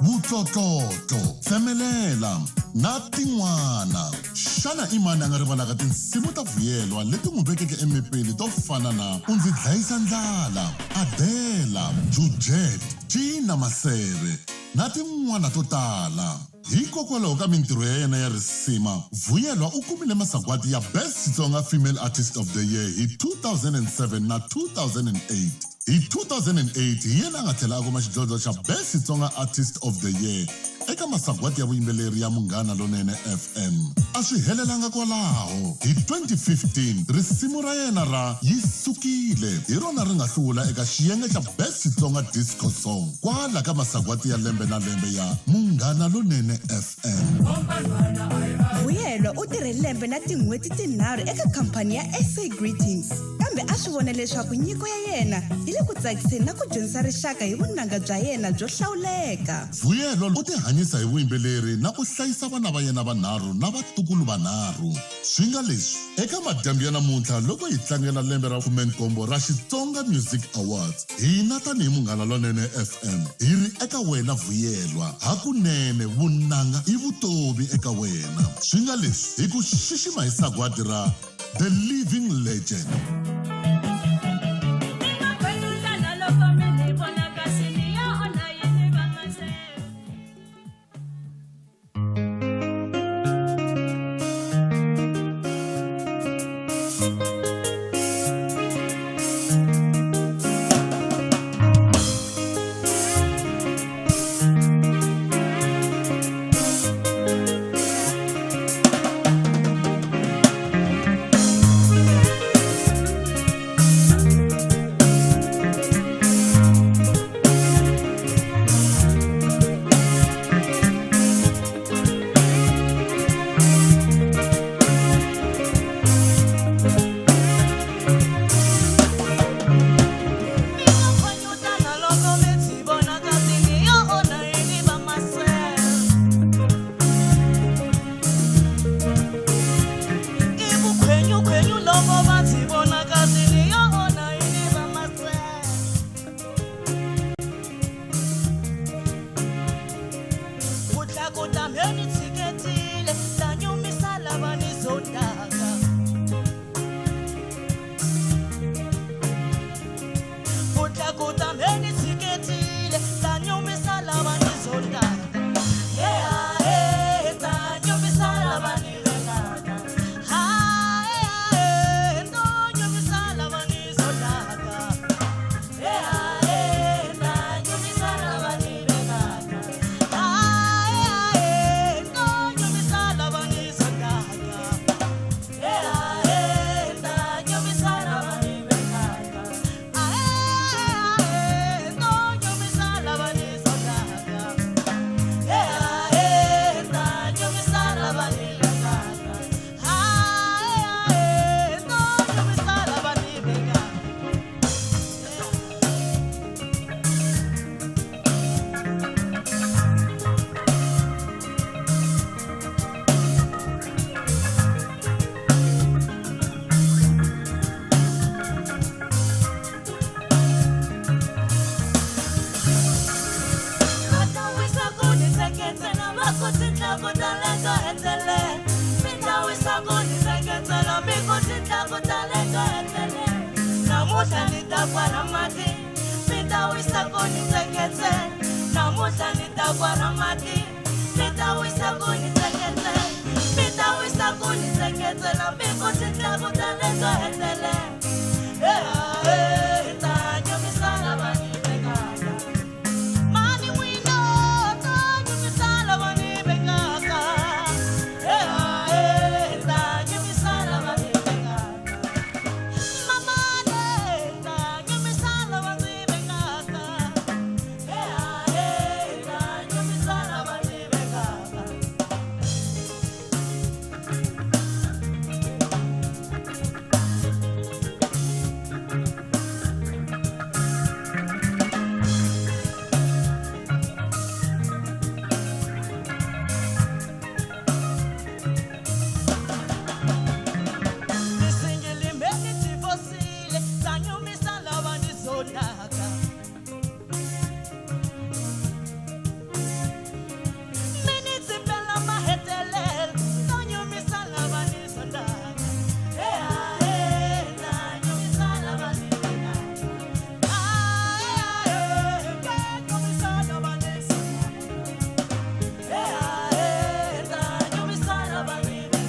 Vutlotlotlo, Tsemelela na tin'wana. Xana i mani a nga rivalaka tinsimu ta Vuyelwa leti n'wi vekeke emepeni to fana na U Ndzi Dlayisa Ndlala, Adela, Jujet, Cina Maseve na tin'wana to tala? Hikokwalaho ka mintirho ya yena ya risima, Vuyelwa u kumile masagwadi ya Best Xitsonga Female Artist of the Year hi 2007 na 2008. Hi 2008 hi yena a nga tlhela a kuma xidlodlo xa Best Xitsonga Artist of the Year eka masagwadi ya vuyimbeleri ya Munghana Lonene FM. A swi helelanga kwalaho, hi 2015 risimu ra yena ra Yi Sukile hi rona ri nga hlula eka xiyenge xa Best Xitsonga Disco Song kwala ka masagwadi ya lembe na lembe ya Munghana Lonene FM. Vuyelwa u tirhe lembe na tin'hweti tinharhu eka khampani ya SA Greetings. Kambe a swi vona leswaku nyiko ya yena yi le ku tsakiseni na ku dyondzisa rixaka hi vunanga bya yena byo hlawuleka. Vuyelwa u tihanyisa hi vuyimbeleri na ku hlayisa vana va yena vanharhu na vatukulu vanharhu. Swi nga leswi, eka madyambu ya namuntlha loko hi tlangela lembe ra khumenkombo ra Xitsonga Music Awards, hina tanihi Munghana Lonene FM hi ri eka wena Vuyelwa, hakunene vunanga i vutomi eka wena. Swi nga leswi, hi ku xixima hi sagwadi ra The Living Legend. Namuntlha ni ta kwara mati mi ta wisa ku ni tseketsela. Namuntlha ni ta kwara mati mi ta wisa ku ni tseketsela. Mi ta wisa ku ni tseketsela mi ku titlaku ta leto hetelela. Hey, ta nyumisa lava ni vengaka. Mani n'wina ta nyumisa lava ni vengaka. Hey, ta nyumisa lava ni vengaka. Mama ta nyumisa lava ni vengaka. Hey, ta nyumisa lava ni vengaka. Nisingilimbe nitivosile tanyumisa lava nizondaka. Minitsipela mahetelelo tanyumisa lava nizondaka. Hey, hey, tanyumisa lava nivengaka. Hey, tanyumisa lava nizondaka. Hey, hey, tanyumisa lava nivengaka.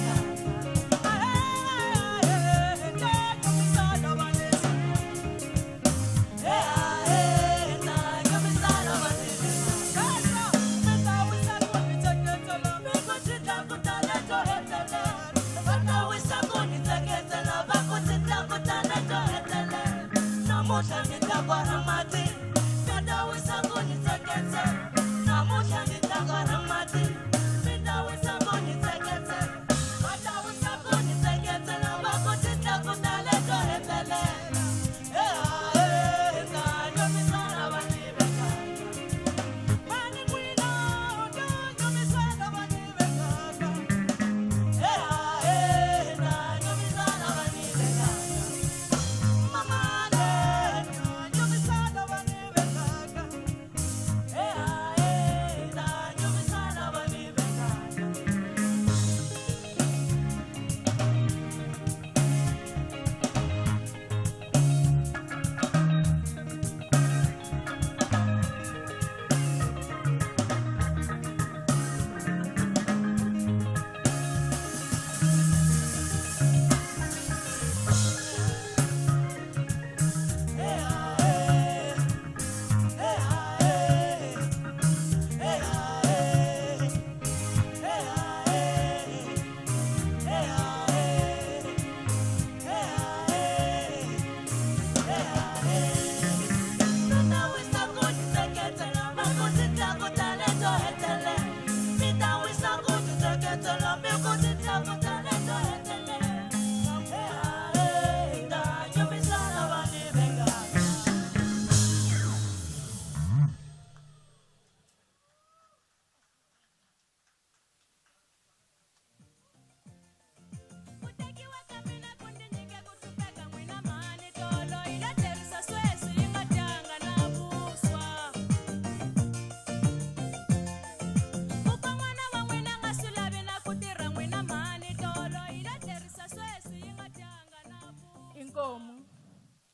Inkomu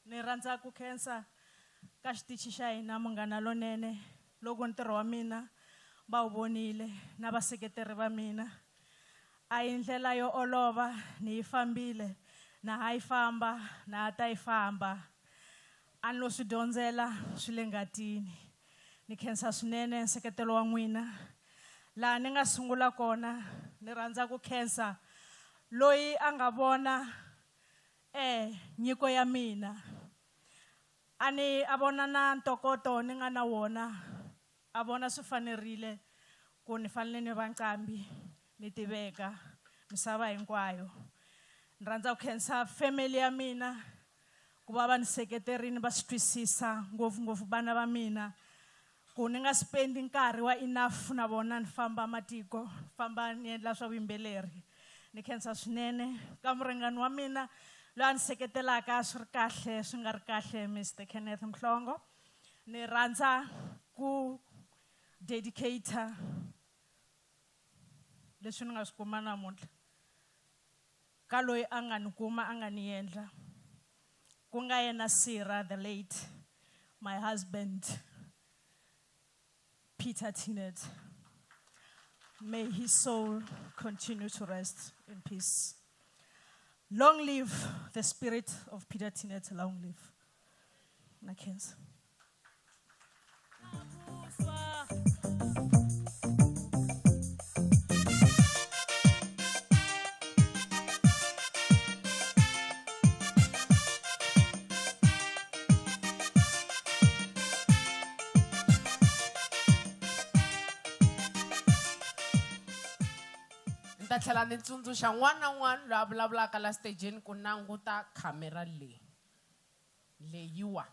ni rhandza ku khensa ka xitichi xa hina Munghana Lonene loko ntirho wa mina va wu vonile na vaseketeri va mina. A hi ndlela yo olova ni yi fambile na ha yi famba na ha ta yi famba. A ni lo swi dyondzela swi le ngatini. Ni khensa swinene nseketelo wa n'wina. Laha ni nga sungula kona ni rhandza ku khensa loyi a nga vona nyiko ya mina. A ni a vona na ntokoto ni nga na wona, a vona swi fanerile ku ni fanele ni va nqambi ni tiveka misava hinkwayo. Ni rhandza ku khensa family ya mina ku va va ni seketerini va swi twisisa ngopfungopfu vana va mina ku ni nga spendi nkarhi wa enough na vona ni famba matiko, ni famba ni endla swa vuyimbeleri. Ni khensa swinene ka muringani wa mina loyi a ni seketelaka swi ri kahle swi nga ri kahle, Mister Kenneth Mhlongo. Ni rhandza ku dedicate leswi ni nga swi kuma namuntlha ka loyi a nga ni kuma a nga ni endla, ku Ku nga yena Sira the late my husband Peter Tinet. May his soul continue to rest in peace. Long live the spirit of Peter Tinet, long live. Na khensa. Ni ta tlhela ni tsundzuxa n'wana na un'wana loyi a vulavulaka la stejeni ku languta khamera leyi leyiwa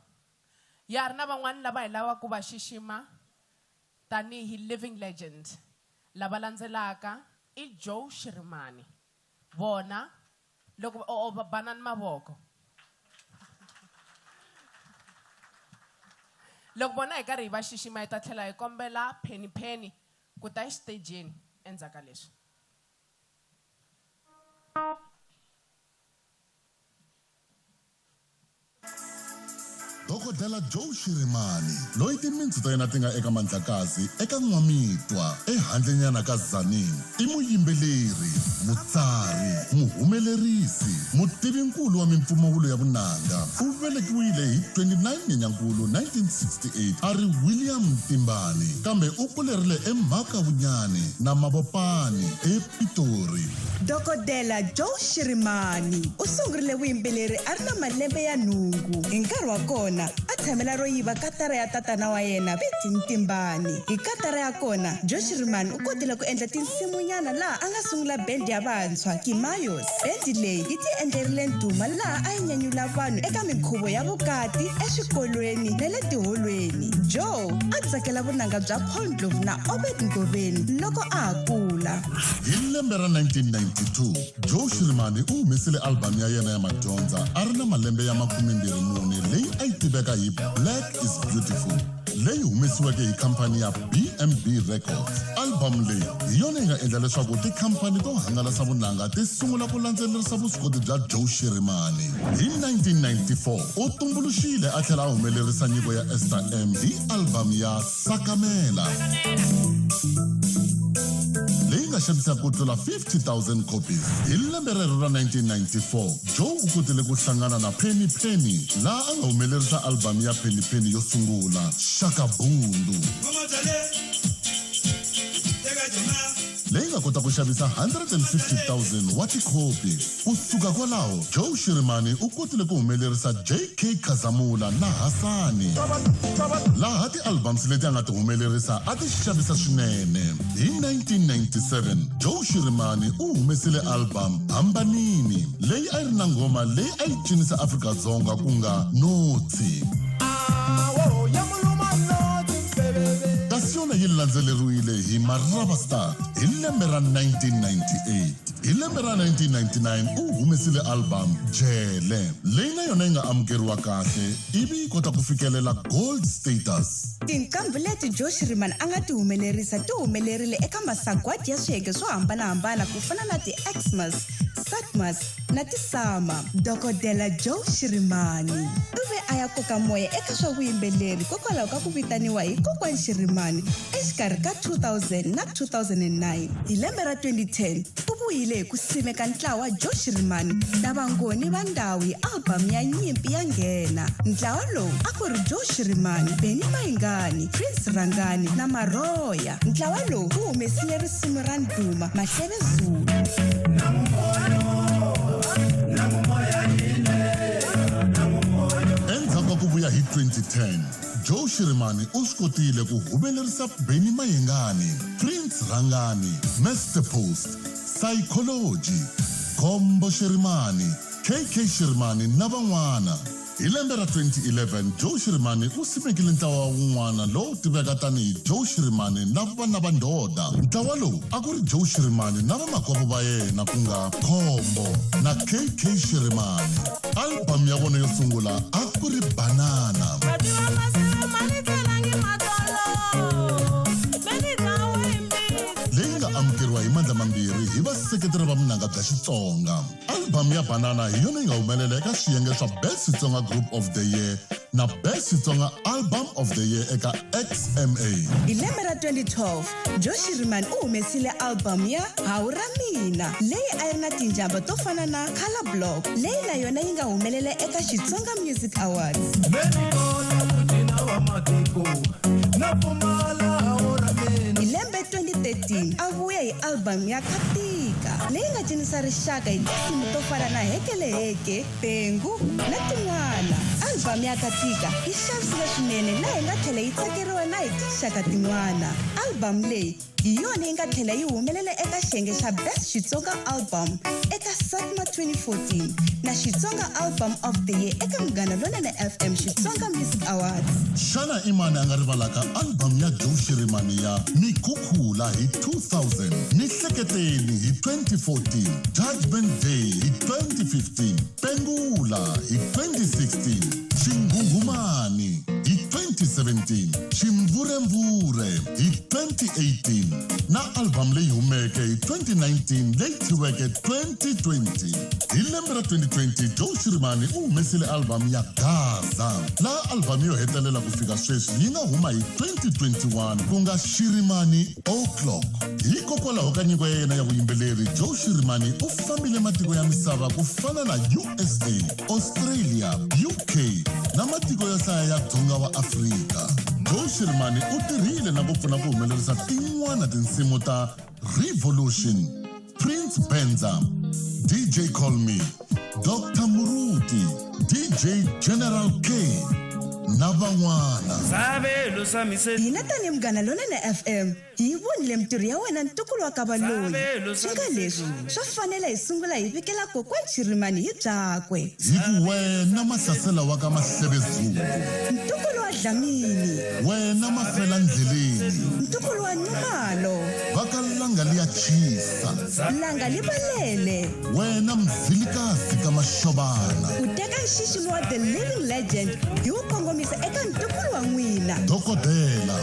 ya ri na van'wani lava hi lavaka ku va xixima tanihi living legend lava landzelaka i Joe Shirimani vona loko o va banani mavoko loko vona hi karhi hi va xixima hi ta tlhela hi kombela Penny Penny ku ta exitejini endzhaku ka leswi. Dokodela Joe Shirimani, loyi timintsu ta yena ti nga eka Mandlakazi eka N'wamitwa ehandlenyana ka Tzaneen, i muyimbeleri, mutsari, muhumelerisi, mutivinkulu wa mimpfumawulo ya vunanga. U velekiwile hi 29 Nyenyankulu 1968 a ri William Ntimbani, kambe u kulerile eMhakavunyani na Mabopani ePitori. Dokodela Joe Shirimani u sungurile vuyimbeleri a ri na malembe ya nhungu. Hi nkarhi wa kona, a tshamela ro yiva katara ya tatana wa yena, Pete Ntimbani. Hi katara ya kona, Joe Shirimani u kotile ku endla tinsimunyana laha a nga sungula bendi ya vantshwa, Kimayos. Bendi leyi yi tiendlerile ndhuma laha a yi nyanyula vanhu eka minkhuvo ya vukati, eswikolweni na le tiholweni. Joe a tsakela vunanga bya Paul Ndlovu na Obed Ngoveni loko a ha kula. Hi lembe ra 1992, Joe Shirimani u humesile album ya yena ya madyondza a ri na malembe ya 24 leyi a yi tiveka hi Black is Beautiful, leyi humesiweke hi khampani ya BMB Records. Album leyi hi yona yi nga endla leswaku tikhampani to hangalasa vunanga ti sungula ku landzelerisa vuswikoti bya Joe Shirimani. Hi 1994, u tumbuluxile a tlhela a humelerisa nyiko ya Esther M hi album ya Sakamela leyi nga xavisa ku tlula 50,000 copies. Hi lembe rero ra 1994, Joe u kotile ku hlangana na Penny Penny laha a nga humelerisa album ya Penny Penny yo sungula, Shaka Bundu, leyi nga kota ku xavisa 150,000 wa tikhopi. Ku suka kwalaho, Joe Shirimani u kotile ku humelerisa JK Khazamula na Hasani, laha ti-albums leti a nga ti humelerisa a ti xavisa swinene. Hi 1997, Joe Shirimani u humesile album Hambanini, leyi a yi ri na nghoma leyi a yi cinisa Afrika-Dzonga ku nga Notsi. Kasi yona yi landzeleriwile hi Marabastad hi lembe ra 1998. Hi lembe ra 1999 u humesile album Jele, leyi na yona yi nga amukeriwa kahle ivi yi kota ku fikelela gold status. Tinqambhi leti Joe Shirimani a nga ti humelerisa ti humelerile eka masagwadi ya swiyenge swo hambanahambana ku fana na ti-Xmas, Satmas na ti-SAMA. Dokodela Joe Shirimani u ve a ya koka moya eka swa vuyimbeleri kokwalaho ka ku vitaniwa hi Kokwani Shirimani exikarhi ka 2000 na 2009. Hi lembe ra 2010, u vuyile hi ku simeka ntlawa Joe Shirimani na Vangoni va Ndhawu hi albhamu ya Nyimpi ya Nghena. Ntlawa lowu a ku ri Joe Shirimani, Benny Mayengani, Prince Rhangani na Maroya. Ntlawa lowu wu humesile risimu ra ndhuma Mahleve Zulu. Endzhaku ka ku vuya hi 2010, Joe Shirimani u swi kotile ku humelerisa Benny Mayengani, Prince Rhangani, Mr Post, Sayicology, Khombo Shirimani, KK Shirimani na van'wana. Hi lembe ra 2011, Joe Shirimani u simekile ntlawa wun'wana lowu tiveka tanihi Joe Shirimani na Vana va Ndhoda. Ntlawa lowu a ku ri Joe Shirimani na vamakwavo va yena ku nga Khombo na KK Shirimani. Album ya vona yo sungula a ku ri Banana. Leyi nga amukeriwa hi mandla mambirhi hi vaseketeri. vayimbeleri va vunanga bya Xitsonga. Album ya Banana hi yona yi nga humelela eka swiyenge swa Best Xitsonga Group of the Year na Best Xitsonga Album of the Year eka XMA. Hi lembe ra 2012, Joe Shirimani u humesile album ya Hawu ra Mina leyi a yi ri na tinjamba to fana na Colour Block leyi na yona yi nga humelela eka Xitsonga Music Awards. Hi lembe 2013 a vuya hi album ya Katika leyi nga cinisa rixaka hi tinsimu to fana na Hekeleheke, Bengu na tin'wana. Album ya Katika yi xavisile swinene laha yi nga tlhela yi tsakeriwa na hi tinxaka tin'wana. Album leyi hi yona yi nga tlhela yi humelela eka xiyenge xa Best Xitsonga Album eka SATMA 2014 na Xitsonga Album of the Year eka Munghana Lonene FM Xitsonga Music Awards. Xana i mani a nga rivalaka album ya Joe Shirimani ya Mikhukhula hi 2000, Ni Hleketeni hi 2014, Judgement Day hi 2015, Pengula hi 2016, Xinghunghumani hi 2017, Ximvuremvure hi 2018 na album leyi humeke hi 2019 leyi thyiweke 2020. Hi lembe ra 2020 Joe Shirimani u humesile album ya Gaza, laha album yo hetelela ku fika sweswi yi nga huma hi 2021 ku nga Shirimani O'Clock. Hikokwalaho ka nyiko ya yena ya vuyimbeleri, Joe Shirimani u fambile matiko ya misava ku fana na USA, Australia, UK na matiko yo hlaya ya dzonga wa Afrika. Joe Shirimani u tirhile na ku pfuna ku humelerisa tin'wana tinsimu ta Revolution, Prince Benza, DJ Call Me, Dr. Muruti, DJ General K na van'wana. Hina tanihi Munghana Lonene FM hi yi vonile mintirho ya wena ntukulu wa ka Valoyi. Swi nga leswi swa fanela hi sungula hi vikela kokwani Shirimani hi byakwe. Hi ku wena Mahlasela wa ka Mahlebezulu. Ntukulu wa Dlamini. Wena Mafela Ndleleni. Ntukulu wa Nxumalo. Va ka Langa liya chisa. Langa li balele. Wena Mzilikazi ka Maxovana. Ku teka nxiximo wa The Living Legend hi wu kongomisa eka ntukulu wa n'wina. Dokodela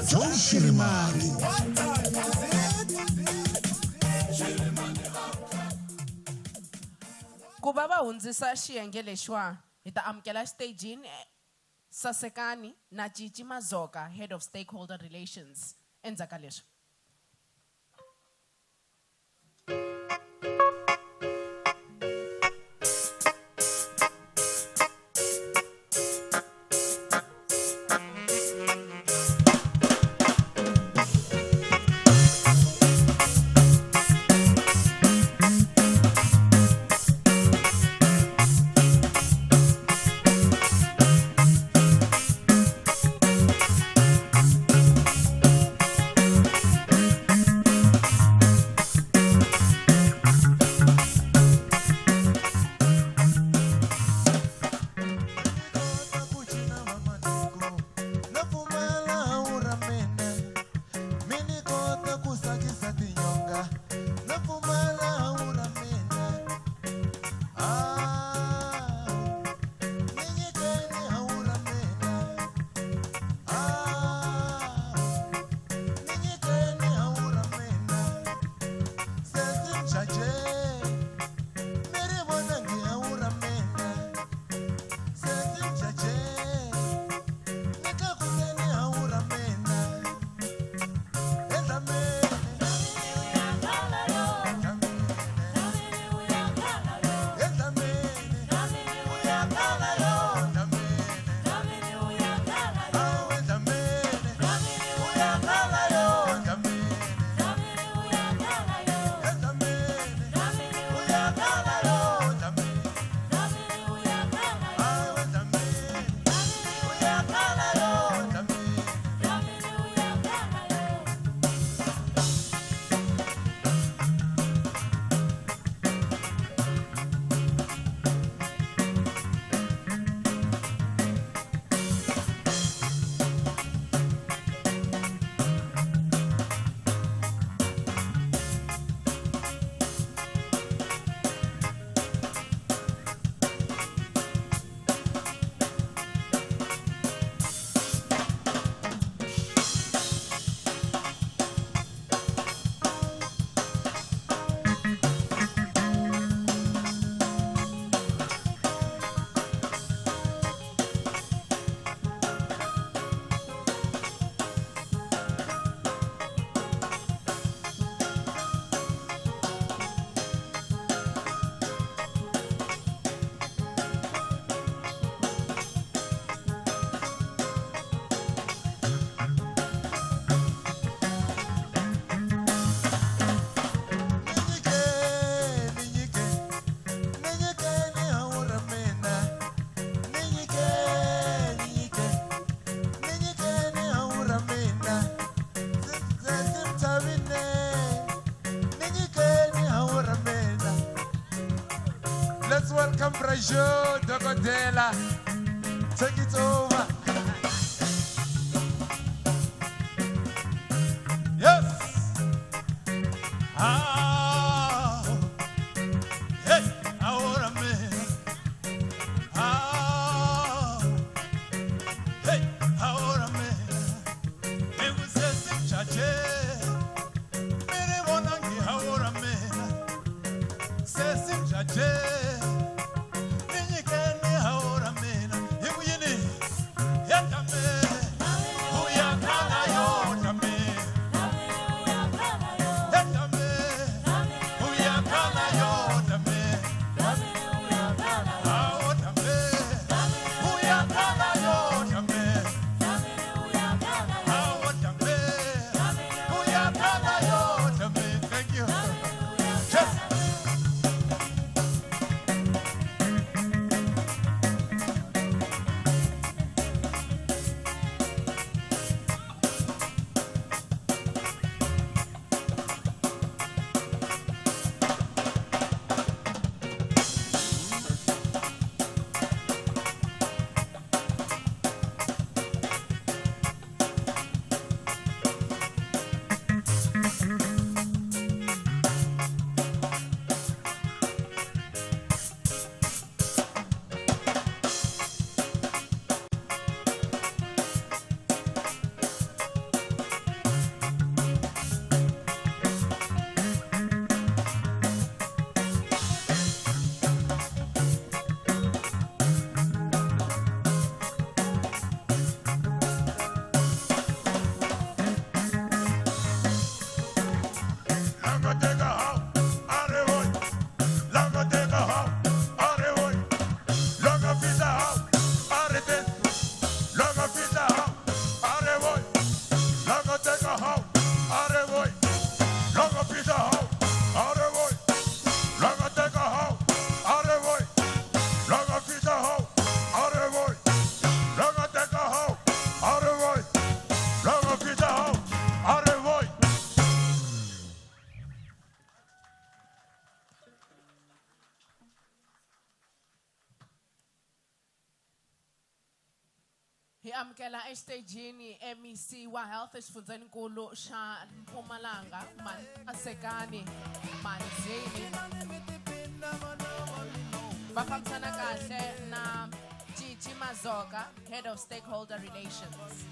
Joe Shirimani. Ku va va hundzisa xiyenge lexiwa, hi ta amukela xitejini Sasekani na Cici Mazoka, Head of Stakeholder Relations. Endzhaku ka leswi. Welcome Brajo Dokodela. Take it over. Yes. Ah. Hey, ahora me. Ah. Hey, ahora me. Me gusta ese chache. Mire bonangi ahora me. Sesi chache. Ninyikeni ahora mina. Ikuyini. Yatame. Uyakhala yotame. Yatame. Uyakhala yotame. Awotame. Uyakhala yotame. Awotame. Uyakhala yotame. Thank you. Just Hi amukela exitejini MEC wa Health exifundzeninkulu xa Mpumalanga Masekani Manzini. Va fambisana kahle na Gigi Mazoka, Head of Stakeholder Relations.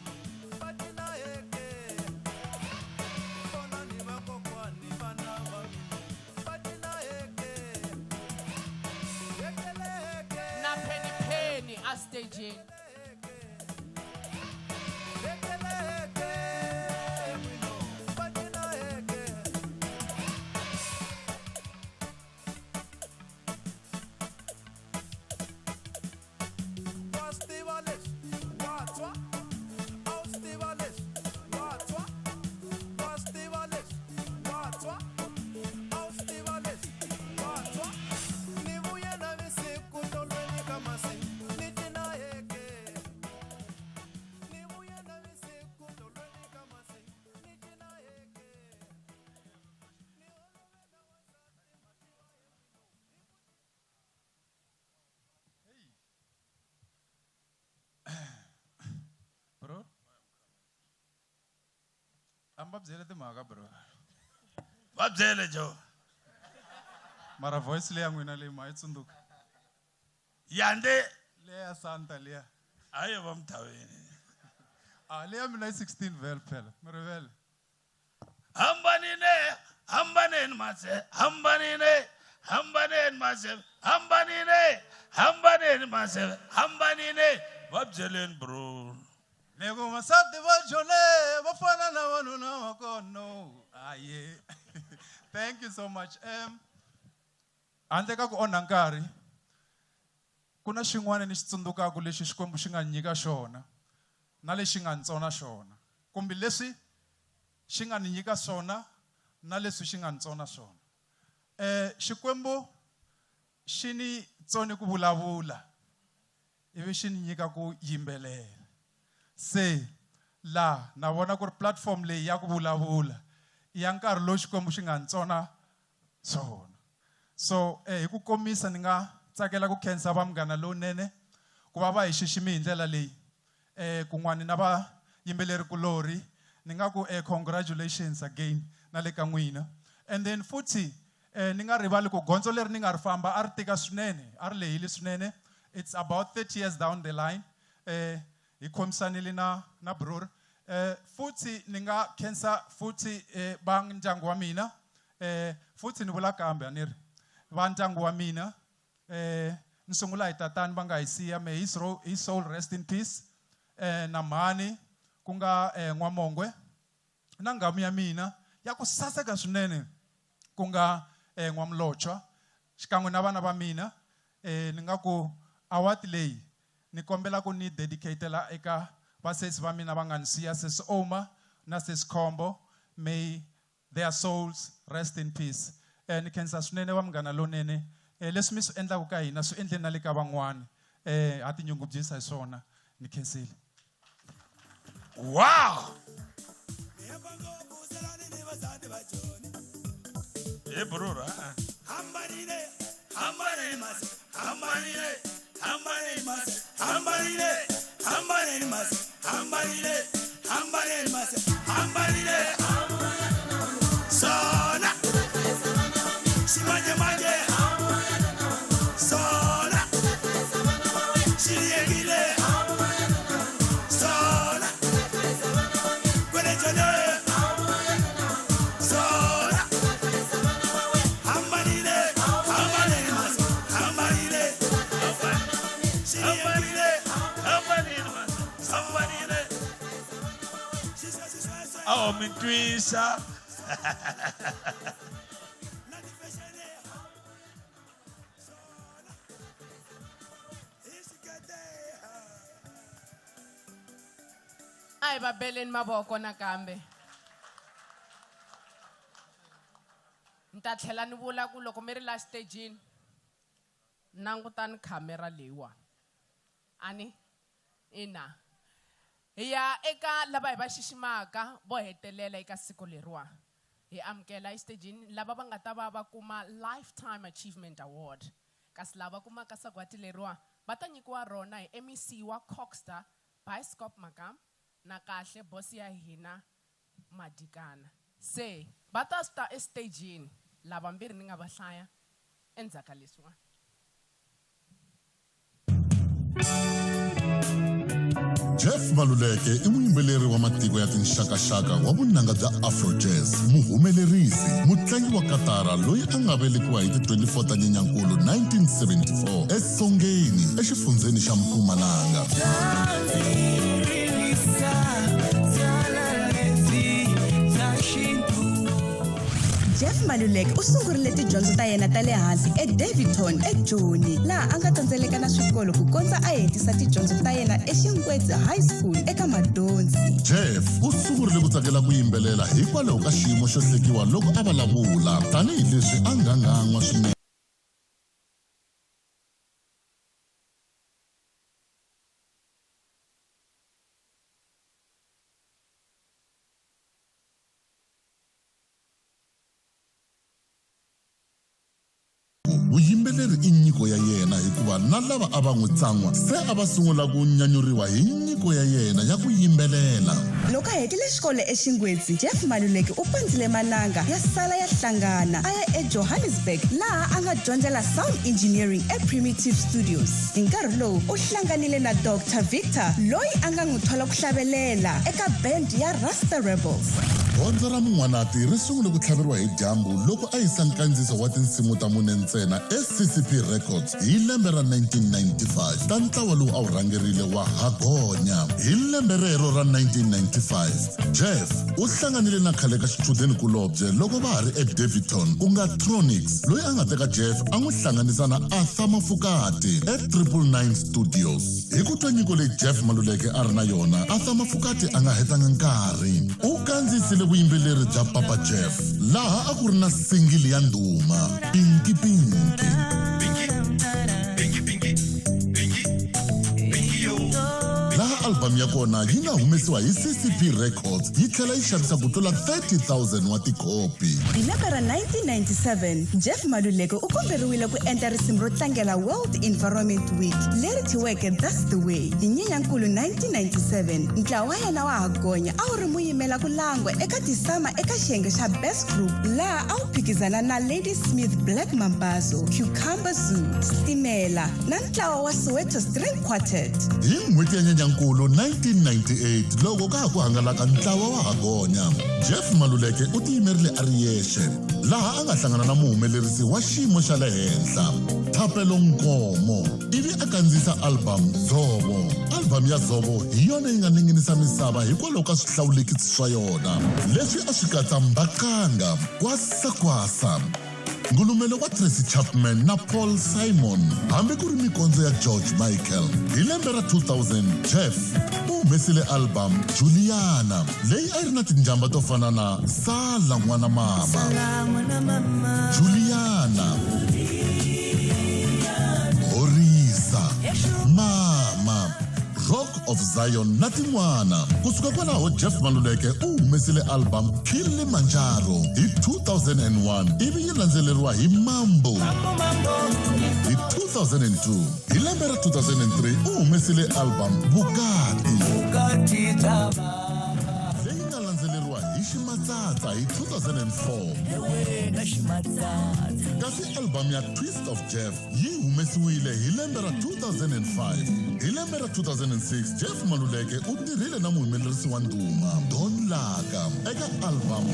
Na Penny Penny a staging. Bro? A mi va byele timhaka bro. Va byele Joe. Mara voice leya n'wina leyi ma yi tsundzuka. Yande. Leya Santa leya. A yo va muthaveni. A leya mina yi 16 vhele phela. Mi rivele. Hambanine, hambaneni mase, hambanine, hambaneni mase, hambanine, hambaneni mase, hambanine. Va byeleni bro. Loko vasati va jole va fana na vanuna va kona. Aye. Thank you so much. Handle ka ku onha nkarhi, ku na xin'wana ni xi tsundzukaka lexi Xikwembu xi nga nyika xona na lexi nga ntsona xona, kumbe leswi xi nga ni nyika swona na leswi xi nga ntsona swona. Xikwembu xi ni tsone ku vulavula ivi xi ni nyika ku yimbelela. Se la na vona ku ri platform leyi ya ku vulavula i ya nkarhi lowu Xikwembu xi nga ntsona swona. So hi ku komisa ni nga tsakela ku khensa va Munghana Lowunene ku va va hi xiximi hi ndlela leyi. Kun'wani na vayimbeleri kulorhi ni nga ku congratulations again na le ka n'wina. And then futhi ni nga rivali ku gondzo leri ni nga ri famba a ri tika swinene, a ri lehile swinene. It's about 30 years down the line. Hi khomisanile na bror. Futhi ni nga khensa futhi va ndyangu wa mina. Futhi ni vula kambe a ni ri va ndyangu wa mina. Ni sungula hi tatani va nga hi siya, may his soul rest in peace. Na mhani ku nga N'wamongwe na nghamu ya mina ya ku saseka swinene ku nga N'wamlochwa xikan'we na vana va mina. Ni nga ku award leyi ni kombela ku ni dedicatela eka vasesi va mina va nga ni siya, sesi Oma na sesi Khombo, may their souls rest in peace. Ni khensa swinene va Munghana Lowunene. Leswi mi swi endlaka ka hina swi endleni na le ka van'wani. Ha tinyungubyisa hi swona. Ni khensile. Wow! Hey, bro, ha? Hambanile, hambanile, mas, hambanile, hambanile, mas, hambanile, hambanile, mas, hambanile, hambanile, mas, hambanile. Sona, simanje manje, sona, siyekile, sona, kwele sona, hambanile, hambanile, mas, hambanile, siyekile, hambanile, mas, hambanile. Awu mi twisa. A hi va beleni mavoko nakambe. Ni ta tlhela ni vula ku loko mi ri la xitejini langutani khamera leyiwani. Ani ina hi ya eka lava hi va xiximaka vo hetelela eka siku leriwa. Hi amukela exitejini lava va nga ta va va kuma Lifetime Achievement Award. Kasi lava kumaka sagwati leriwa va ta nyikiwa rona hi MEC wa CoGHSTA Bioscope Makam na kahle bosi ya hina Madikana. Se va ta sta exitejini lavambirhi ni nga va hlaya endzhaku ka leswiwani. Jeff Maluleke i muyimbeleri wa matiko ya tinxakaxaka wa vunanga bya Afro Jazz, muhumelerisi, mutlangi wa katara loyi a nga velekiwa hi ti 24 ta Nyenyankulu 1974 eSongeni exifundzheni xa Mpumalanga. Jeff Maluleke u sungurile tidyondzo ta yena ta le hansi eDaveyton eJoni, laha a nga tsandzeleka na swikolo ku kondza a hetisa tidyondzo ta yena eXingwedzi High School eka Madonsi. Jeff u sungurile ku tsakela ku yimbelela hikwalaho ka xiyimo xo hlekiwa loko a vulavula, tanihileswi a nghanghan'wa swinene. Vuyimbeleri i nyiko ya yena hikuva na lava a va n'wi tsan'wa se a va sungula ku nyanyuriwa hi nyiko ya yena ya ku yimbelela. Loko a hetile xikolo eXingwedzi, Jeff Maluleke u pandzile mananga ya sala ya hlangana a ya eJohannesburg laha a nga dyondzela sound engineering ePrimitive Studios. Hi nkarhi lowu u hlanganile na Doctor Victor loyi a nga n'wi thola ku hlavelela eka band ya Rasta Rebels. Gondzo ra Mun'wanati ri sungule ku tlhaveriwa hi dyambu loko a yisa nkandziyiso wa tinsimu ta mune ntsena eCCP Records hi lembe ra 1995 ta ntlawa lowu a wu rhangerile wa Hagonya. Hi lembe rero ra 1995, Jeff u hlanganile na khale ka xichudeni-kulobye loko va ha ri eDaveyton ku nga Tronix loyi a nga teka Jeff a n'wi hlanganisa na Arthur Mafokate eTriple Nine Studios. Hi ku twa nyiko leyi Jeff Maluleke a ri na yona, Arthur Mafokate a nga hetanga nkarhi. U kandziyisile vuyimbeleri bya Papa Jeff laha a ku ri na singili ya ndhuma, Pinky Pinky. Laha album ya kona yi nga humesiwa hi CCP Records yi tlhela yi xavisa ku tlula 30,000 wa tikhopi. Hi lembe ra 1997, Jeff Maluleke u komberiwile ku endla risimu ro tlangela World Environment Week leri thyiweke That's the Way. Hi Nyenyankulu 1997, ntlawa wa yena wa Hagonya a wu ri muyimela ku langwa eka Tisama eka xiyenge xa Best Group laha a wu phikizana na Ladysmith Black Mambazo, Cucumber Zoo, Stimela na ntlawa wa Soweto String Quartet. Hi n'hweti ya Nyenyankulu 1998, loko ka ha ku hangalaka ntlawa wa Hagonya, Jeff Maluleke u tiyimerile a ri yexe, laha a nga hlangana na muhumelerisi wa xiyimo xa le henhla, Thapelo Nkomo, ivi a kandziyisa album Dzovo. Album ya Dzovo hi yona yi nga ninginisa misava hikwalaho ka swihlawulekisi swa yona, leswi a swi katsa Mbaqanga, Kwasa Kwasa, Ngulumelo wa Tracy Chapman na Paul Simon, hambi ku ri mikondzo ya George Michael. Hi lembe ra 2000, Jeff u humesile album Juliana, leyi a yi ri na tinjamba to fana na Sala N'wana Mama, Juliana, Horisa, Mama, Rock of Zion na tin'wana. Ku suka kwalaho Jeff Maluleke u humesile album Kilimanjaro hi 2001 ivi yi landzeleriwa hi Mambo hi 2002. Hi lembe ra 2003 u humesile album Vukati leyi nga landzeleriwa hi Ximatsatsa hi 2004. Kasi album ya Twist of Jeff yi humesiwile hi lembe ra 2005. Hi lembe ra 2006, Jeff Maluleke u tirhile na muhumelerisi wa ndhuma Don Laka eka album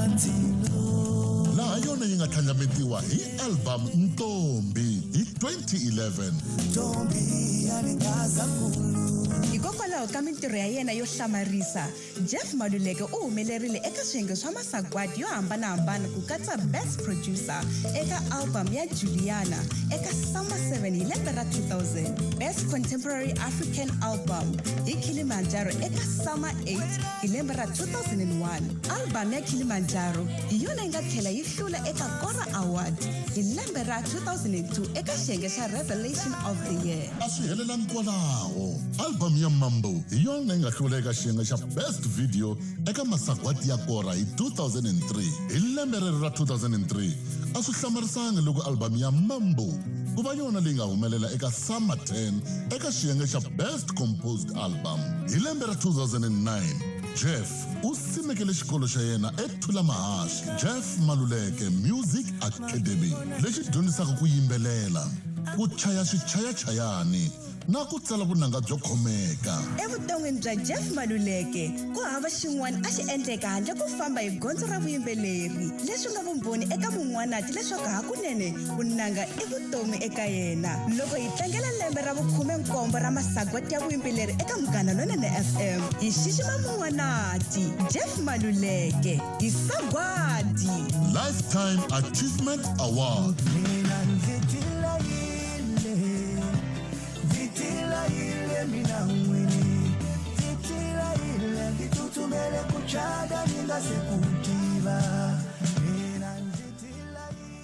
Ndzilo, laha yona yi nga tlhandlametiwa hi album Ntombi hi 2011. Hikokwalaho ka mintirho ya yena yo hlamarisa, Jeff Maluleke u humelerile eka swiyenge swa masagwadi yo hambanahambana ku katsa Best Producer eka album ya Juliana eka Sama 7 hi lembe ra 2000, Best Contemporary African Album hi Kilimanjaro eka Sama 8 hi lembe ra 2001. Album ya Kilimanjaro hi yona yi nga tlhela yi hlula eka Kora Award hi lembe ra 2002 eka xiyenge xa Revelation of the Year. A swi helelangi kwalaho, album ya Mambo hi yona yi nga hlula eka xiyenge xa Best Video eka masagwadi ya Kora hi 2003. Hi lembe rero ra 2003, a swi hlamarisanga loko album ya Mambo ku va yona leyi nga humelela eka Sama 10 eka xiyenge xa Best Composed Album. Hi lembe ra 2009, Jeff u simekele xikolo xa yena eThulamahashe, Jeff Maluleke Music Academy, lexi dyondzisaka ku yimbelela, ku chaya swichayachayani na ku tsala vunanga byo khomeka. Evuton'wini bya Jeff Maluleke, ku hava xin'wana a xi endleka handle ko famba hi gondzo ra vuyimbeleri, leswi nga vumbhoni eka mun'wanati leswaku hakunene vunanga i vutomi eka yena. Loko hi tlangela lembe ra vukhume-nkombo ra masagwadi ya vuyimbeleri eka Munghana Lonene FM, hi xixima mun'wanati, Jeff Maluleke, hi sagwadi. Lifetime Achievement Award. Mina ndzi tilayile, ndzi tilayile mina n'wini, ndzi tilayile ndzi tsutsumele ku chada ni nga se ku tiva. Mina ndzi tilayile.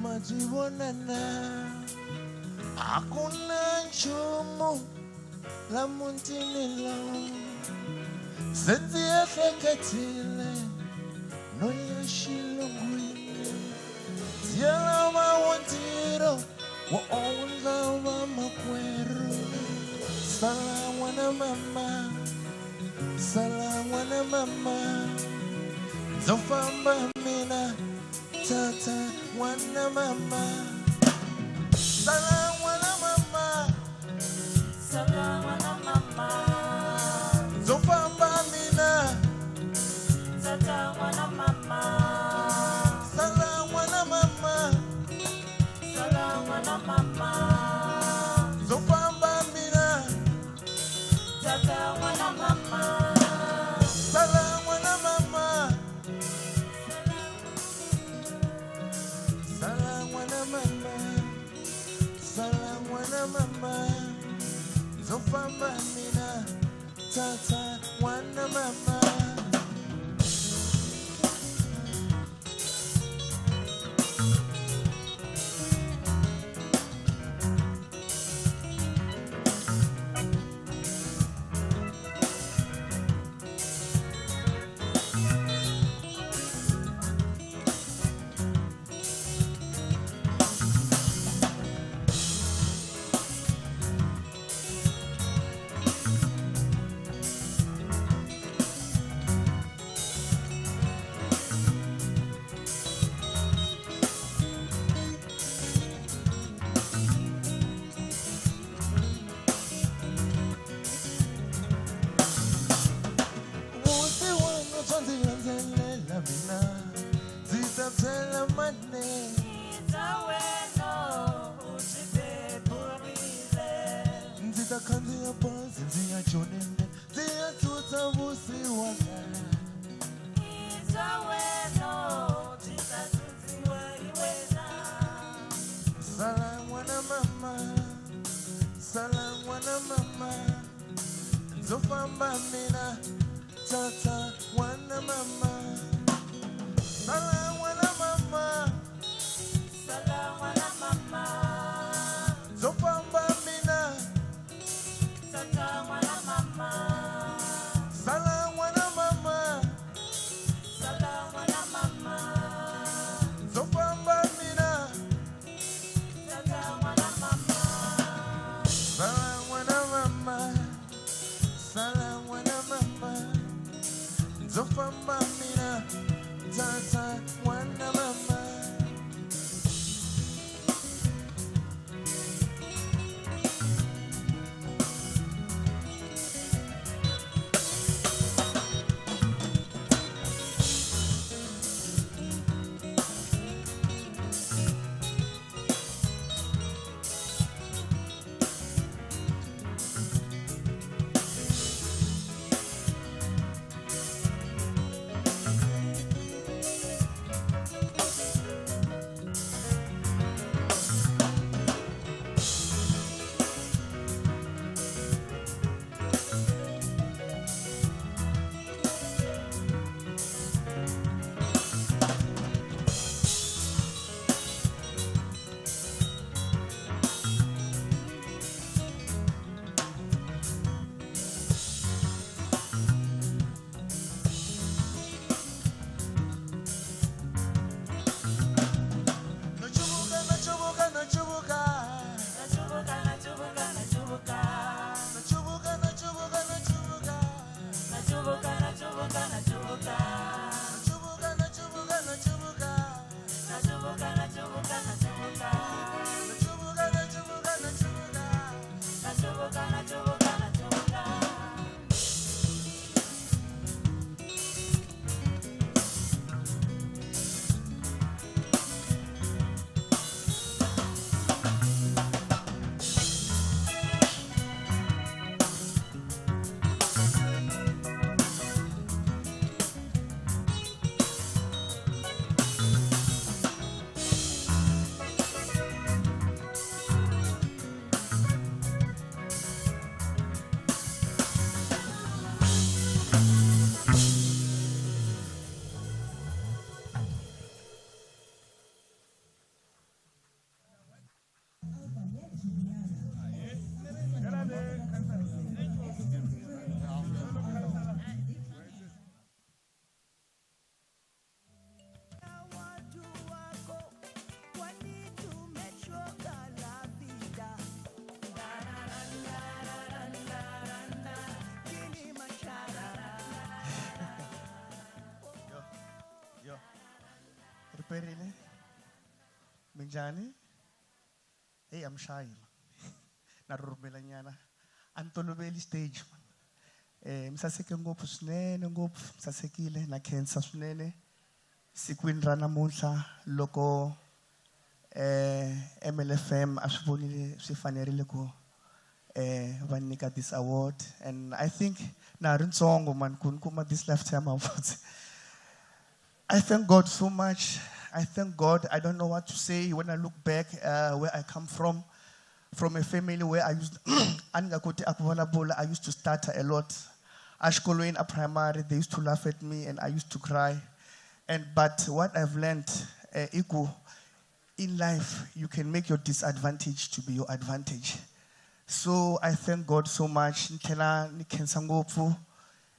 Ma byi vona na a ku na nchumu la mutini lowu se ndzi ehleketile no ya xilungwini ndzi ya lava wo ntirho wo ondla vamakwerhu sala n'wana mama sala n'wana mama ndzo famba mina tata n'wana mama sala n'wana mama Sala n'wana mama. famba mina Tata n'wana mama Sala n'wana mama Sala n'wana mama Ndzo famba mina Tata n'wana mama Sala n'wana mama Sala n'wana mama Sala n'wana mama Ndzo famba mina Tata n'wana mama Vusiwana bya ndzi landzelela mina ndzi ta byela mane Bya wena u byi beburile ndzi ta khandziya bazi ndzi ya jonene ndzi ya tsutsa vusiwana Bya wena byi ta tshutsiwa hi wena Sala n'wana mama Sala n'wana mama Ndzo famba mina Tata n'wana mama Sala n'wana mama Sala n'wana mama Ndzo famba mina Tata n'wana mama Sala n'wana mama Sala n'wana mama Ndzo famba mina Tata n'wana mama Sala n'wana mama Sala n'wana mama Ndzo famba mina Tata n'wana mama Nochubuka nochubuka nochubuka Nachubuka nachubuka nachubuka Nochubuka nochubuka nochubuka Nachubuka nachubuka nachubuka Nochubuka nochubuka nochubuka Nachubuka nachubuka nachubuka Nochubuka nochubuka nochubuka Nachubuka nachubuka nachubuka Yo, riperile minjhani hey I'm shy man. Na rhurhumelanyana a ni toloveli stage man. Mi saseke ngopfu swinene ngopfu, mi sasekile na khensa swinene. Sikwini ra namuntlha loko MLFM a swi vonile swi fanerile ku va nyika this award, and I think na ha ri ntsongo man ku ni kuma this lifetime awards. I thank God so much. I thank God. I don't know what to say when I look back where I come from, from a family where I used a ni nga koti a ku vulavula, I used to stutter a lot. Exikolweni a primary, they used to laugh at me and I used to cry. But what I've learned i ku in life you can make your disadvantage to be your advantage. So I thank God so much. Ni tlhela ni khensa ngopfu.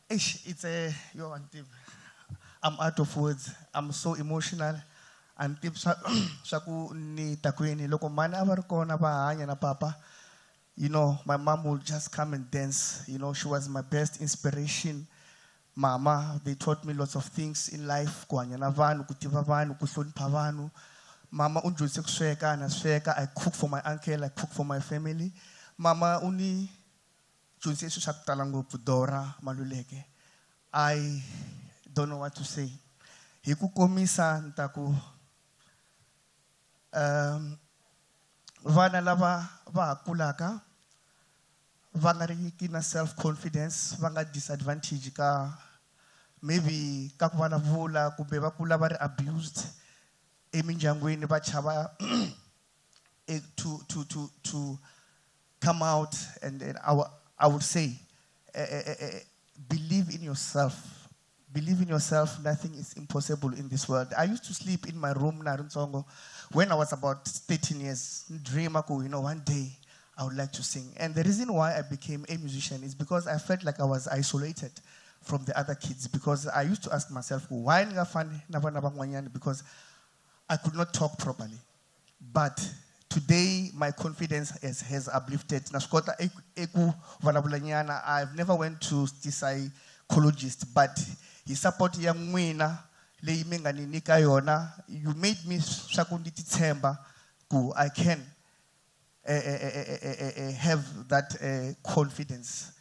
Eish, it's a yo antivi. I'm out of words. I'm so emotional. A ni tivi swa ku ni ta kwini. Loko mhani a va ri kona va hanya na papa, my mom would just come and dance. She was my best inspiration. Mama, they taught me lots of things in life. Ku hanya na vanhu, ku tiva vanhu, ku hlonipha vanhu. Mama u dyondzise ku sweka, na sweka. I cook for my uncle, I cook for my family. Mama u ni dyondzise swilo swa ku tala ngopfu, Dora Maluleke. I don't know what to say. Hi ku komisa ni ta ku, vana lava va ha kulaka va nga ri ki na self confidence, va nga disadvantage ka maybe ka ku vulavula kumbe va kula va ri abused emindyangwini, va chava to come out, and I would say, believe in yourself. Believe in yourself. Nothing is impossible in this world. I used to sleep in my room, Naruntsongo, when I was about 13 years. Dream, one day I would like to sing. And the reason why I became a musician is because I felt like I was isolated from the other kids, because I used to ask myself, why nga fani na vana van'wanyana? Because I could not talk properly. But today, my confidence has uplifted. Na swi kota eku vulavulanyana. I've never went to the psychologist, but hi support ya n'wina leyi mi nga ni nyika yona, you made me swa ku ni titshemba ku I can have that confidence.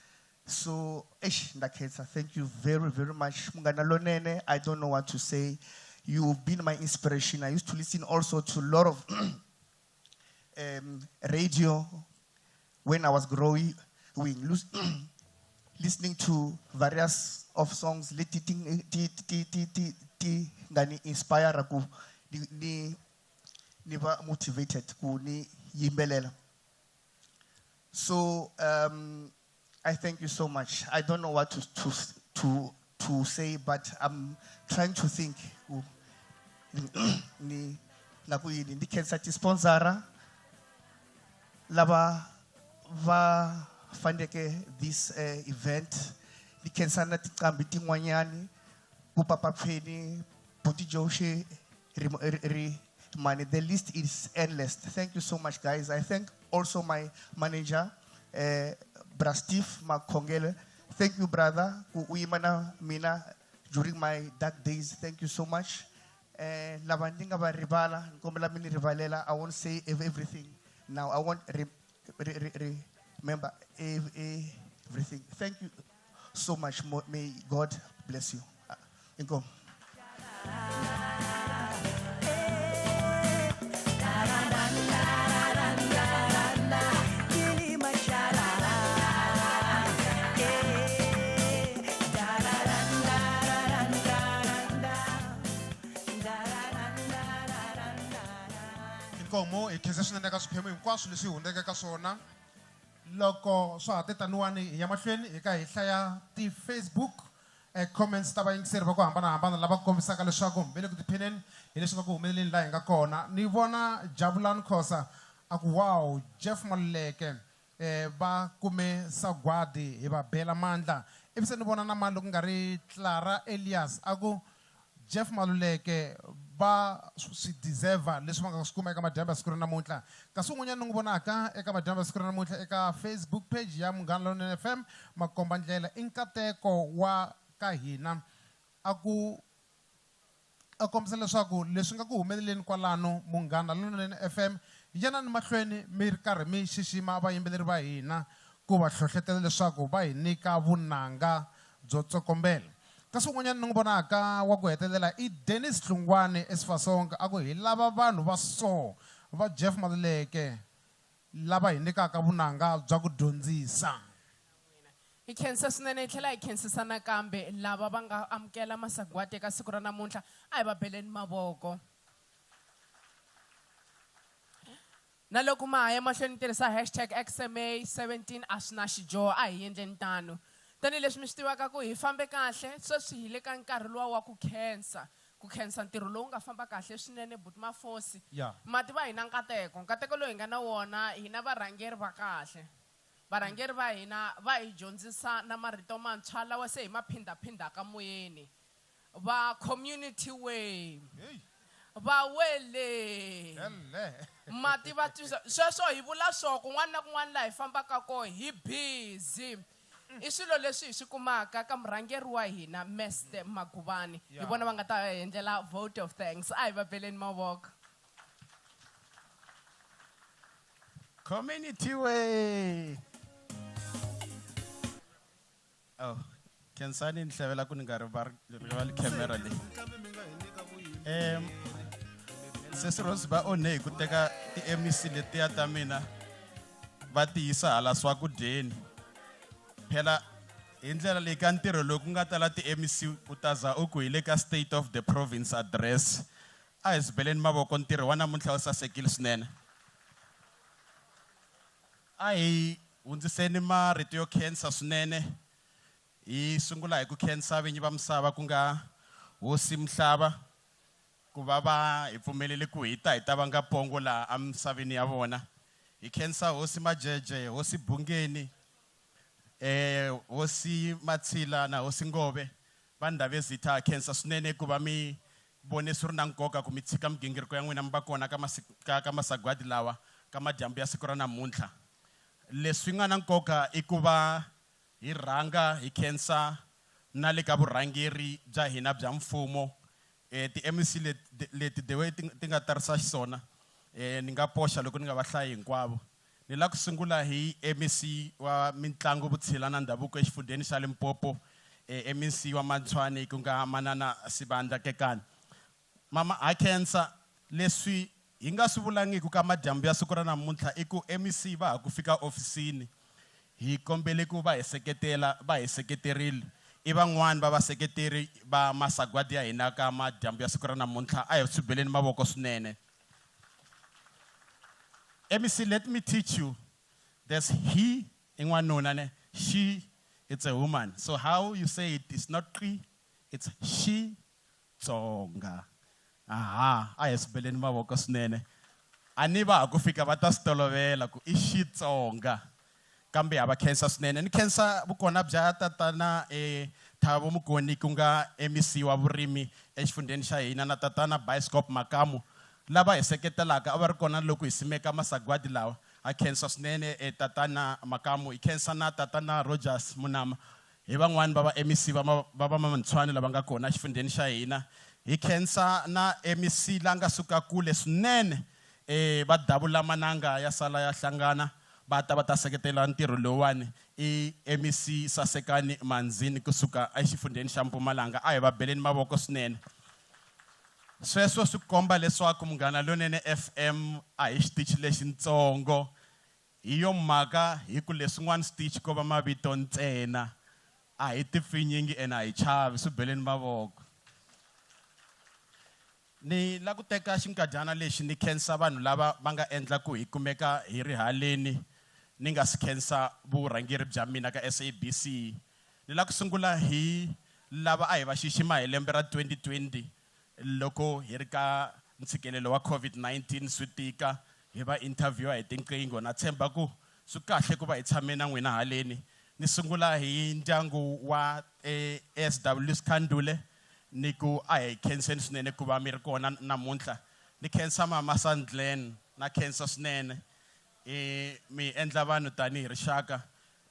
So, eish, Ndakhetsa, thank you very, very much. Munghana Lonene, I don't know what to say. You've been my inspiration. I used to listen also to a lot of radio when I was growing, listening to various of songs leti ti ti ti ti ti nga ni inspire ku ni ni va motivated ku ni yimbelela. So I thank you so much. I don't know what to say, but I'm trying to think. Ku ni na ku yini? Ni khensa ti-sponsora lava va fundeke this event. Ni khensa na tinqambi tin'wanyani, ku Papa Pheni, Buti Joshi, Rimani. The list is endless. Thank you so much, guys. I thank also my manager, Brastif Makongele. Thank you, brother. Ku u yima na mina during my dark days. Thank you so much. Lava ni nga va rivala, ni kombela mi ni rivalela. I won't say everything now. I won't remember everything. Thank you so much. May God bless you. Inkomu. Inkomu, hi khensa swinene ka swiphemu hinkwaswo leswi hi hundzeke ka swona. Loko swa ha te taniwani hi ya mahlweni hi ka hi hlaya ti-Facebook comments ta vayingiseri va ku hambanahambana lava kombisaka leswaku va le ku tiphineni hi leswi nga ku humeleleni laha hi nga kona. Ni vona Jabulani Khosa a ku wow, Jeff Maluleke va kume sagwadi hi va bela mandla. Ivi se ni vona na mani loko ku nga ri Clara Elias a ku Jeff Maluleke va swi deserve leswi va nga swi kuma eka madyambu ya siku ra namuntlha. Kasi un'wanyana ni n'wi vonaka eka madyambu ya siku ra namuntlha eka Facebook page ya Munghana Lonene FM, Makomba Ndlela i nkateko wa ka hina. A ku a kombisa leswaku leswi nga ku humeleleni kwalano Munghana Lonene FM, yanani mahlweni mi ri karhi mi xixima vayimbeleri va hina. ku va hlohletela leswaku va hi nyika vunanga byo tsokombela. Kasi un'wanyana ni n'wi vonaka wa ku hetelela i Dennis Hlungwani eSifasonga a ku hi lava vanhu va so va Jeff Maluleke lava hi nyikaka vunanga bya ku dyondzisa. Hi khensa swinene hi tlhela hi khensisa nakambe lava va nga amukela masagwadi eka siku ra namuntlha a hi va beleni mavoko. Na loko ma ha ya mahlweni mi tirhisa hashtag XMA17 a swi na xidyoho a hi endleni tano. Tanihileswi mi swi tivaka ku hi fambe kahle sweswi hi le ka nkarhi luwa wa ku khensa ku khensa ntirho lowu nga famba kahle swinene buti Mafosi. Ma tiva hi na nkateko nkateko lowu hi nga na wona hi na varhangeri va kahle. Varhangeri va hina va hi dyondzisa na marito mantshwa lawa se hi ma phindhaphindhaka moyeni. Va community way. Va wele. Ma tiva sweswo hi vula swo kun'wana na kun'wana laha hi fambaka koho hi busy. I swilo leswi hi swi kumaka ka murhangeri wa hina Mr Magubane. Hi vona va nga ta hi endlela vote of thanks. A hi va beleni mavoko. Community way. Oh, Khensani ni hlevela ku ni nga rivali camera leyi. Sesi Rose va onhe hi ku teka ti-MEC letiya ta mina va ti yisa hala swakudyeni. Phela hi ndlela leyi ka ntirho lowu ku nga tala ti-MEC u ta za u ku hi le ka State of the Province address. A hi swi beleni mavoko ntirho wa namuntlha wu sasekile swinene. A hi hundziseni marito yo khensa swinene. Hi sungula hi ku khensa vinyi va misava ku nga Hosi Mhlaba ku va va hi pfumelele ku hi ta hi ta vanga pongo laha emisaveni ya vona. Hi khensa Hosi Majeje, Hosi Bungeni, Hosi Matshila na Hosi Ngove va Ndhavezitha. Ha khensa swinene ku va mi vone swi ri na nkoka ku mi tshika migingiriko ya n'wina mi va kona ka ka, ka masagwadi lawa ka madyambu ya siku ra namuntlha. Leswi nga na nkoka i ku va hi rhanga hi khensa na le ka vurhangeri bya hina bya mfumo. Ti-MEC leti, leti the way ti, ti nga tarisa xiswona, ni nga poxa loko ni nga va hlayi hinkwavo. Ni lava ku sungula hi MEC wa mitlangu, vutshila na ndhavuko exifundzheni xa Limpopo, MEC wa Mantshwani ku nga Manana Sibanda Kekana. Mama, ha khensa. Leswi hi nga swi vulangiki ka madyambu ya siku ra namuntlha i ku MEC va ha ku fika ofisini, hi kombele ku va hi seketela, va hi seketerile. I van'wani va vaseketeri va masagwadi ya hina ka madyambu ya siku ra namuntlha. A hi swi beleni mavoko swinene. MEC, let me teach you. There's he, i n'wanuna ne? She, it's a woman. So how you say it, it's not qi, it's she, Tsonga. Aha, a hi swi beleni mavoko swinene. A ni va ha ku fika va ta swi tolovela ku i Xitsonga. Kambe ha va khensa swinene. Ni khensa vukona bya tatana Thabo Mokone ku nga MEC wa vurimi exifundzheni xa hina na tatana Bioscope Makamu lava hi seketelaka a va ri kona loko hi simeka masagwadi lawa. Ha khensa swinene tatana Makamu. Hi khensa na tatana Rogers Munama hi van'wani va va MEC va va va Mantshwani lava nga kona exifundzheni xa hina. Hi khensa na MEC la nga suka kule swinene va davula mananga ya sala ya hlangana va ta va ta seketela ntirho lowuwani i MEC Sasekani Manzini kusuka exifundzheni xa Mpumalanga. A hi va beleni mavoko swinene. Sweswo swi komba leswaku Munghana Lonene FM a hi xitichi lexintsongo. Hi yo mhaka hi ku leswin'wana switichi ko va mavito ntsena. A hi tipfinyingi ene a hi chavi, swi beleni mavoko. Ni la ku teka xinkadyana lexi ni khensa vanhu lava va nga endla ku hi kumeka hi ri haleni ni nga si khensa vurhangeri bya mina ka SABC. Ni la ku sungula hi lava a hi va xixima hi lembe ra 2020 loko hi ri ka ntshikelelo wa COVID-19 swi tika hi va interview hi tinqingho. Na tshemba ku swi kahle ku va hi tshame na n'wina haleni. Ni sungula hi ndyangu wa SW Sikhandule ni ku a hi khenseni swinene ku va mi ri kona namuntlha. Ni khensa mama Sandlen, na khensa swinene. Mi endla vanhu tanihi rixaka.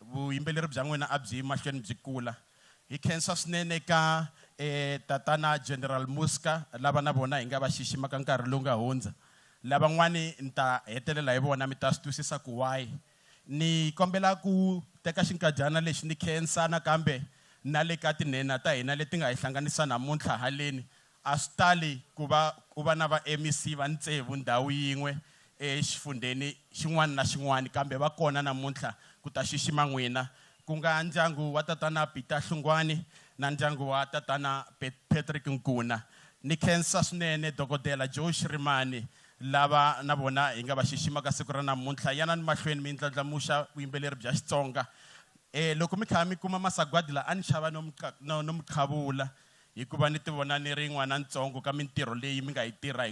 Vuyimbeleri bya n'wina a byi yi mahlweni byi kula. Hi khensa swinene ka tatana General Muska lava na vona hi nga va xixima ka nkarhi lowu nga hundza. Lavan'wani ni ta hetelela hi vona mi ta swi twisisa ku why. Ni kombela ku teka xinkadyana lexi ni khensa nakambe na le ka tinhenha ta hina leti nga hi hlanganisa namuntlha haleni. A swi tali ku va ku va na va MEC va tsevu ndhawu yin'we exifundeni xin'wana na xin'wana, kambe va kona namuntlha ku ta xixima n'wina, ku nga ndyangu wa tatana Peter Hlungwani na ndyangu wa tatana Patrick Nkuna. Ni khensa swinene dokodela Joe Shirimani, lava na vona hi nga va xixima ka siku ra namuntlha. Yanani mahlweni mi ndlandlamuxa vuyimbeleri bya Xitsonga. Loko mi kha mi kuma masagwadi la, a ni xava no no mi qhavula, hikuva ni ti vona ni ri n'wana ntsongo ka mintirho leyi mi nga yi tirha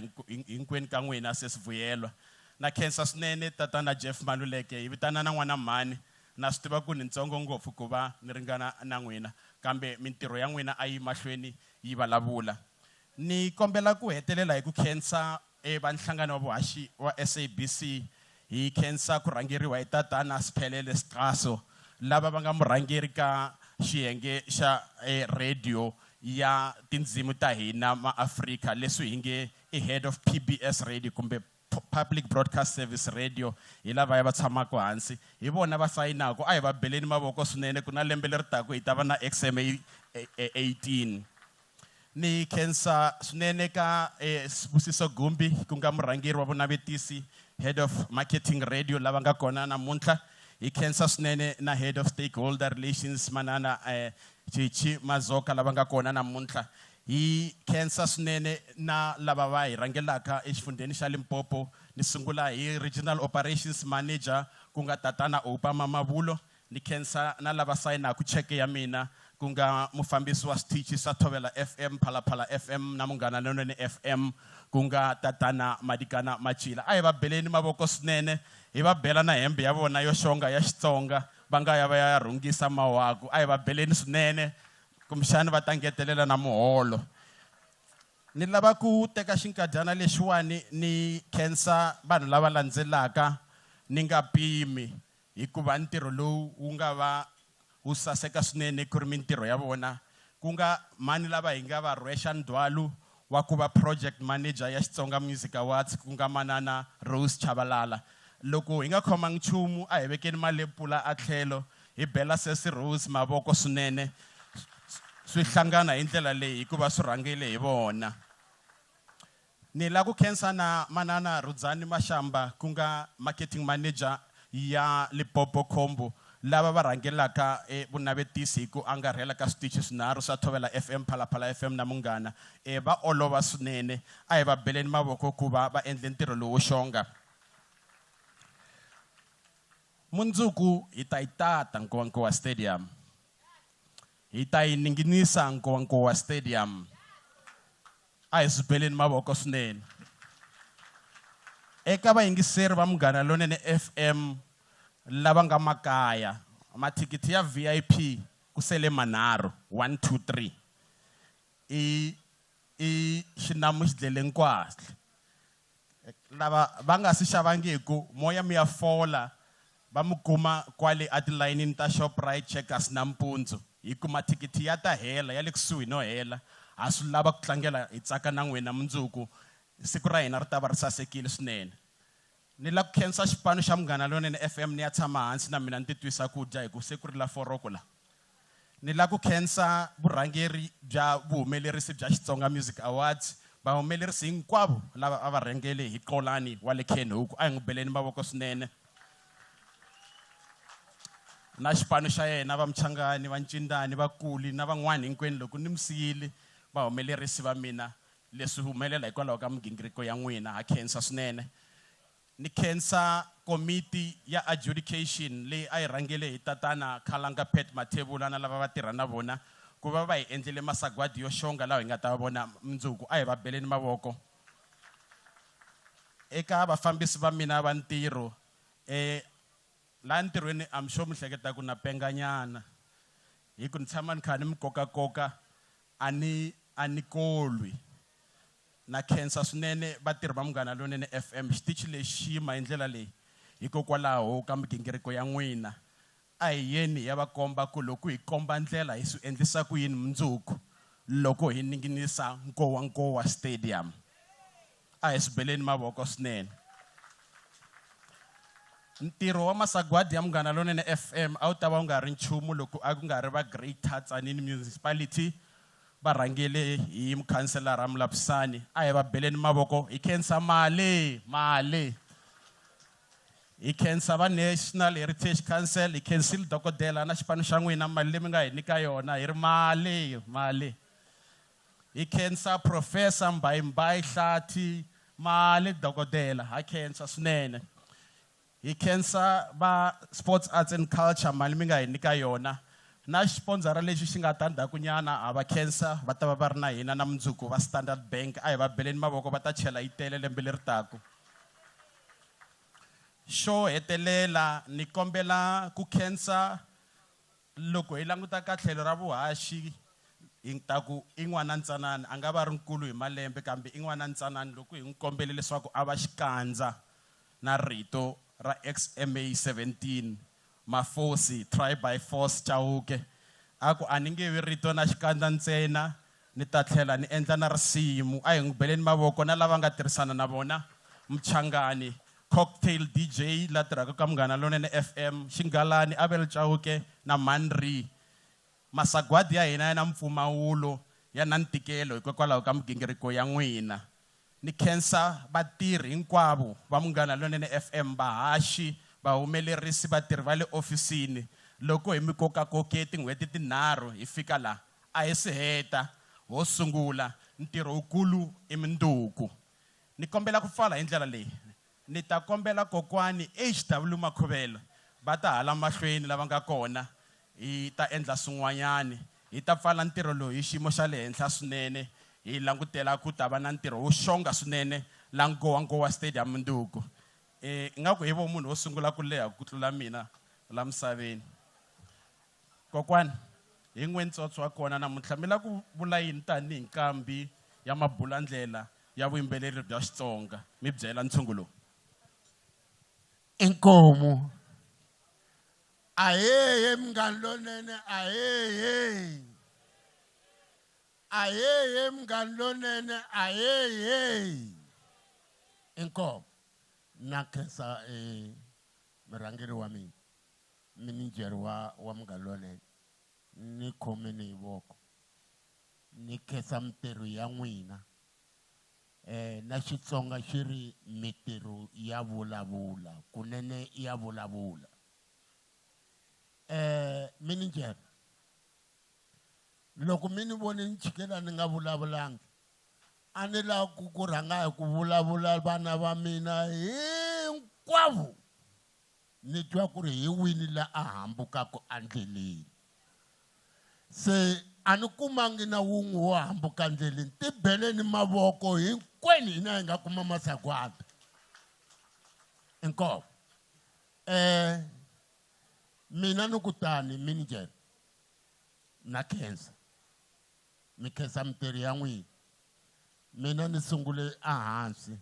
hinkwenu ka n'wina. Sesi Vuyelwa, na khensa swinene tatana Jeff Maluleke, hi vitana na n'wana mhani. Na swi tiva ku ni ntsongo ngopfu ku va ni ringana na n'wina, kambe mintirho ya n'wina a yi mahlweni yi vulavula. Ni kombela ku hetelela hi ku khensa va nhlangano wa vuhaxi wa SABC. Hi khensa ku rhangeriwa hi tatana Siphelele Sixaso, lava va nga murhangeri ka xiyenge xa radio ya tindzimi ta hina maAfrika, leswi hi nge i head of PBS radio kumbe Public Broadcast Service Radio. Hi lavaya va tshamaka hansi, hi vona va sayinaka. A hi va beleni mavoko swinene ku na lembe leri taka hi ta va na XMA 18. Ni khensa swinene ka Sibusiso Gumbi, ku nga murhangeri wa vunavetisi, head of marketing radio, lava nga kona namuntlha. Hi khensa swinene na head of stakeholder relations, manana Chichi Mazoka, lava nga kona namuntlha. Hi khensa swinene na lava va hi rhangelaka exifundeni xa Limpopo. Ni sungula hi regional operations manager, ku nga tatana Oupa Mamavulo. Ni khensa na lava sayinaka cheke ya mina, ku nga mufambisi wa switichi swa Thobela FM, Phalaphala FM na Munghana Lonene FM, ku nga tatana Madikana Machila. A hi va beleni mavoko swinene, hi va bela na hembe ya vona yo xonga ya Xitsonga va nga ya va ya rhungisa mawaku. A hi va beleni swinene, kumbexani va ta ngetelela na muholo. Ni lava ku teka xinkadyana lexiwani ni khensa vanhu lava landzelaka, ni nga pimi, hikuva ntirho lowu wu nga va wu saseka swinene ku ri mintirho ya vona, ku nga mani lava hi nga va rhwexa ndzhwalo wa ku va project manager ya Xitsonga Music Awards, ku nga manana Rose Chabalala. Loko hi nga khomangi nchumu, a hi vekeni malepula a tlhelo, hi bela sesi Rose mavoko swinene. Swi hlangana hi ndlela leyi hikuva swi rhangile hi vona. Ni lava ku khensa na manana Rudzani Mashamba, ku nga marketing manager ya Limpopo Combo, lava va rhangelaka vunavetisi hi ku angarhela ka switichi swinharhu swa Thobela FM, Phalaphala FM na Munghana. Va olova swinene, a hi va beleni mavoko ku va va endle ntirho lowo xonga. Mundzuku hi ta yi tata Nkowankowa Stadium, hi ta yi ninginisa Nkowankowa Stadium. A hi swi beleni mavoko swinene. Eka vayingiseri va Munghana Lonene FM lava nga makaya, mathikithi ya VIP ku sele manharhu, 1 2 3. I xinamu xi dlele nkwahla. Lava va nga si xavangiku, moya mi ya fola va mi kuma kwale atilayinini ta Shoprite Checkers nampundzu, hi ku mathikithi ya ta hela, ya le kusuhi no hela. Ha swi lava ku tlangela hi tsaka na n'wina mundzuku, siku ra hina ri ta va ri sasekile swinene. Ni lava ku khensa xipano xa Munghana Lonene FM. Ni ya tshama hansi na mina ni titwisa ku dya, hi ku se ku ri la foroko la. Ni lava ku khensa vurhangeri bya vuhumelerisi bya Xitsonga Music Awards, vahumelerisi hinkwavo lava a va rhangele hi Qolani wa le Kenhook. A hi n'wi beleni mavoko swinene na xipano xa yena, va Muchangani, va Ncindani, Vakuli na van'wani hinkwenu. Loko ni mi siyile vahumelerisi va mina, leswi humelela hikwalaho ka migingiriko ya n'wina, ha khensa swinene. Ni khensa komiti ya adjudication leyi a yi rhangele hi tatana Khalanga Pat Mathebula na lava va tirha na vona, ku va va hi endlele masagwadi yo xonga lawa hi nga ta va vona mundzuku. A hi va beleni mavoko. Eka vafambisi va mina va ntirho, laha ntirhweni, I'm sure mi hleketa ku na penganyana, hi ku ni tshama ni kha ni mi kokakoka, a ni kolwi. Na khensa swinene vatirhi va Munghana Lonene FM. Xitichi lexi xi yima hi ndlela leyi hikokwalaho ka migingiriko ya n'wina. A hi yeni hi ya va komba ku loko hi komba ndlela hi swi endlisa ku yini mundzuku loko hi ninginisa Nkowankowa Stadium. A hi swi beleni mavoko swinene. Ntirho wa masagwadi ya Munghana Lonene FM a wu ta va wu nga ri nchumu loko a ku nga ri va Greater Tzaneen Municipality va rhangele hi mukhanselara Mulapisani. A hi va beleni mavoko hi khensa mali, mali. Hi khensa va National Heritage Council, hi khensile dokodela na xipano xa n'wina mali leyi mi nga hi nyika yona hi ri mali, mali. Hi khensa Professor Mbayimbayi Hlathi, mali dokodela, ha khensa swinene. Hi khensa va Sports Arts and Culture mali mi nga hi nyika yona. Na xiponzara lexi xi nga ta ndzhakunyana ha va khensa, va ta va va ri na hina na mundzuku va Standard Bank. A hi va beleni mavoko va ta chela yi tele lembe leri taka. Xo hetelela ni kombela ku khensa loko hi languta ka tlhelo ra vuhaxi hi ta ku i n'wana ntsanana, a nga va ri nkulu hi malembe kambe i n'wana ntsanana loko hi n'wi kombele leswaku a va xikandza na rito ra XMA 17 Mafosi try by force Chauke a ku a ni nge vi rito na xikandza ntsena ni ta tlhela ni endla na risimu. A hi n'wi beleni mavoko na lava nga tirhisana na vona Mchangani Cocktail DJ la tirhaka ka Munghana Lonene FM Xingalani Abel Chauke na Manri. Masagwadi ya hina ya na mpfumawulo ya na ntikelo hikokwalaho ka migingiriko ya n'wina. Ni khensa vatirhi hinkwavo va Munghana Lonene FM, vahaxi, vahumelerisi, vatirhi va le ofisini. Loko hi mi kokakoke tin'hweti tinharhu hi fika la, a hi si heta, ho sungula. Ntirho wukulu i mundzuku. Ni kombela ku pfala hi ndlela leyi. Ni ta kombela kokwani HW Makhuvele va ta hala mahlweni lava nga kona hi ta endla swin'wanyani. Hi ta pfala ntirho lowu hi xiyimo xa le henhla swinene, hi langutela ku ta va na ntirho wo xonga swinene la Nkowankowa Stadium mundzuku. Ingaku hi vo munhu wo sungula ku leha ku tlula mina la misaveni. Kokwani, hi n'we ntsotso wa kona namuntlha mi la ku vula yini tanihi nkambi ya mabulandlela ya vuyimbeleri bya Xitsonga? Mi byela ntshungu lowu. Inkomu. Ahee munghana lonene, ahee. Ahee munghana lonene, ahee. Inkomu. Na khensa murhangeri wa mina, mininjhere wa munghana lonene. Ni khomeni hi voko. Ni khensa mintirho ya n'wina. Na Xitsonga xi ri mintirho ya vulavula, kunene ya vulavula. Mininjhere, loko mi ni vone ni chikela ni nga vulavulangi, a ni lava ku rhanga hi ku vulavula vana va mina hinkwavo. Ni twa ku ri hi wini la a hambukaka endleleni. Se a ni kumangi na wun'we wo hambuka endleleni. Tibeleni mavoko hinkwenu hina hi nga kuma masagwadi. Inkomu. Mina ni ku tani manager na khensa. Mi khensa mintirho ya n'wina. Mina ni sungule ehansi.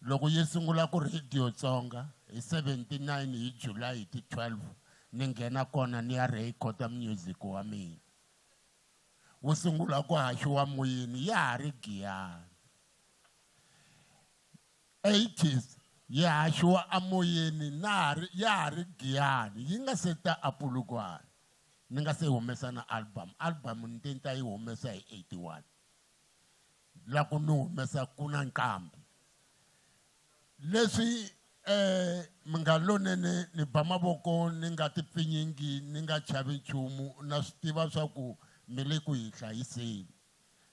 Loko yi sungula ku Radio Tsonga hi 79 hi July hi ti 12 ni nghena kona ni ya record music wa mina. Wu sungula ku haxiwa moyeni ya ha ri Giyani. 80s yi haxiwa amoyeni na ha ri, ya ha ri Giyani, yi nga se ta a Polokwane. Ni nga se humesa na album. Album ni te ni ta yi humesa hi 81. La ku ni humesa ku na nqambi. Leswi munghana lonene ni ba mavoko ni nga ti pfinyingi, ni nga chavi nchumu, na swi tiva swa ku mi le ku hi hlayiseni.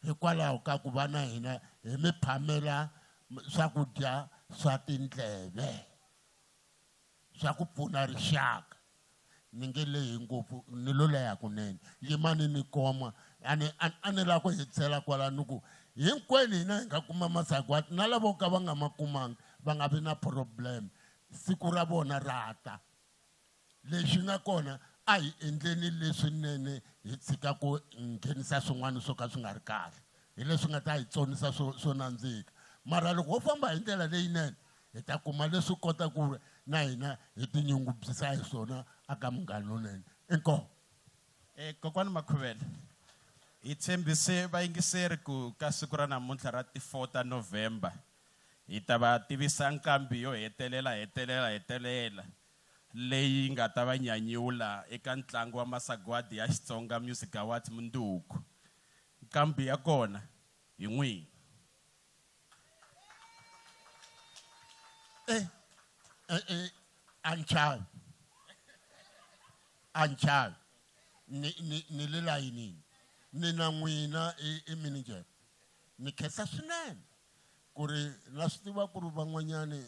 Hikwalaho ka ku va na hina hi mi phamela swakudya swa tindleve swa ku pfuna rixaka. Ni nge lehi ngopfu, ni lo leha kunene. Yimani ni koma, a ni lava ku hetisela kwala ni ku hinkwenu hina hi nga kuma masagwadi na lavo ka va nga ma kumangi va nga vi na problem. Siku ra vona ra ta. Lexi nga kona a hi endleni leswinene hi tshika ku nghenisa swin'wana swo ka swi nga ri kahle. Hi leswi nga ta hi tsonisa swo nandzika. Mara loko ho famba hi ndlela leyinene hi ta kuma leswi kota ku na hina hi tinyungubyisa hi swona aka munghana lonene. Inkomu. Kokwani Makhuvele, hi tshembise vayingiseri ku ka siku ra namuntlha ra ti 4 ta November Hi ta va tivisa nqambi yo hetelela hetelela hetelela leyi nga ta va nyanyula eka ntlangu wa masagwadi ya Xitsonga Music Awards mundzuku. Nqambi ya kona hi n'wina. A ni chavi. A ni chavi. Ni, ni, ni le layinini. Ni na n'wina i manager. Ni khensa swinene ku ri na swi tiva ku ri van'wanyani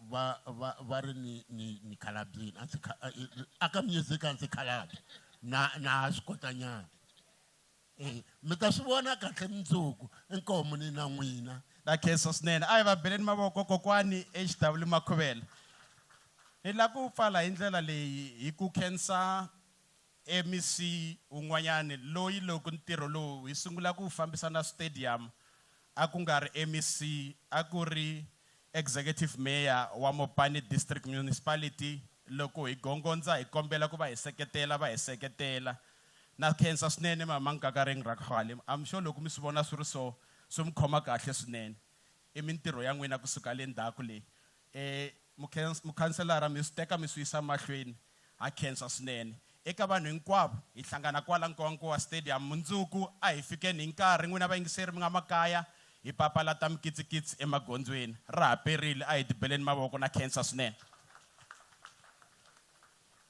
va, va, va ri ni, ni, ni khalabyini. A ndzi kha-, a, i, a ka music a ndzi khalabye. Na, na ha swi kota nyana. Mi ta swi vona kahle mundzuku, inkomu ni na n'wina. Na khensa swinene. A hi va beleni mavoko kokwani HW Makhuvela. Ni lava ku pfala hi ndlela leyi hi ku khensa MEC un'wanyani loyi loko ntirho lowu hi sungula ku fambisa na stadium a ku nga ri MEC, a ku ri Executive Mayor wa Mopani District Municipality. Loko hi gongondza hi kombela ku va hi seketela, va hi seketela. Na khensa swinene mama Nkakareng Rakgwale. I'm sure loko mi swi vona swi ri so, swi mi khoma kahle swinene. I mintirho ya n'wina kusuka le ndzhaku leyi. Mukhanselara mi swi teka mi swi yisa mahlweni. Ha khensa swinene. Eka vanhu hinkwavo hi hlangana kwala Nkowankowa Stadium mundzuku, a hi fikeni hi nkarhi n'wina vayingiseri mi nga makaya, hi papalata mikitsikitsi emagondzweni. Ra ha perile, a hi tibeleni mavoko. Na khensa swinene.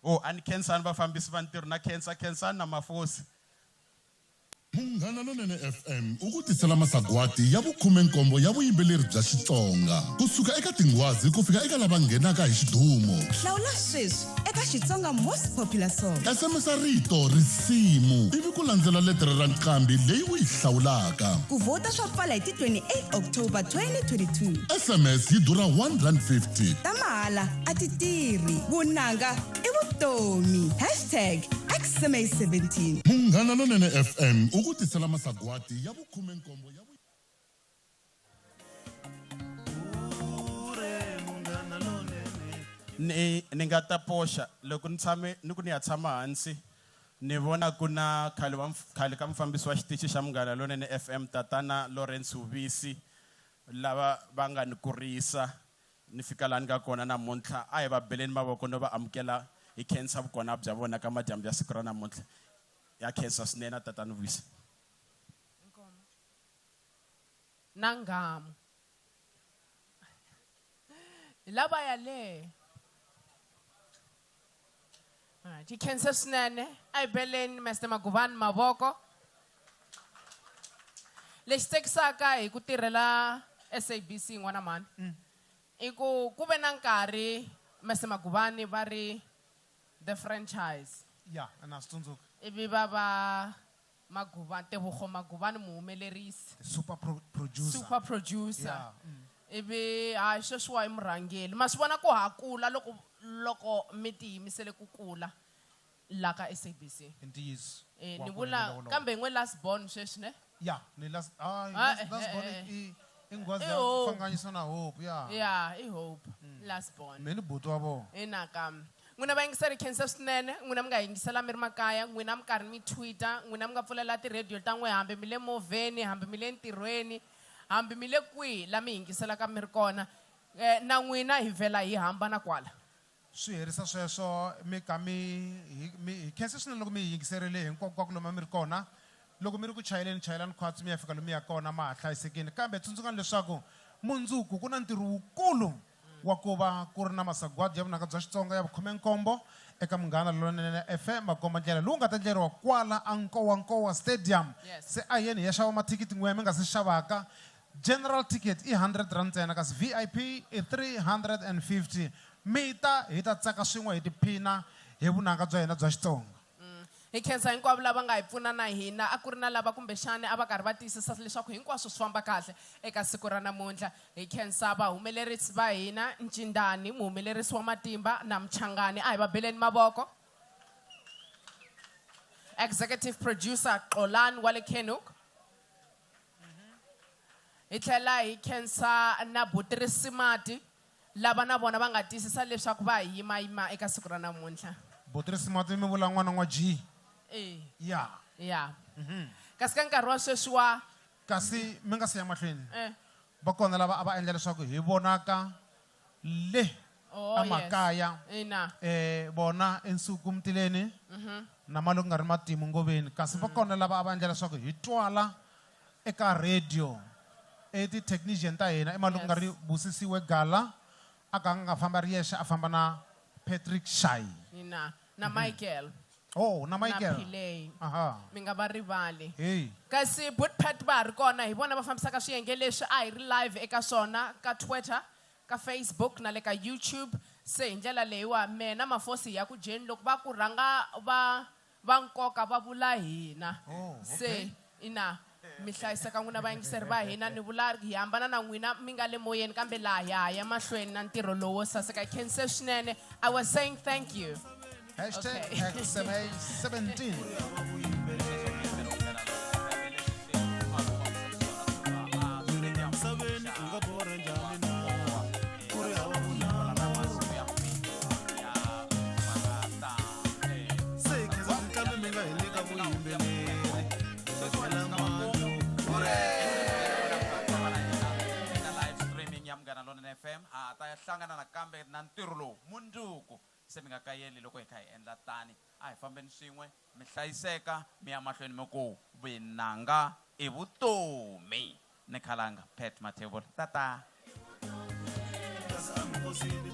Oh, a ni khensani vafambisi va ntirho, na khensa khensani na mafosi. Munghana Lonene FM u ku tisela masagwati ya vukhume-nkombo ya vuyimbeleri bya Xitsonga, ku suka eka tinghwazi ku fika eka lava nghenaka hi xidumo. Hlawula sweswi eka Xitsonga Most Popular Song. SMS rito risimu ivi ku landzela letere ra nqambi leyi u yi hlawulaka. Ku vhota swa pfala hi ti 28 October 2022. SMS yi durha one rand fifty. Ta mahala a ti tirhi. Vunanga i vutomi. Hashtag XMA17. Munghana Lonene FM u ku tisela masagwati ya vukhume-nkombo ya Ni, ni nga ta poxa loko ni tshame ni ku ni ya tshama hansi ni vona ku na khale wa khale ka mufambisi wa xitichi xa Munghana Lonene FM tatana Lawrence Hubisi lava va nga ni kurisa ni fika laha ni nga kona namuntlha. A hi va beleni mavoko no va amukela hi khensa vukona bya vona ka madyambu ya siku ra namuntlha. Ya khensa swinene tatana Vuyisa. Na nghamu. Hi lava yale. Ti khensa swinene. A hi beleni Master Maguvani mavoko. Lexi tsakisaka hi ku tirhela SABC n'wana mhani. I ku ku ve na nkarhi Master Maguvani va ri the franchise. Ya, na swi tsundzuka. Ivi va va Maguvani, Tebogo Maguvani muhumelerisi. The super producer. Super producer. Yeah. Ivi hayi sweswiwa i murhangeri. Ma swi vona ku ha kula loko mi tiyimisele ku kula la ka SABC. I ntiyiso. Ni Wa vula kula wolowo. kambe n'we last born sweswi ne? Ya, ni last, ah, last born i nghwazi I ya Hope. pfanganyisa na Hope, ya. Ya, i Hope, last born. Me ni buti wa vona. Ina kam. N'wina vayingiseri khensa swinene, n'wina mi nga yingisela mi ri makaya, n'wina mi karhi mi tweeta, n'wina mi nga pfulela ti-radio ta n'we hambi mi le movheni, hambi mi le ntirhweni, hambi mi le kwihi la mi yingiselaka mi ri kona. Na n'wina hi vhela hi hambana kwala. Swi herisa sweswo mi ka mi hi, mi hi khensa swinene loko mi hi yingiserile hinkwako lomu mi ri kona. Loko mi ri ku chayeleni, chayelani khwatsi mi ya fika lomu ya kona ma ha hlayisekile. Kambe tsundzukani leswaku mundzuku ku na ntirho wukulu wa ku va ku ri na masagwadi ya vunanga bya Xitsonga ya vukhume-nkombo eka Munghana Lonene FM, makomba ndlela lowu nga ta endleriwa kwala a Nkowankowa Stadium. Se a yeni hi ya xava mathikithi n'we mi nga se xavaka. General ticket i 100 rand ntsena, kasi VIP i 350. Mi ta hi ta tsaka swin'we hi tiphina hi vunanga bya hina bya Xitsonga. Hi khensa hinkwavo lava nga hi pfuna na hina. A ku ri na lava kumbexani a va karhi va tiyisisa leswaku hinkwaswo swi famba kahle eka siku ra namuntlha. Hi khensa vahumelerisi va hina, Ncindani, muhumelerisi wa matimba, na Mchangani. A hi va beleni mavoko. Executive producer Xolani wa le Kenuk. Hi tlhela hi khensa na Butirisi Mati lava na vona va nga tiyisisa leswaku va hi yimayima eka siku ra namuntlha. Butirisi Mati mi vula n'wana n'wa G. Ya. Ya. Kasi ka nkarhi wa sweswi wa Kasi mi nga si ya mahlweni. Va kona lava a va endla leswaku hi vonaka le Oh, emakaya. Yes. Ina. Vona ensuku mutileni na mali ku nga ri matimu ngoveni, kasi va kona lava a va endla leswaku hi twala eka radio. Ti-technician ta hina i mali ku nga ri Busisiwe Gala, a ka nga famba ri yexe, a famba na Patrick Shai. Ina, na Michael. Oh, na Michael. Na Pillay. Aha. Mi nga va rivali. Hey. Kasi Bootpat va ha ri kona, hi vona va fambisaka swiyenge leswi a hi ri live eka swona ka Twitter, ka Facebook na le ka YouTube. Se hi ndlela leyiwa mehe na Mafosi hi ya ku dyeni loko va ku rhanga va nkoka va vula hina. Oh, okay. Se ina mi hlayiseka n'wina vayingiseri va hina, ni vula hi hambana na n'wina mi nga le moyeni, kambe laha hi ha ya mahlweni na ntirho lowo saseka. Khense swinene. I was saying thank you. Hashtag Okay. XMA 17. FM a ta hlangana nakambe na ntirho lowu mundzuku, se mi nga kayeli loko hi kha hi endla tani. A hi fambeni swin'we, mi hlayiseka, mi ya mahlweni mi ku vinanga i vutomi. Ni khalanga Pat Mathebula, tata. Kasi a mi kosini.